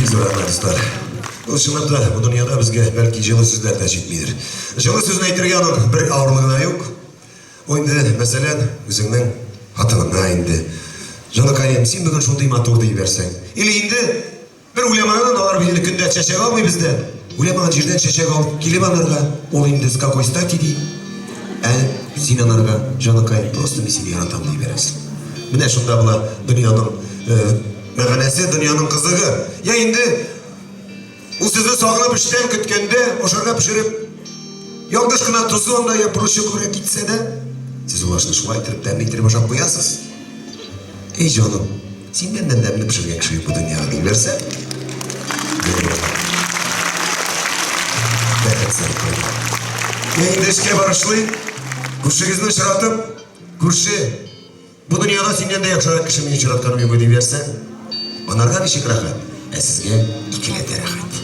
Бик зур рәхмәт, дуслар. Ул чынлап та бу дөньяда безгә бәлки җылы сүзләр дә җитмидер. Җылы сүзне әйтергә аның бер авырлыгы да юк. Ул инде, мәсәлән, үзеңнең хатыныңа инде, Җаныкаем, син бүген шундый матур ди бәрсәң. Или инде бер уйламаган, алар бит инде көндә чәчәк алмый бездә. Уйламаган җирдән чәчәк алып килеп анарга, ул инде с какой стати ди. Ә син анарга, җаныкаем, просто мин сине яратам ди бәрәсең. Менә шунда була дөньяның мәгънәсе, дөньяның кызыгы. Я инде Ул сезне сагынып эштән көткәндә, ашарга пешереп, ялгыш кына тозы анда я борычы күбрәк китсә дә, сез ул ашны шулай иттереп, тәмле иттереп ашап куясыз. Эй, җаным, синнән дә тәмле пешергән кеше юк бу дөньяда, дип бирсә, бәхет саркайды. Мин инде эшкә барышлый, күршегезне очратып, күрше, Бу дөньяда синнән дә яхшырак кеше мин очратканым юк иде дибәрсә, анарга ничек рәхәт, ә сезгә икеләтә рәхәт.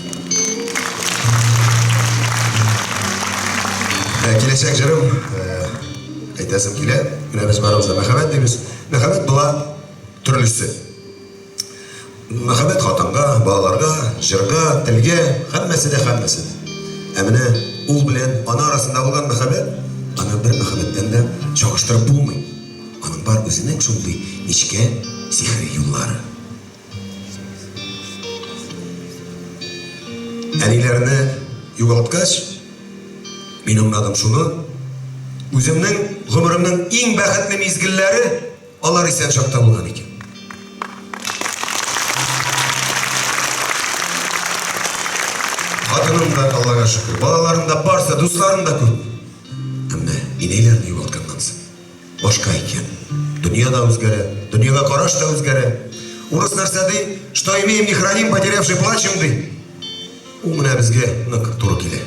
Ә, киләчәк җырым, ә, әйтәсем килә, менә без барыбыз да мәхәббәт дибез. Мәхәббәт була төрлесе. Мәхәббәт хатынга, балаларга, җырга, телгә, һәммәсе дә һәммәсе дә. Ә менә ул белән ана арасында булган мәхәббәт, аны бер мәхәббәттән дә чагыштырып булмый. Аның бар үзенең шундый нечкә сихри юллары. Әниләрне югалткач, мин аңладым шуны, үземнең гомеремнең иң бәхетле мизгелләре Алар исән чакта булган икән. Хатыным да, Аллага шөкер, балаларым да барсы, дусларым да күп. Әмма инәйләрне югалтканнан соң башка икән. Дөнья да үзгәрә, дөньяга караш та үзгәрә. Урыс нәрсә ди? Что имеем, не храним, потерявший плачем, ди. Ул менә безгә нык туры килә.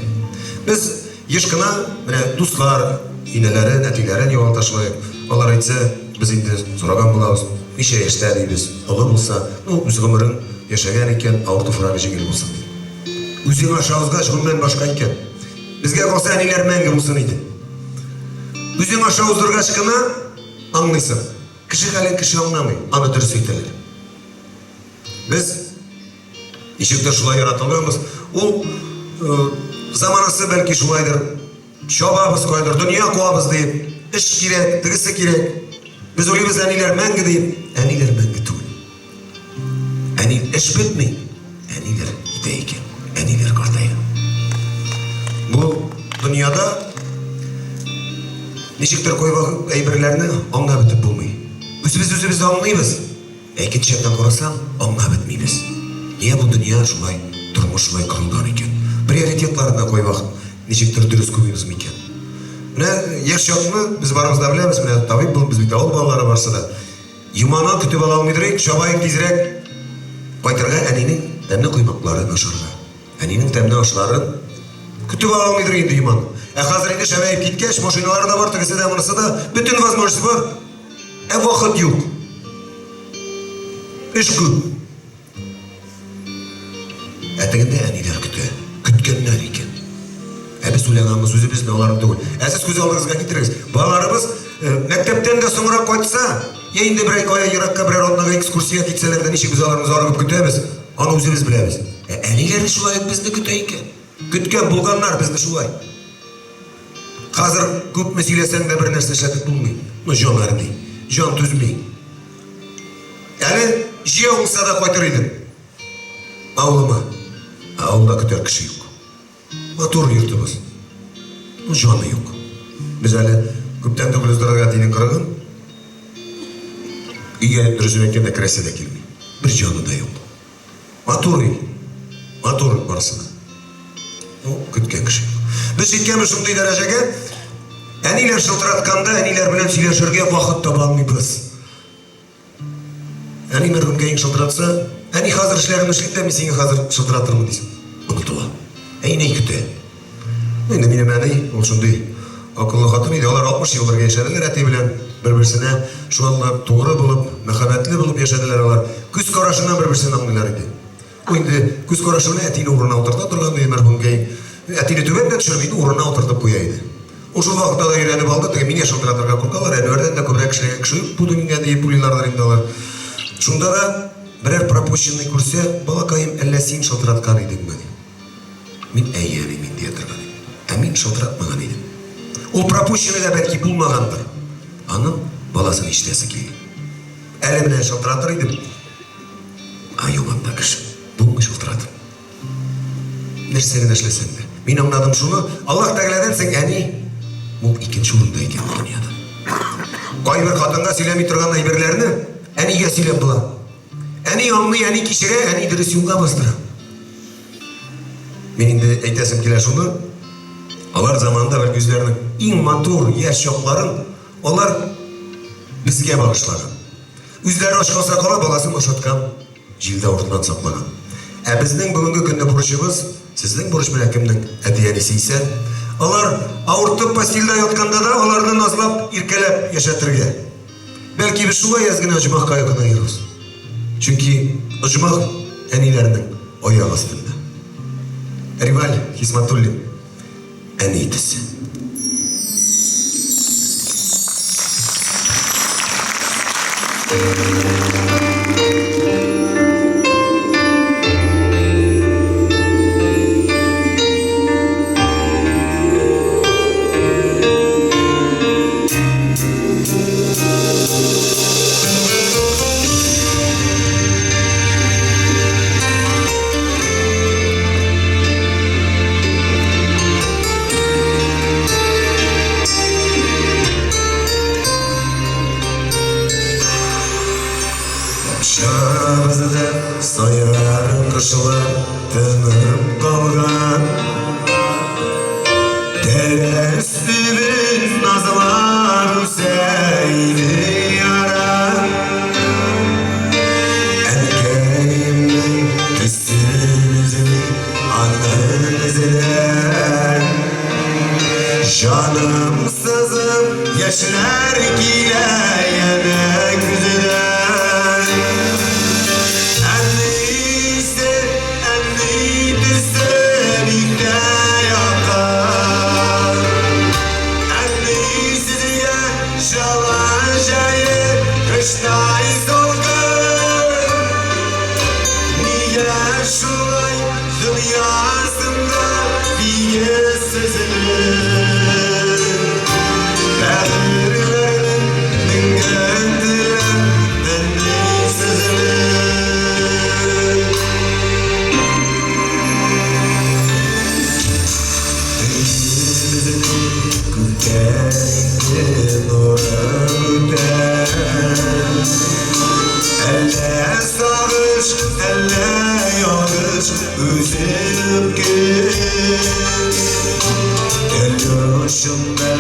Без еш кына менә дуслар, инәләрен, әтиләрен югалта шулай. Алар әйтсә, без инде сораган булабыз, ничә яшьтә дибез, олы булса, ну, үз гомерен яшәгән икән, авыр туфрагы җиңел булсын дип. Үзең аша узгач, гомумән башка икән. Безгә калса, әниләр мәңге булсын иде. Үзең аша уздыргач кына аңлыйсың. Кеше хәлен кеше аңламый, аны дөрес әйтәләр. Без Ничектер шулай яратылганбыз. Ул э, заманасы бәлки шулайдыр. Чабабыз кайдыр, дөнья куабыз дип. Эш кирәк, тегесе кирәк. Без уйлыйбыз әниләр мәңге дип. Әниләр мәңге түгел. Әни эш бетми. Әниләр китә икән. Әниләр картая. Бу дөньяда ничектер кайвакыт әйберләрне аңлап бетеп булмый. Үзебез үзебезне аңлыйбыз. Ә икенче яктан карасаң, аңлап бетмибез. Нигә бу дөнья шулай, тормыш шулай корылган икән? Приоритетларны да кайвакыт ничектер дөрес куймыйбыз микән? Менә яшь чакны без барыбыз да беләбез, менә табиб булып, без бит авыл балалары барысы да. Йоманы көтеп ала алмыйдыр идек, чабаек тизрәк кайтырга әнинең тәмле коймакларын ашарга. Әнинең тәмле ашларын көтеп ала алмыйдыр инде Йоман. Ә хәзер инде шәбәеп киткәч, машиналары да бар, тегесе дә, монысы да, бөтен возможность бар. Ә вакыт юк. Эш күп. Ә тегендә әниләр көтә. Көткәннәр икән. Ә без уйланабыз үзебезне, аларны түгел. Ә сез күз алдыгызга китерегез. Балаларыбыз э, мәктәптән дә соңрак кайтса, я инде берәр кая еракка берәр атнага экскурсия китсәләр дә ничек без аларны зарыгып көтәбез, аны үзебез беләбез. Ә әниләре шулай ук безне көтә икән. Көткән булганнар безне шулай. Хәзер күпме сөйләсәң дә бер нәрсә эшләтеп булмый. Ну, җан әрни, җан түзми. Әле җәяү булса да кайтыр идем. Авылыма. Ә авылда көтәр кеше юк. Матур йортыбыз. Ну, җаны юк. Без әле күптән түгел уздырдык әтинең кырыгын. Өйгә дөресен әйткәндә керәсе дә килми. Бер җаны да юк. Матур өй. Матур барысы да. Ну, көткән кеше юк. Без җиткәнбез шундый дәрәҗәгә, әниләр шылтыратканда әниләр белән сөйләшергә вакыт таба алмыйбыз. Әни мәрхүмкәең шылтыратса, әни хәзер эшләремне эшлим дә, мин сиңа хәзер шылтыратырмын дисең. Онытыла. Ә инәй көтә. Ну, инде минем әни, ул шундый акыллы хатын иде. Алар 60 ел бергә яшәделәр әти белән. Бер-берсенә шундый тугры булып, мәхәббәтле булып яшәделәр алар. Күз карашыннан бер-берсен аңлыйлар иде. Ул инде күз карашы белән әтине урынына утырта торган иде мәрхүмкәй. Әтине түбән дә төшерми иде, урынына утыртып куя иде. Ул шул вакытта да өйрәнеп алды, теге миңа шылтыратырга куркалар, Әнвәрдән дә күбрәк эшләгән кеше юк бу дөньяда диеп уйлыйлардыр инде алар. Шунда да Берәр пропущенный күрсә, балакаем, әллә син шылтыраткан идеңме, ди. Мин әйе, әни, мин дия торган идем. Ә мин шылтыратмаган идем. Ул пропущенный да бәлки булмагандыр. Аның баласын ишетәсе килде. Әле менә шылтыратыр идем. Ә юк анда кеше. Булмый шылтыратып. Нәрсә генә эшләсәң дә. Мин аңладым шуны, Аллаһ Тәгаләдән соң әни ул икенче урында икән бу дөньяда. Кайбер хатынга сөйләми торган әйберләрне әнигә сөйләп була. Әни аңлый, әни кичерә, әни дөрес юлга бастыра. Мин инде әйтәсем килә шуны, алар заманында бәлки үзләренең иң матур яшь чакларын алар безгә багышлаган. Үзләре ач калса кала, баласын ашаткан, җилдә авыртудан саклаган. Ә безнең бүгенге көнне бурычыбыз, сезнең бурыч менә кемнең әти-әнисе исән, алар авыртып постельдә ятканда да аларны назлап, иркәләп яшәтергә. Бәлки без шулай әз генә оҗмахка якынаербыз. Чөнки оҗмах әниләрнең аяк астында. Риваль Хисматуллин, Әни төсе. Бакчабызда сайрар кошлар тынып калган. Тәрәз төбен назлап үсә иде яран. Әнкәемнең төсен өзми аның эзләр. Җаным сызып яшьләр килә янә күздән. Әнисе, әни төсе бик тә якын. Әнисезгә җылы җәе кыштай салкын. Нигә шулай дөньясында тигезсезлек? Бәгырьләрнең меңгән теләп әнисезлек. Өебезнең күктә инде нуры бүтән. Әллә сагыш, әллә ялгыш үзе үпкән. Тел очында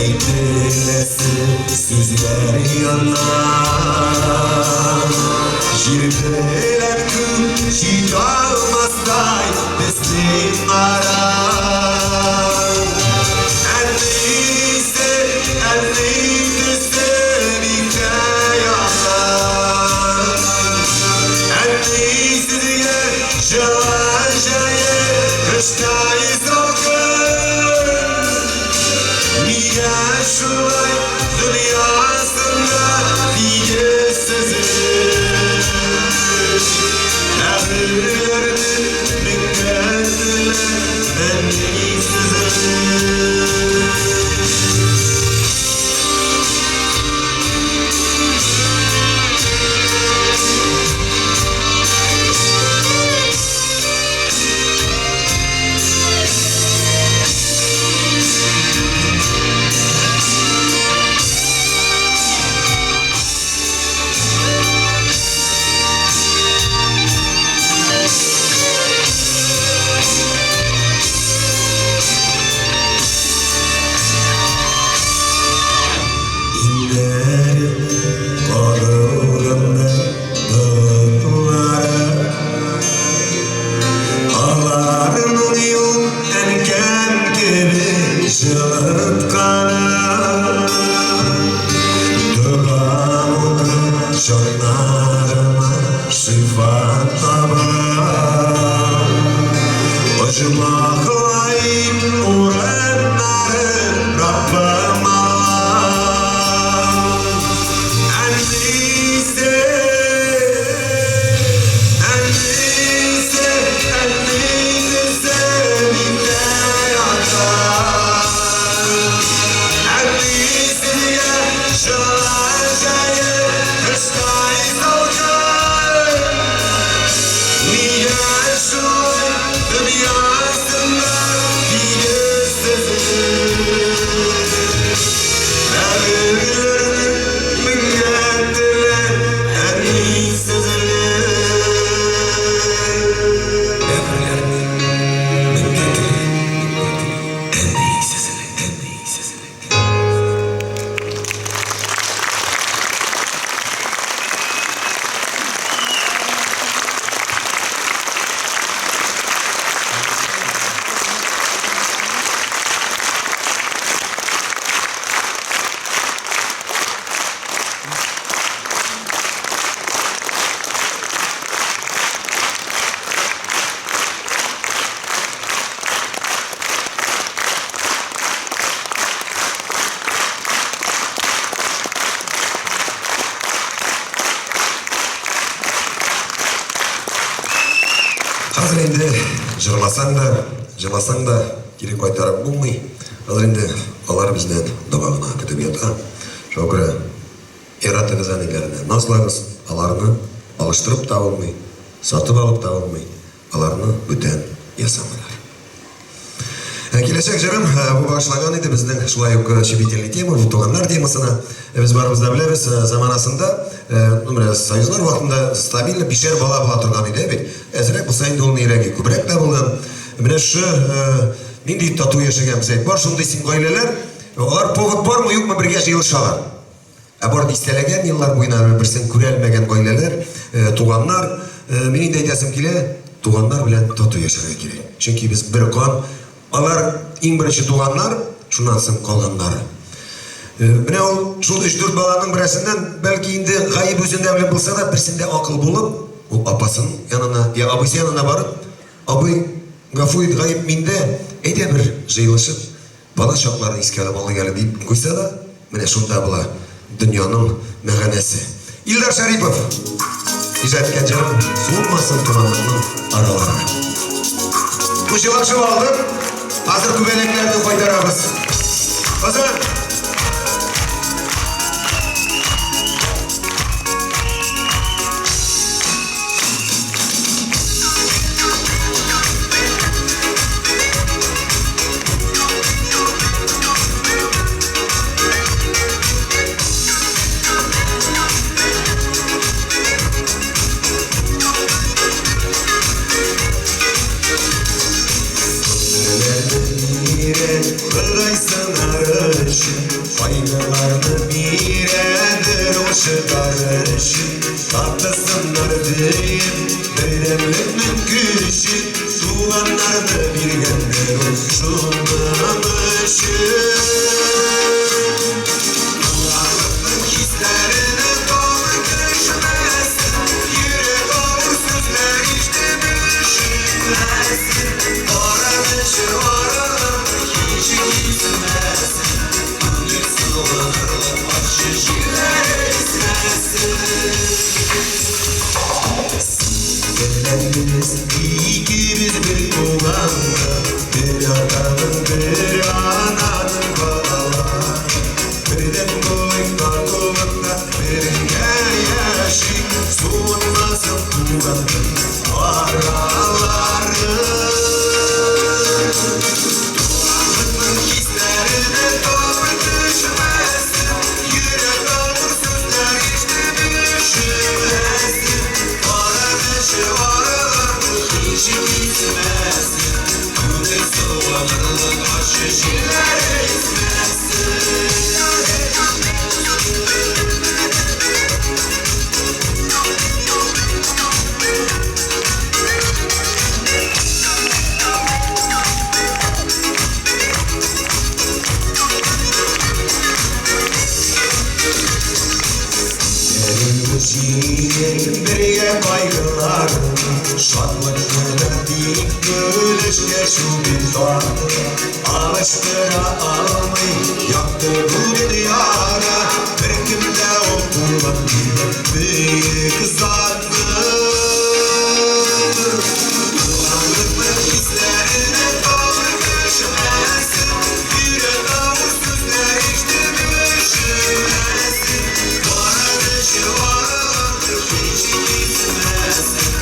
әйтеләсе сүзләр яна. Җир белән күк җитә алмастай безнең ара. Әнисе, әни төсе бик тә якын. Әнисезгә җылы җәе кыштай салкын. Нигә шулай дөньясында тигезсезлек? Бәгырьләрне меңгәтелә әнисезлек. Дөньясында тигезсезлек. Әбиләрнең меңгә теле әнисезлек. Әбиләрнең меңгә теле әнисезлек, әнисезлек. Хәзер инде җырласаң да, җыласаң да кире кайтарып булмый. Хәзер инде алар бездән дога гына көтеп ята. Шуңа күрә яратыгыз әниләрне, назлагыз, аларны алыштырып та булмый, сатып алып та булмый, аларны бүтән ясамыйлар. Киләчәк җырым бу багышлаган иде безнең шулай ук щепетильный тема, бу туганнар темасына. Без барыбыз да беләбез, заманасында, ну, менә союзлар вакытында стабильно бишәр бала була торган иде бит. Әзрәк булса инде ул нирәге күбрәк тә булган. Менә шы нинди тату яшәгәнбез әйт. Бар шундый син гаиләләр, алар повод бармы, юкмы бергә җыелышалар. Ә бар дистәләгән еллар буена бер-берсен күрәлмәгән гаиләләр, туганнар. Мин инде әйтәсем килә, туганнар белән тату яшәргә кирәк. Чөнки без бер кан. Алар иң беренче туганнар, шуннан соң калганнары. Менә ул шул өч-дүрт баланың берәрсеннән, бәлки инде гаеп үзендә белән булса да, берсендә акыл булып, ул апасын янына, я абыйсы янына барып, Абый, гафу ит, гаеп миндә, әйдә бер җыелышып, Бала чакларын искә алып алыйк әле, дип куйса да, менә шунда була дөньяның мәгънәсе. Илдар Шәрипов иҗат иткән җырым Суынмасын туганлыкның аралары. Хуҗалашып алдык, хәзер күбәләкләрне кайтарабыз. Казан! Ходай сынар өчен, кайгыларны бирәдер ул чыдар өчен. Татысыннар диеп, бердәмлекнең көчен, туганнарны биргәндер ул шуның өчен. Туганлыкның хисләренә тамыр төшмәсен, йөрәк авыр сүзләр ишетеп өшемәсен, кара мәче араларны һич кисмәсен, күңел сыгынырлык ачы җилләр исмәсен. Белән без икебез бер туганда, бер атаның, бер ананың балалары. Бердәм булыйк татулыкта, бергә яшик, суынмасын туганның аралары. Туганлыкның хисләренә тамыр төшмәсен, йөрәк авыр сүзләр ишетеп өшемәсен, кара мәче араларны һич кисмәсен, күңел сыгынырлык ачы җилләр исмәсен. Бергә кайгыларны, шатлыкны да тик бүлешкәч ул бит татлы. Алыштыра алмый якты бу дөньяда беркем дә ул туган дигән бөек затны. Туганлыкның хисләренә тамыр төшмәсен, йөрәк авыр сүзләр ишетеп өшемәсен, кара мәче араларны һич кисмәсен,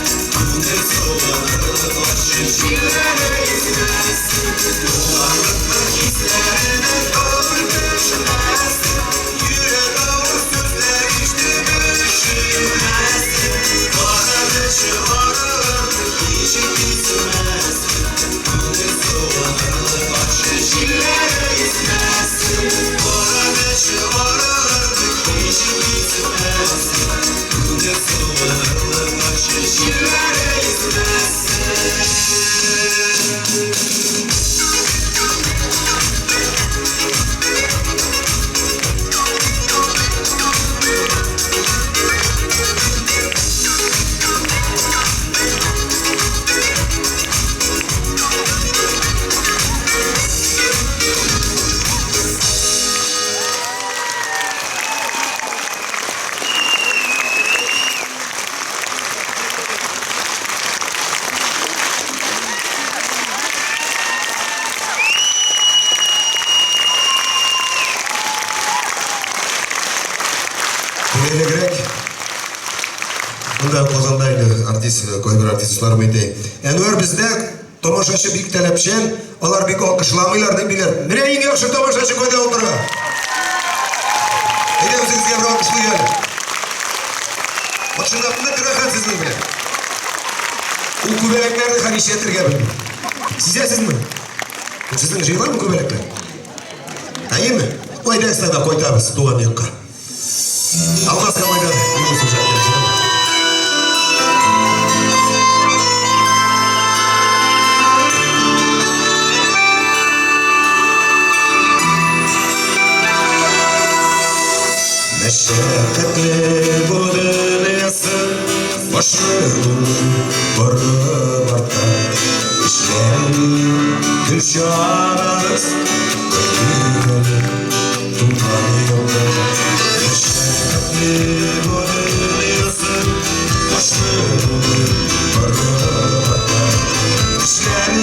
Күңел суынырлык ачы җилләре исмәсен. Туганлыкның хисләренә авыр төшмәсен. Йөрәк авыр сүзләр ишетеп өшемәсен. Кара мәче арыгын ничек кисмәсен. Күңел суынырлык ачы җилләре исмәсен. Кара мәче арыгын ничек кисмәсен. Күңел суынырлык ачы җилләре исмәсен. Элегрәк Монда Казанда инде артист, кайбер артистлар әйтә. Әнвәр бездә тамашачы бик таләпчән, алар бик алкышламыйлар дип биләр. Менә иң яхшы тамашачы кайда утыра? Әйдә үзегезгә бер алкышлыйк әле. Чынлап нык рәхәт сезнең белән. Ул күбәләкләрне хәл нишләтергә белми. Сизәсезме? Сезнең җыйламы күбәләкләр? Әйеме? Әйдәгез тогда кайтабыз туган якка. Алмаз Камайдан Юнус иҗат. Мәшәкатьле бу дөньясы, башы борып арта. Эшләрен гөл чабабыз, кайтыйк әле туган якка. Мәшәкатьле бу дөньясы, башы борып арта. Эшләрен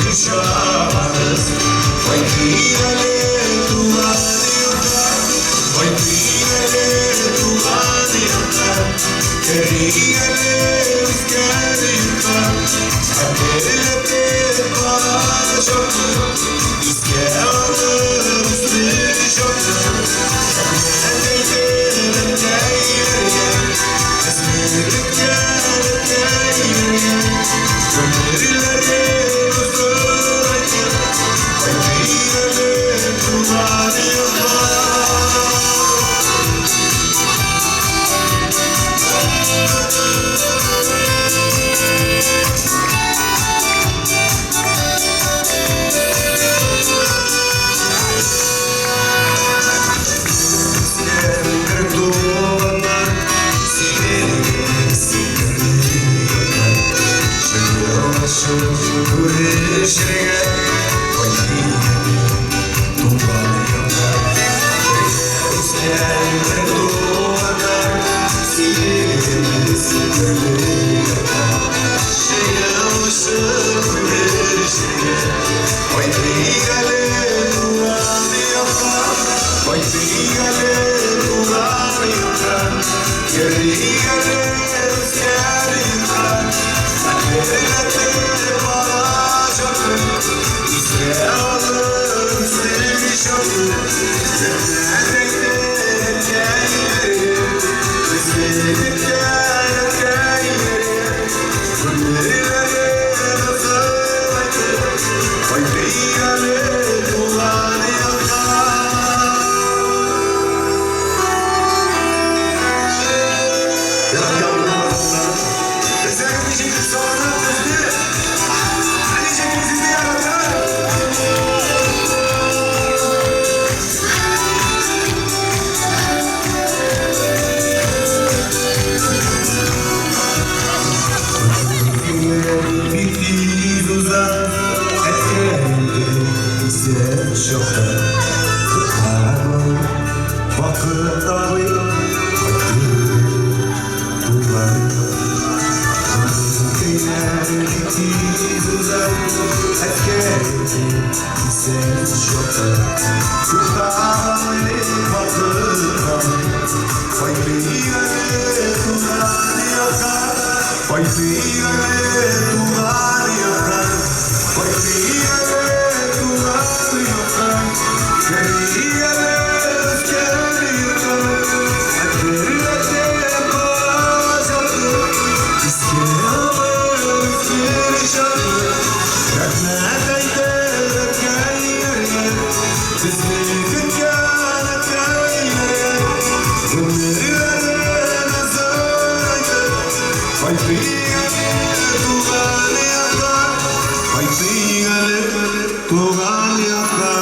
гөл чабабыз, кайтыйк әле туган якка. Кайтыйк әле туган якка, керик әле үскән йортка. Хәтерләтеп балачакны, искә алып үсмер чакны. Рәхмәт әйтеп әнкәйләргә, безне көткән әткәйләргә. Гомерләрен озынайтып, кайтыйк әле туган якка. Бер туганнар, синең күрешергә кайтыйк әле туган якка. Үскән бер туганнар, синең җыелышып күрешергә кайтыйк әле туган якка. Кайтыйк әле туган якка, керик әле үскән йортка. Хәтерләтеп балачакны, искә алып үсмер чакны. Рәхмәт әйтеп әнкәйләргә, безне көткән әткәйләргә. Гомерләрен озынайтып, кайтыйк әле туган якка. Безнең ничек сагынып безне, ничек сезне ярата. Бик тиз уза, әткәйдә исән чакта. Туктамый вакыт абый, кайтыйк туган Көннәр бик тиз уза, әткәйдә исән чакта. Туктамый вакыт абый, кайтыйк әле туган якка. Кайтыйк Кайтыйк әле туган якка, Кайтыйк әле туган якка, Керик әле үскән йортка, Хәтерләтеп балачакны, Искә алып үсмер чакны. Рәхмәт әйтеп әткәйләргә, Безне көткән әткәйләргә, Гомерләрен озайтып, Кайтыйк әле туган якка, Кайтыйк әле туган якка.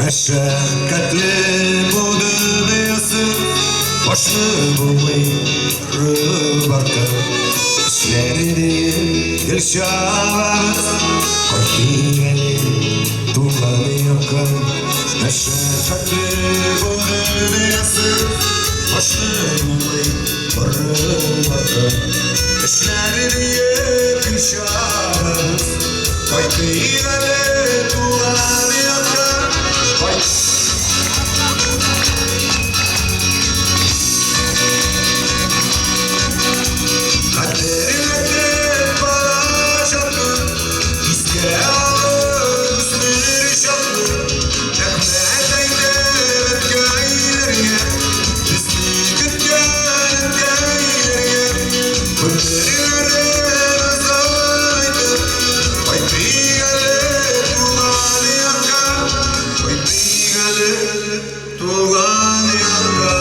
Мәшәкатьле бу дөньясы, Башны булмый рыбарка. Эшләре гел чабабыз, Кайтыйк әле туган якка. Мәшәкатьле бу дөньясы, Башны булмый рыбарка. Эшләре гел чабабыз, Кайтыйк әле туган якка. Кайт Хәтерләтеп балачакны, Искә алып үсмер чакны, Рәхмәт әйтеп әткәйләргә, Безне көткән әткәйләргә, Гомерләрен озайтып, Кайтыйк әле туган якка, Кайтыйк әле туган якка.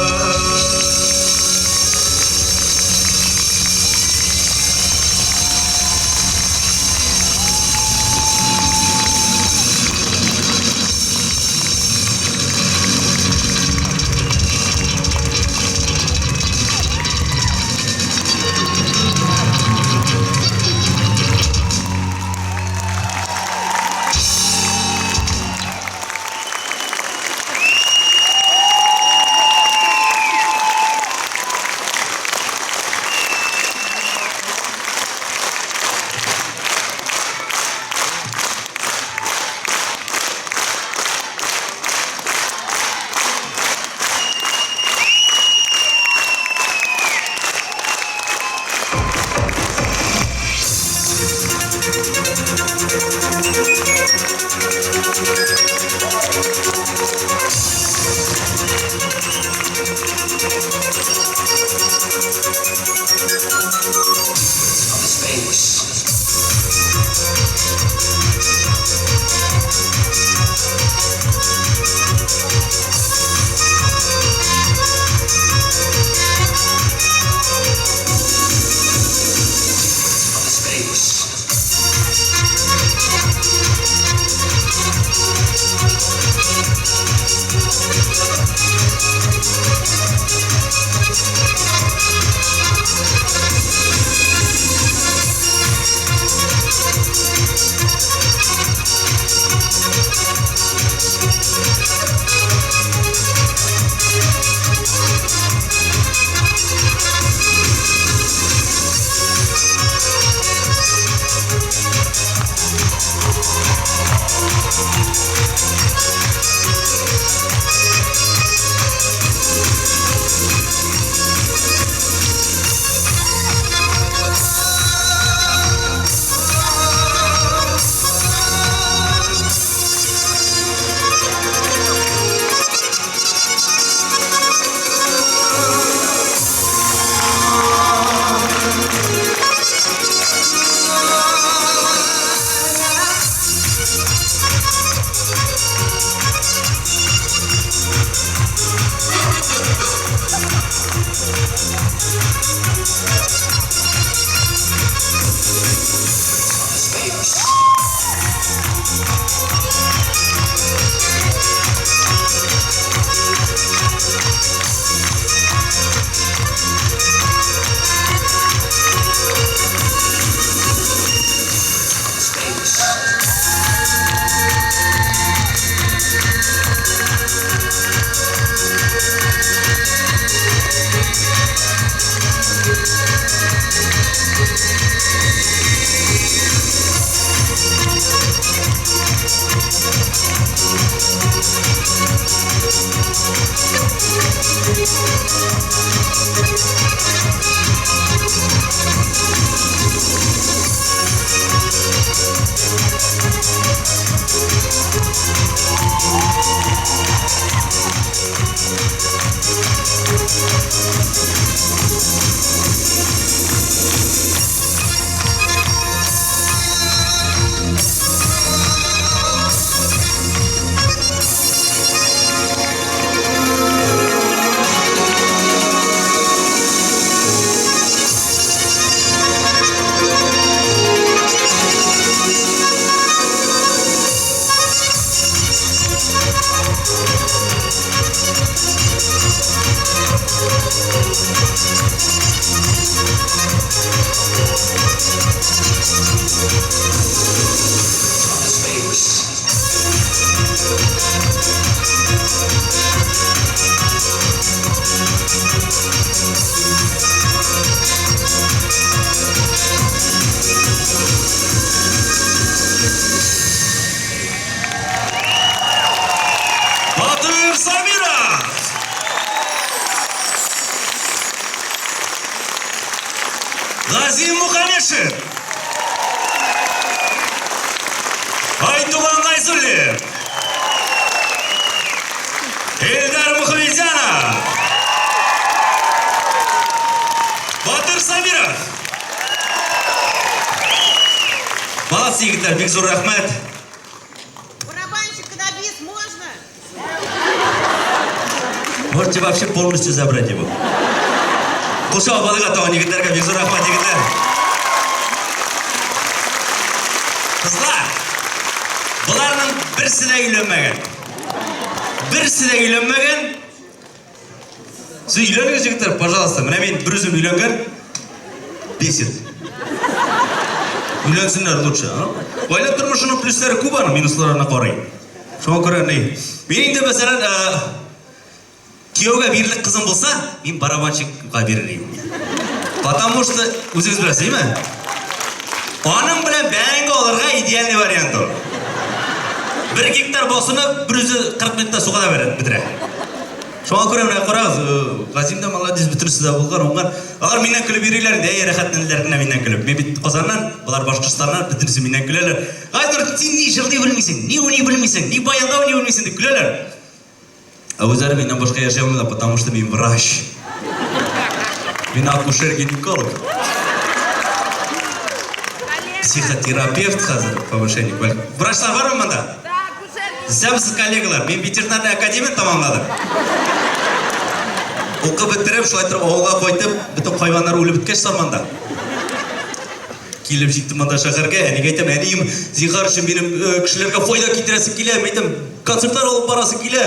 Газим Мухаммедшин! Айтуган Гайзуллин! Эльдар Мухаметзянов! Батыр Сабиров! Молодцы, егетләр, бик зур рәхмәт. Барабанщика на бис можно? Можете вообще полностью забрать его. Кул чабып алырга тагын егетләргә, бик зур рәхмәт, егетләр. Кызлар, боларның берсе дә өйләнмәгән. Берсе дә өйләнмәгән. Сез өйләнегез, егетләр, пожалуйста. Менә мин бер үзем өйләнгән. Бесит. Өйләнсеннәр лучше. А? Гаилә тормышының плюслары күп аның, минусларына карый. Шуңа күрә ни? Мин инде мәсәлән, кияүгә бирерлек кызым булса, мин барабанщикка бирер идем. Потому что, үзегез беләсез, әйме? Аның белән бәрәңге алырга идеальный вариант ул. Бер гектар басуны бер үзе 40 минутта суга да бәреп бетерә. Шуңа күрә менә карагыз, Газим дә молодец, бөтенесе дә булган, уңган. Алар миннән көлеп йөриләр инде, әй, рәхәтләнәләр генә миннән көлеп. Мин бит Казаннан, болар Башкортстаннан, бөтенесе миннән көләләр. Айнур, син ни җырлый белмисең, ни уйный белмисең, ни баянда уйный белмисең дип көләләр. Ә үзләре миннән башка яши алмыйлар, потому что мин врач. Мин акушер-гинеколог. Психотерапевт хәзер повышение. Врачлар бармы монда? Да, акушер. Исәнмесез, коллегалар. Мин ветеринарный академияне тәмамладым. Укып бетереп, шулай торып авылга кайтып, бөтен хайваннар үлеп беткәч сарманда. Килеп җиттем монда шәһәргә, әнигә әйтәм, әнием, зинһар өчен минем кешеләргә файда китерәсем килә, мин әйтәм, концертлар алып барасы килә,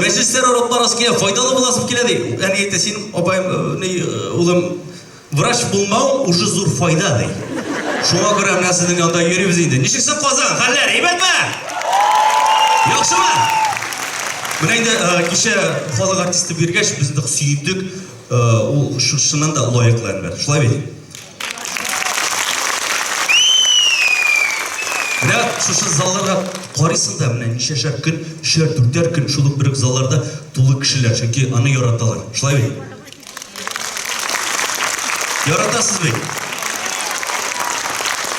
мәҗлесләр алып барасы килә, файдалы буласым килә, ди. Әни әйтә, синең апаем, ни, улым, врач булмау уже зур файда, ди. Шуңа күрә менә сезнең янда йөрибез инде. Ничек соң Казан? Хәлләр әйбәтме? Яхшымы? Менә инде кичә халык артисты биргәч, без нык сөендек. Ул чыннан да лаеклы, Әнвәр. Шулай бит? Менә шушы залларга карыйсың да, менә ничәшәр көн, өчәр, дүртәр көн шул ук бер үк залларда тулы кешеләр, чөнки аны яраталар. Шулай бит? Яратасыз бит?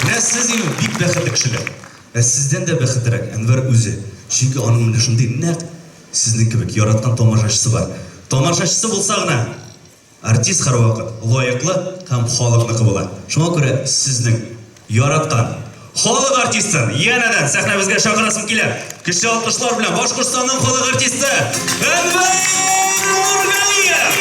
Менә сез инде бик бәхетле кешеләр. Ә сездән дә бәхетлерәк Әнвәр үзе. Чөнки аның менә шундый нәкъ сезнең кебек яраткан тамашачысы бар. Тамашачысы булса гына Артист һәрвакыт лаеклы һәм халыкныкы була. Шуңа күрә сезнең яраткан халык артистын янәдән сәхнәбезгә чакырасым килә. Көчле алкышлар белән Башкортстанның халык артисты Әнвәр Нургалиев!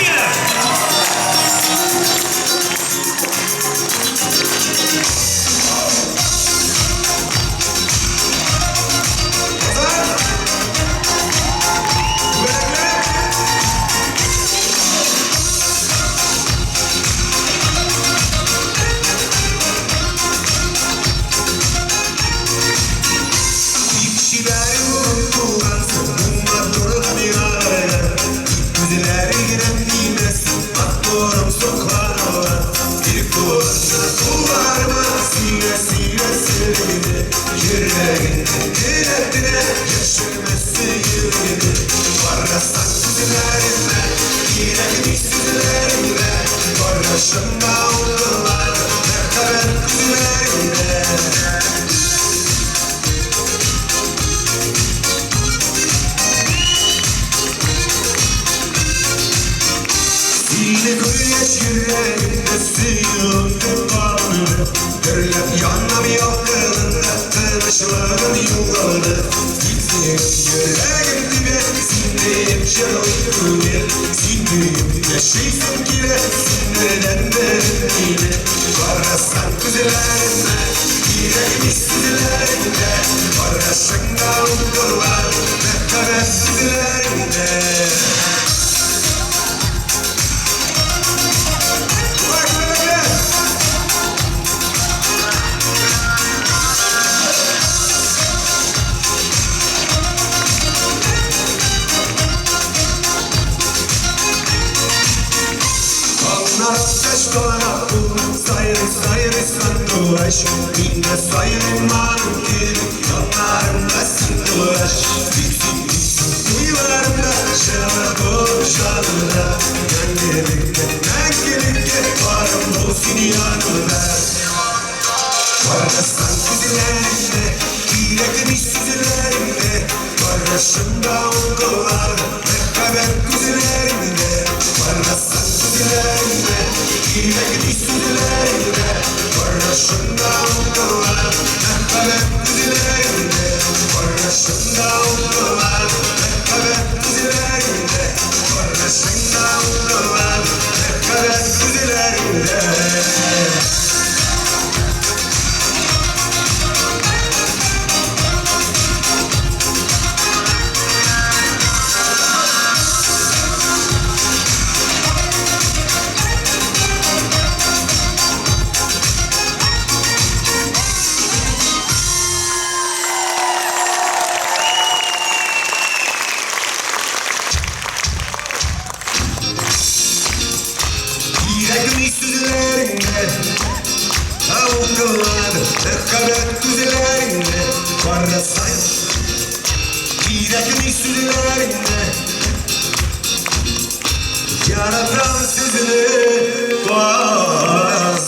Бик чибәр булып тугансың, бу матур табигатьләр. Тик күзләре генә тимәсен, матурым сокланалар. Бик куанды кулларыма, сөйлә, сөйлә сереңне. Йөрәгеңне телә-телә, яшермә сөюеңне. Карасаң күзләремә, кирәкми сүзләреңә. Карашыңда утлар, мәхәббәт күзләреңдә. Сине күргәч йөрәгемдә сөю кабынды. Дөрләп янам ялкынында, тынычлыгым югалды. Тик синең йөрәгем тибә, син диеп җырлый күңел. Син диеп яшисем килә, син белән мине. Карасаң күзләремә, кирәкми сүзләреңдә. Карашыңда утлар, мәхәббәт сүзләреңдә. Таңнар аткач кала сайрый, сайрый сандугач. Мин дә сайрыйм аның кебек, яннарымда син булгач. Тик син дисең уйларымда, җылы булып җанымда. Мәңгелеккә, мәңгелеккә барым бул син. син янымда. Карасаң күзләреңдә, кирәкми сүзләреңдә, карашыңда укыла мәхәббәт күзләреңдә. Карасаң күзләреңдә, кирәкми сүзләреңдә, карашыңда укыла мәхәббәт күзләреңдә. Карашыңда укыла мәхәббәт күзләреңдә, карашыңда укыла мәхәббәт күзләреңдә. Кирәкми сүзләреңдә, Укылады мәхәббәт күзләреңдә. Карасаң, кирәкми сүзләреңдә, Яратам сезне, Казан.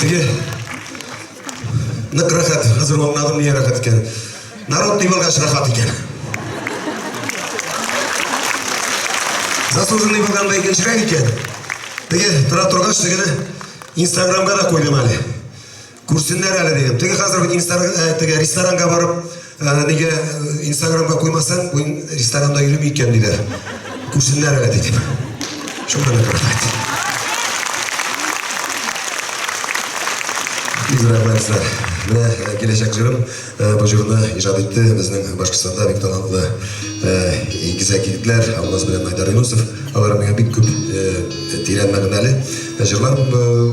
Теге нык рәхәт, хәзер аңладым нигә рәхәт икән. Народ дип алгач рәхәт икән. Заслуженный булганда икенчерәк икән. Теге тора торгач тегене Инстаграмга да куйдым әле. Күрсеннәр әле дидем. Теге хәзер бит Инстаграм, теге ресторанга барып, нигә Инстаграмга куймасаң, бу ресторанда йөрми икән диләр. Күрсеннәр әле дидем. Шунда да рәхәт. Бик рәхмәт сезгә. Менә киләчәк җырым, бу җырны иҗат итте безнең Башкортстанда бик талантлы игезәк егетләр Алмаз белән Айдар Юнусов. Алар миңа бик күп тирән мәгънәле җырлар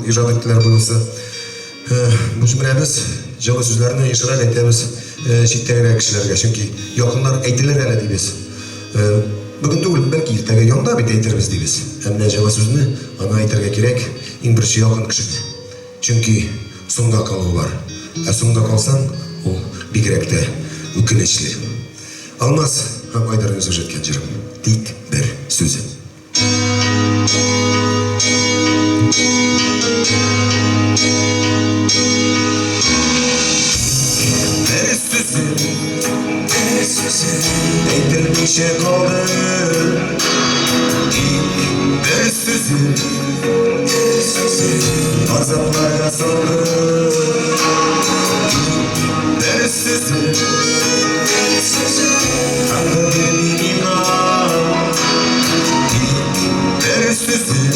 иҗат иттеләр бу юлсы. Бу менә без җылы сүзләрне ешрак әйтәбез читтәгерәк кешеләргә, чөнки якыннар әйтелер әле дибез. Бүген түгел, бәлки иртәгә янда бит әйтербез дибез. Ә менә җылы сүзне аны әйтергә кирәк иң беренче якын кешегә. Чөнки соңга калу бар. Ә соңга калсаң, ул бигрәк тә үкенечле. Алмаз һәм Айдар Юнысов җиткән җырым. Тик бер сүзем. Бер сүзем, бер сүзем әйтелмичә калды. Тик бер сүзем, бер сүзем газапларга салды. Тик бер сүзем, бер сүзем тынгы бирми миңа. Тик бер сүзем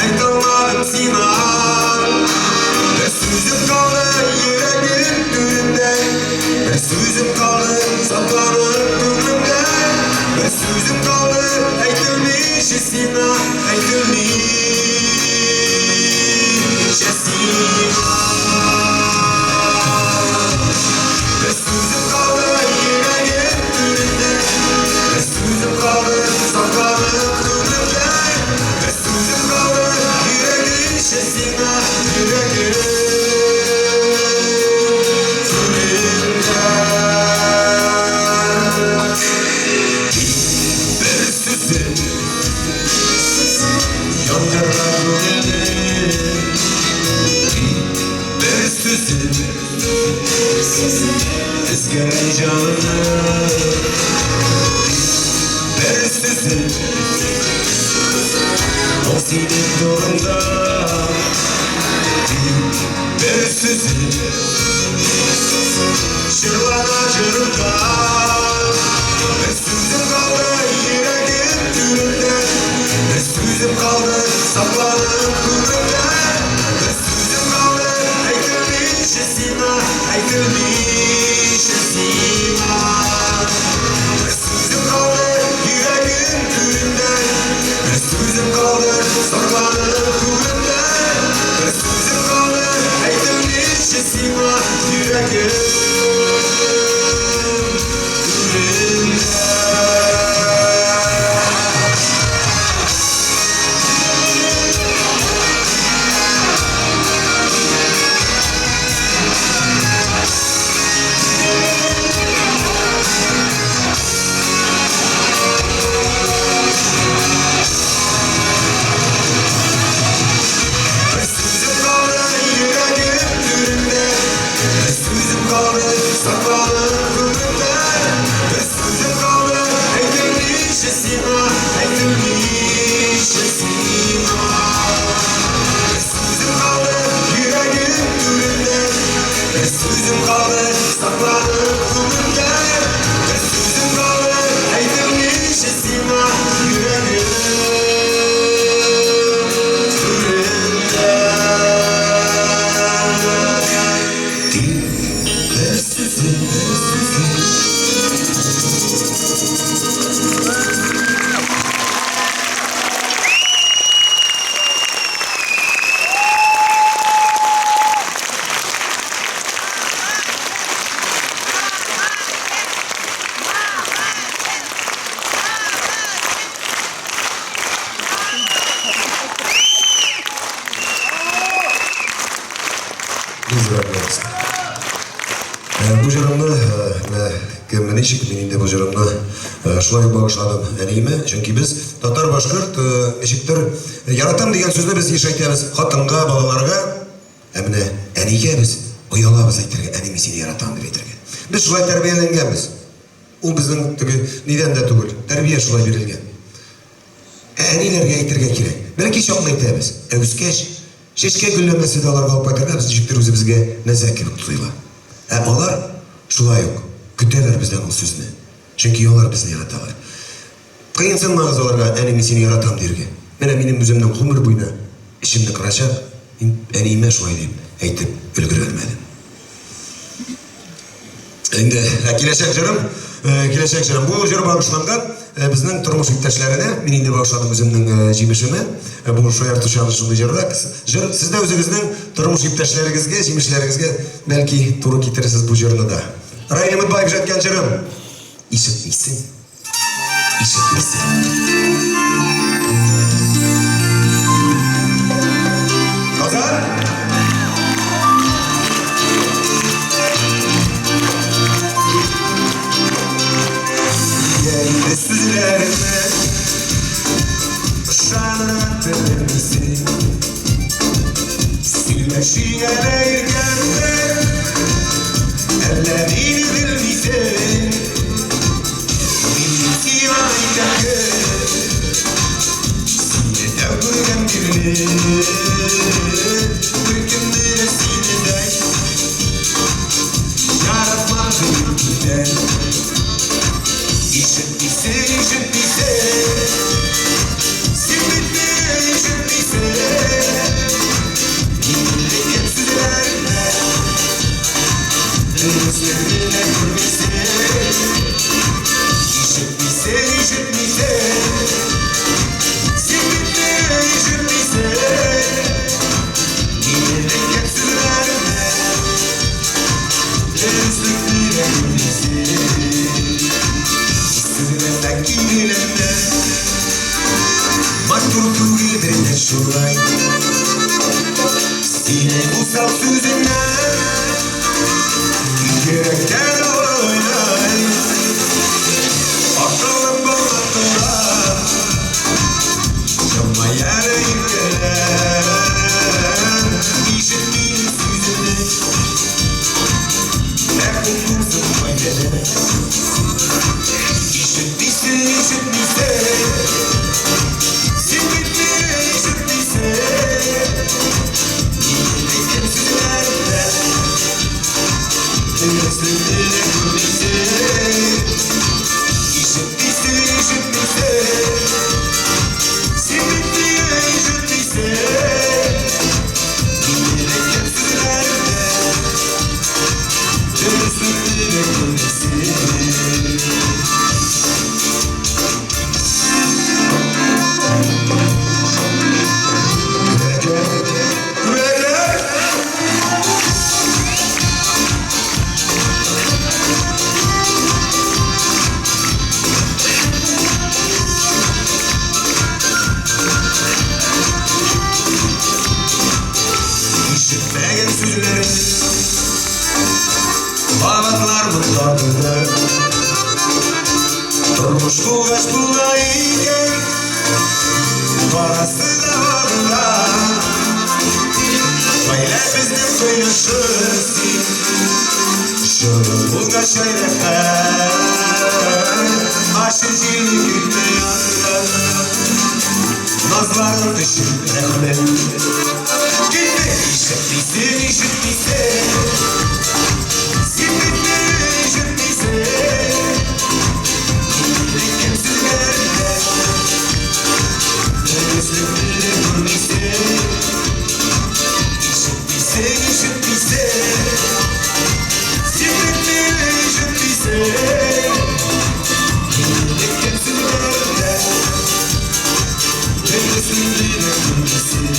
әйтә алмадым сиңа. Бер сүзем калды йөрәгем түрендә, бер сүзем калды сакланып күңелемдә, бер сүзем калды әйтелмичә сиңа, әйтелмичә сиңа. Бер сүзем калды йөрәгем түрендә, бер сүзем калды сакланып күңелемдә, бер сүзем калды йөрәгемчә сиңа, йөрәгем түрендә. Бер сүзем яндыра күңелне, бер сүзем өзгәләй җанымны, бер сүзем ул синең турында, бер сүзем җырлана җырымда. Бер сүзем калды йөрәгем түрендә, бер сүзем калды сакланып күңелемдә, бер сүзем калды әйтелмичә сиңа, әйтелмичә сиңа. Бер сүзем калды йөрәгем түрендә, бер сүзем калды сакланып күңелемдә, бер сүзем калды әйтелмичә сиңа, йөрәгем түрендә. Бик зур рәхмәт. Бу җырымны менә кем ничек мин инде бу җырымны шулай ук багышладым әниемә, чөнки без татар-башкорт ничектер яратам дигән сүзне без еш әйтәбез хатынга, балаларга, ә менә әнигә без оялабыз әйтергә, әни мин сине яратам дип әйтергә. Без шулай тәрбияләнгәнбез. Ул безнең теге нидән дә түгел, тәрбия шулай бирелгән. Ә әниләргә әйтергә кирәк. Бәләкәй чакны әйтәбез, ә үскәч, чәчкә гөлләмәсе дә аларга алып кайтырга без ничектер үзебезгә мәзәк кебек тоела. Ә алар шулай ук көтәләр бездән ул сүзне. Чөнки алар безне яраталар. Кыенсынмагыз аларга, әни, мин сине яратам, диергә. Менә минем үземнең гомер буена эчемне кырачак, мин әниемә шулай дип әйтеп өлгерә алмадым. Инде ә киләчәк җырым, киләчәк җырым. Бу җыр багышланган безнең тормыш иптәшләренә. Мин инде багышладым үземнең җимешемә. Бу шаяртучан шундый җырда. Җыр сез дә үзегезнең тормыш иптәшләрегезгә, җимешләрегезгә бәлки туры китерерсез бу җырны да. Раил Өметбаев иҗат җырым. Ишетмисең. Ишетмисең. Казан! Инде сүзләремә ышанырга теләмисең. Сөйләшик әле иркәндә, әллә мине белмисең. Мин сиңа әйтәм көн, сине тәү күргән бирле, беркемне дә синедәй яратмадым бүтән. Ишетмисең, ишетмисең, син бит мине ишетмисең. Минем әйткән сүзләремне дөреслекне дә күрмисең. Ишетмисең, ишетмисең, син бит мине ишетмисең. Минем әйткән сүзләремне дөреслекне дә күрмисең. Сүзләрдә киреләнә, матур түгелдер дә шулай. Синең усал сүзеңнән йөрәктән уйнай. Акылым була тора, елмаяр иркәләр. Ишет минем сүземне, бәхет булсын гаиләдә. Ишетмисең, ишетмисең, син бит мине ишетмисең. Минем әйткән сүзләремне дөреслекне дә күрмисең. Ишетмисең, ишетмисең, син бит мине ишетмисең. Минем әйткән сүзләремне дөреслекне дә күрмисең. Күрәләр! Ишетмәгән сүзләрен кабатлармын тагы да. Тормыш булгач була икән, карасы да агы да. Гаилә безнең кояшы син, җылы булгач ай рәхәт. Ачы җилне китте янда, назларың өчен рәхмәт. Китте! Ишетмисең, ишетмисең, син бит мине ишетмисең. Минем әйткән сүзләремне дөреслекне дә күрмисең. Ишетмисең, ишетмисең, син бит мине ишетмисең. Минем әйткән сүзләремне дөреслекне дә күрмисең.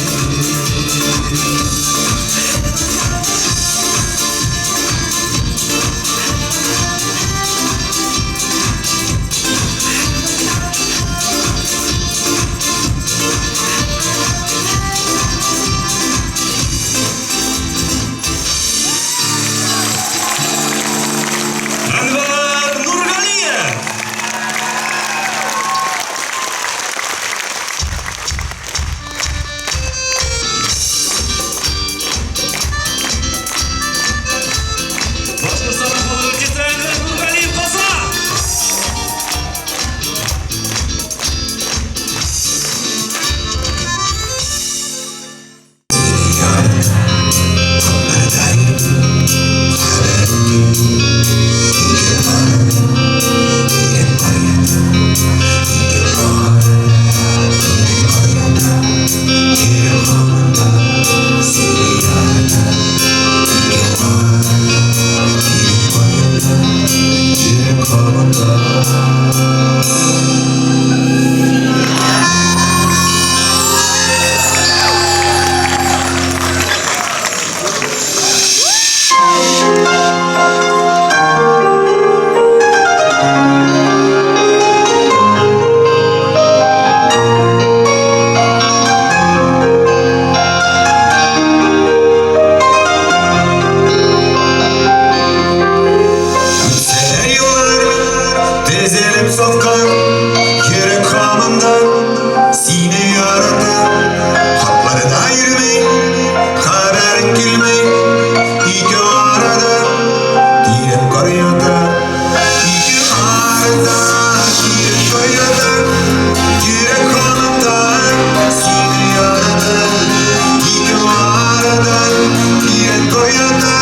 Уята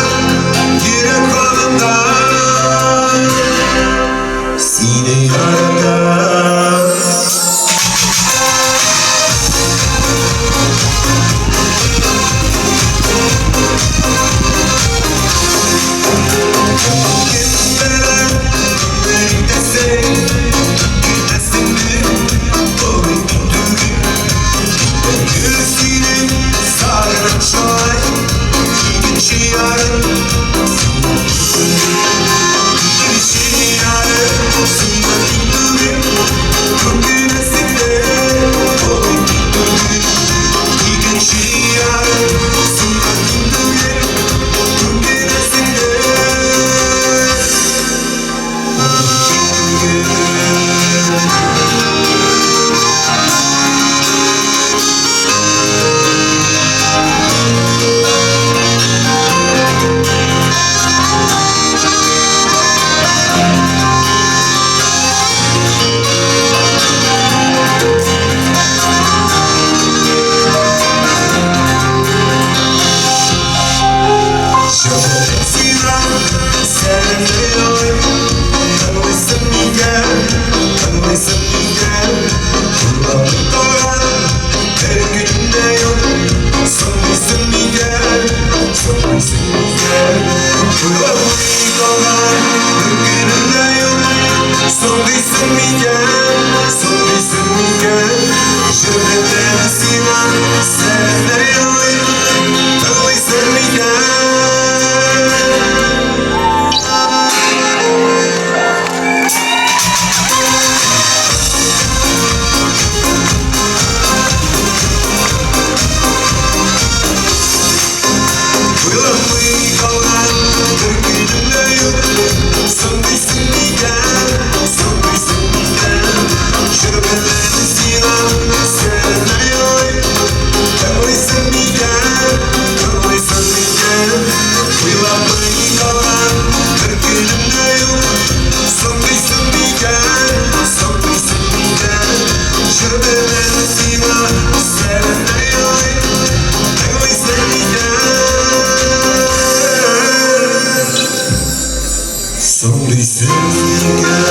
йөрәк канымда. Сине яратам. Кем белә, иртәсең, китәсеңме, булмый түгел. Гөл синең сагынып шулай, икенче ярым, икенче ярым, сиңа тиң түгел. Күңелесеңдә булмый түгел. Икенче ярым, сиңа тиң түгел. Күңелесеңдә Сиңа сәләм тыңлыйсың микән, тыңлыйсың микән? Уйлап торган бер көнем дә юк. Соңлыйсың микән, соңлыйсың микән? Уйламый калган бер көнем дә юк. Соңлыйсың микән, соңлыйсың микән? Җыр сиңа сәламнәр юллыйм. Тыңлыйсың микән? Уйламый калган бер көнем дә юк. Соңлыйсың микән, соңлыйсың микән? Җыр белән сиңа сәламнәр юллыйм. Тыңлыйсың микән, тыңлыйсың микән? Уйламый калган бер көнем дә юк. Соңлыйсың микән, соңлыйсың микән? Җыр белән сиңа сәламнәр юллыйм. Тыңлыйсың микән? Соңлыйсың микән?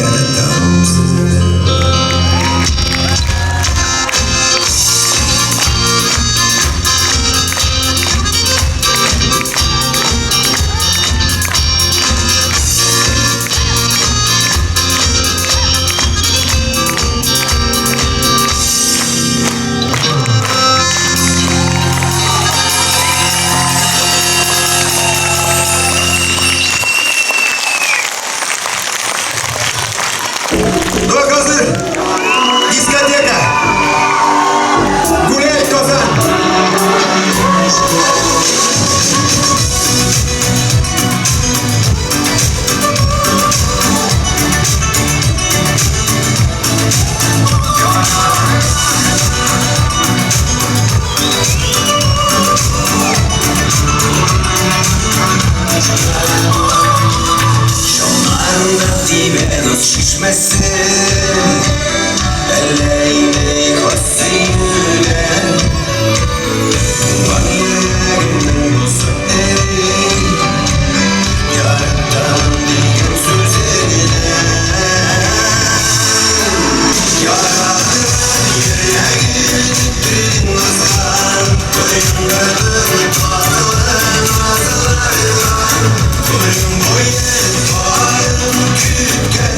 Яратам сине. Ну, а хәзер дискотека. Гуляй, Казан! Чалларда тибә дус чишмәсе, Әллә инде хас сөюдән. Туган йөрәгемнең дусы эри, Яратам дигән сүзеннән. Яратам йөрәгем назлар, Тояндырдың татлы назлардан. Көн буе барым көткән.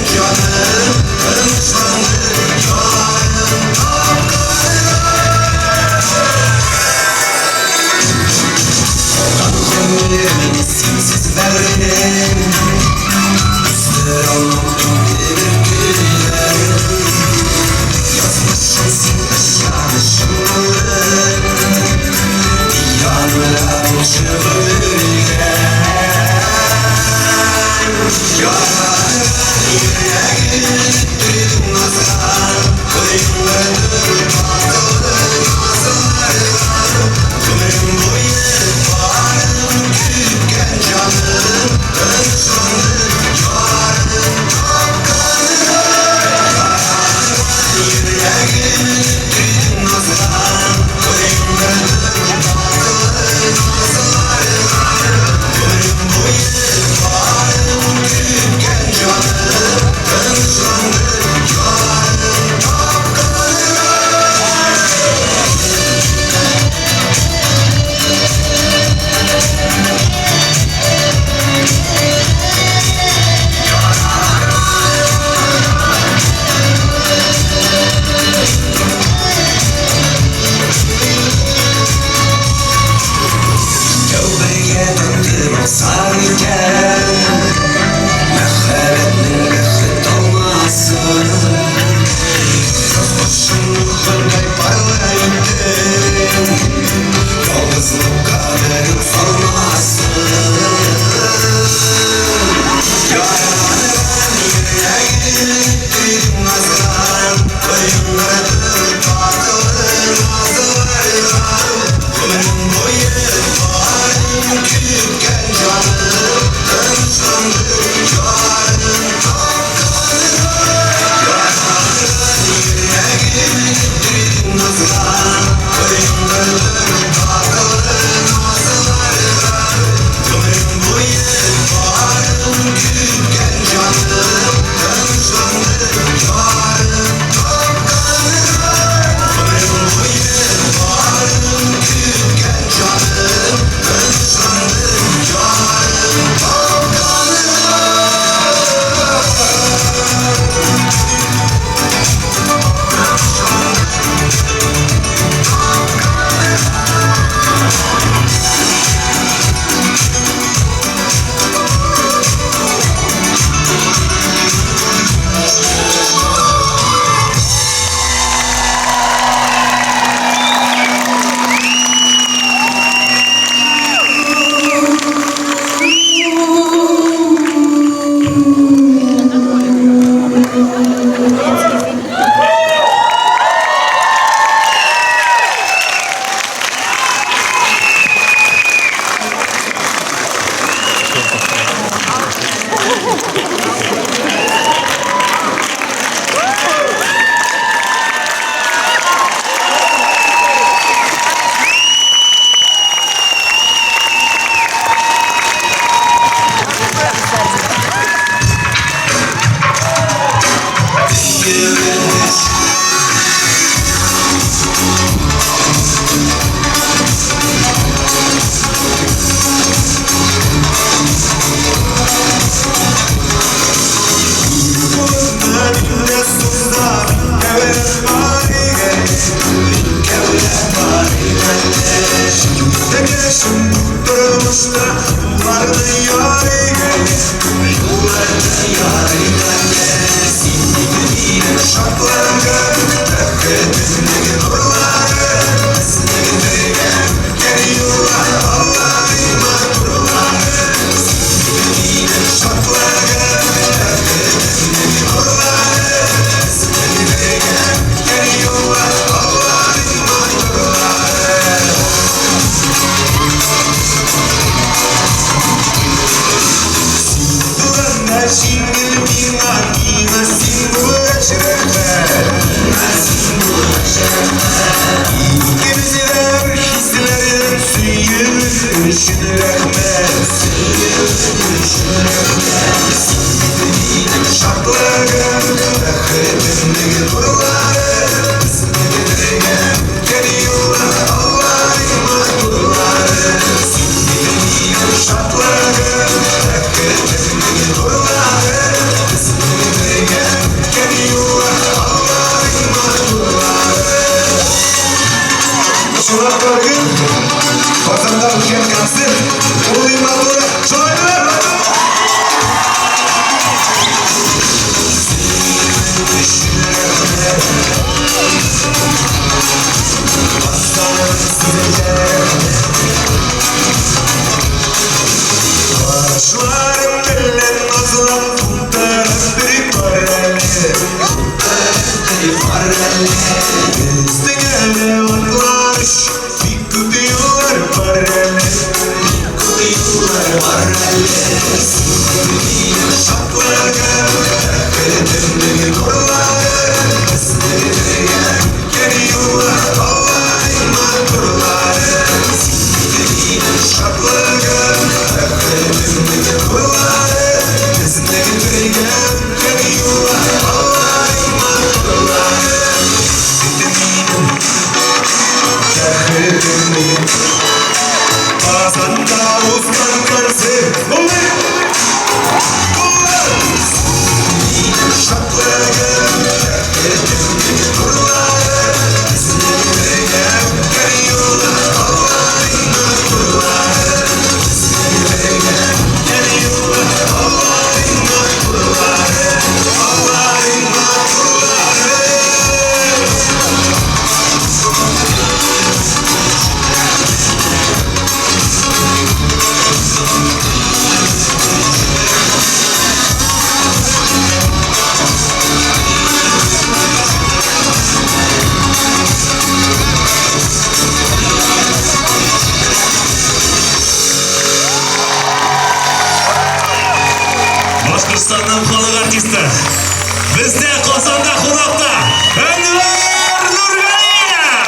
Башларым белән назлап тутырып бер Шатлыгым, бәхетем нурлары, Безнең бергә үткән юллар, алларың матурлары. Безнең бергә үткән юллар, алларың матурлары, алларың матурлары. Башкортстанның халык артисты. Бездә Казанда кунакта Әнвәр Нургалиев!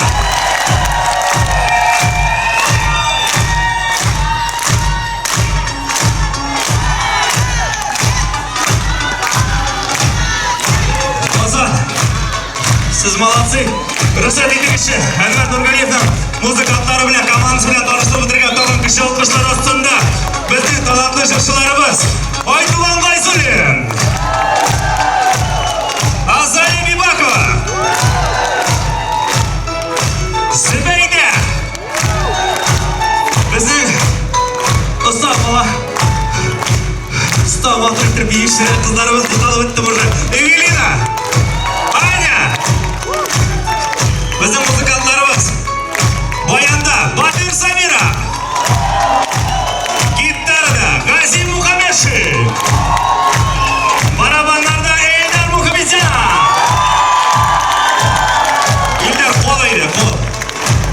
Казан, сез молодцы. Рөхсәт итегезче, Әнвәр Нургалиевның музыкантлары белән, командасы белән таныштырып бетергән тагын кеше алкышлар астында безнең талантлы җырчыларыбыз Айтуган Гайзуллин, Азалия Бибакова, Зөбәйдә, безнең оста бала, оста матур итеп биюче кызларыбыз буталып бетте уже. Эвелина, Аня, безнең музыкантларыбыз баянда Батыр Самира, гитарада Газим Мухаммедшин, барабаннарда Эльдар Мухаммедзян. Илдар, кул әйдә, кул.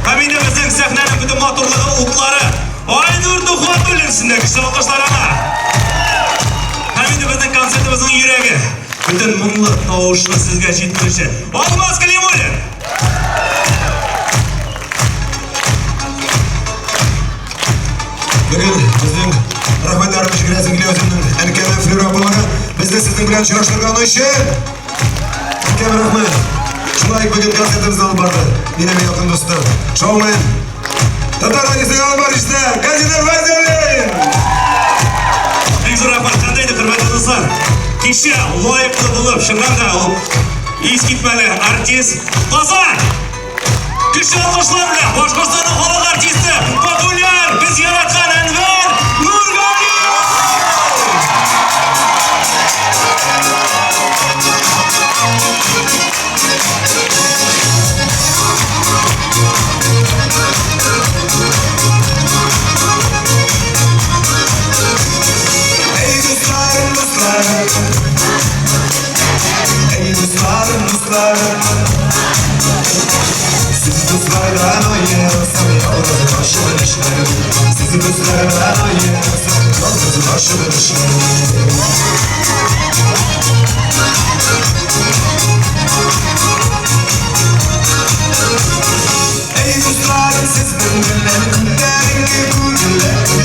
Һәм инде безнең сәхнәнең бөтен матурлыгы, утлары Айнур Тухватуллин сендә көчле алкышлар аңа. Һәм инде безнең концертыбызның йөрәге, бөтен моңлы тавышны сезгә җиткерүче Алмаз Калимуллин. Бүген безнең рәхмәтләребез җиткерәсем килә үземнең әнкәмә Флюра апаларга. Безне сезнең белән очраштырган өчен. Әнкәм рәхмәт. Шулай ук бүген концертыбызны алып барды. Минем якын дустым, шоумен, татар радиосының алып баручысы Газинур Фәйзуллин. Бик зур рәхмәт, кандай инде, хөрмәтле дуслар. Кичә лаеклы булып, чыннан да ул искитмәле артист Казан! Көчле алкышлар белән Башкортстанның халык артисты, популяр, без яраткан Әнвәр Нургалиев! Ey dostlarım dostlarım Ey dostlarım dostlarım Sizi dostlardan ayırsam yalnız başımın işlerim Sizi dostlardan ayırsam yalnız başımın işlerim Ey dostlarım sizin bilen günlerin günler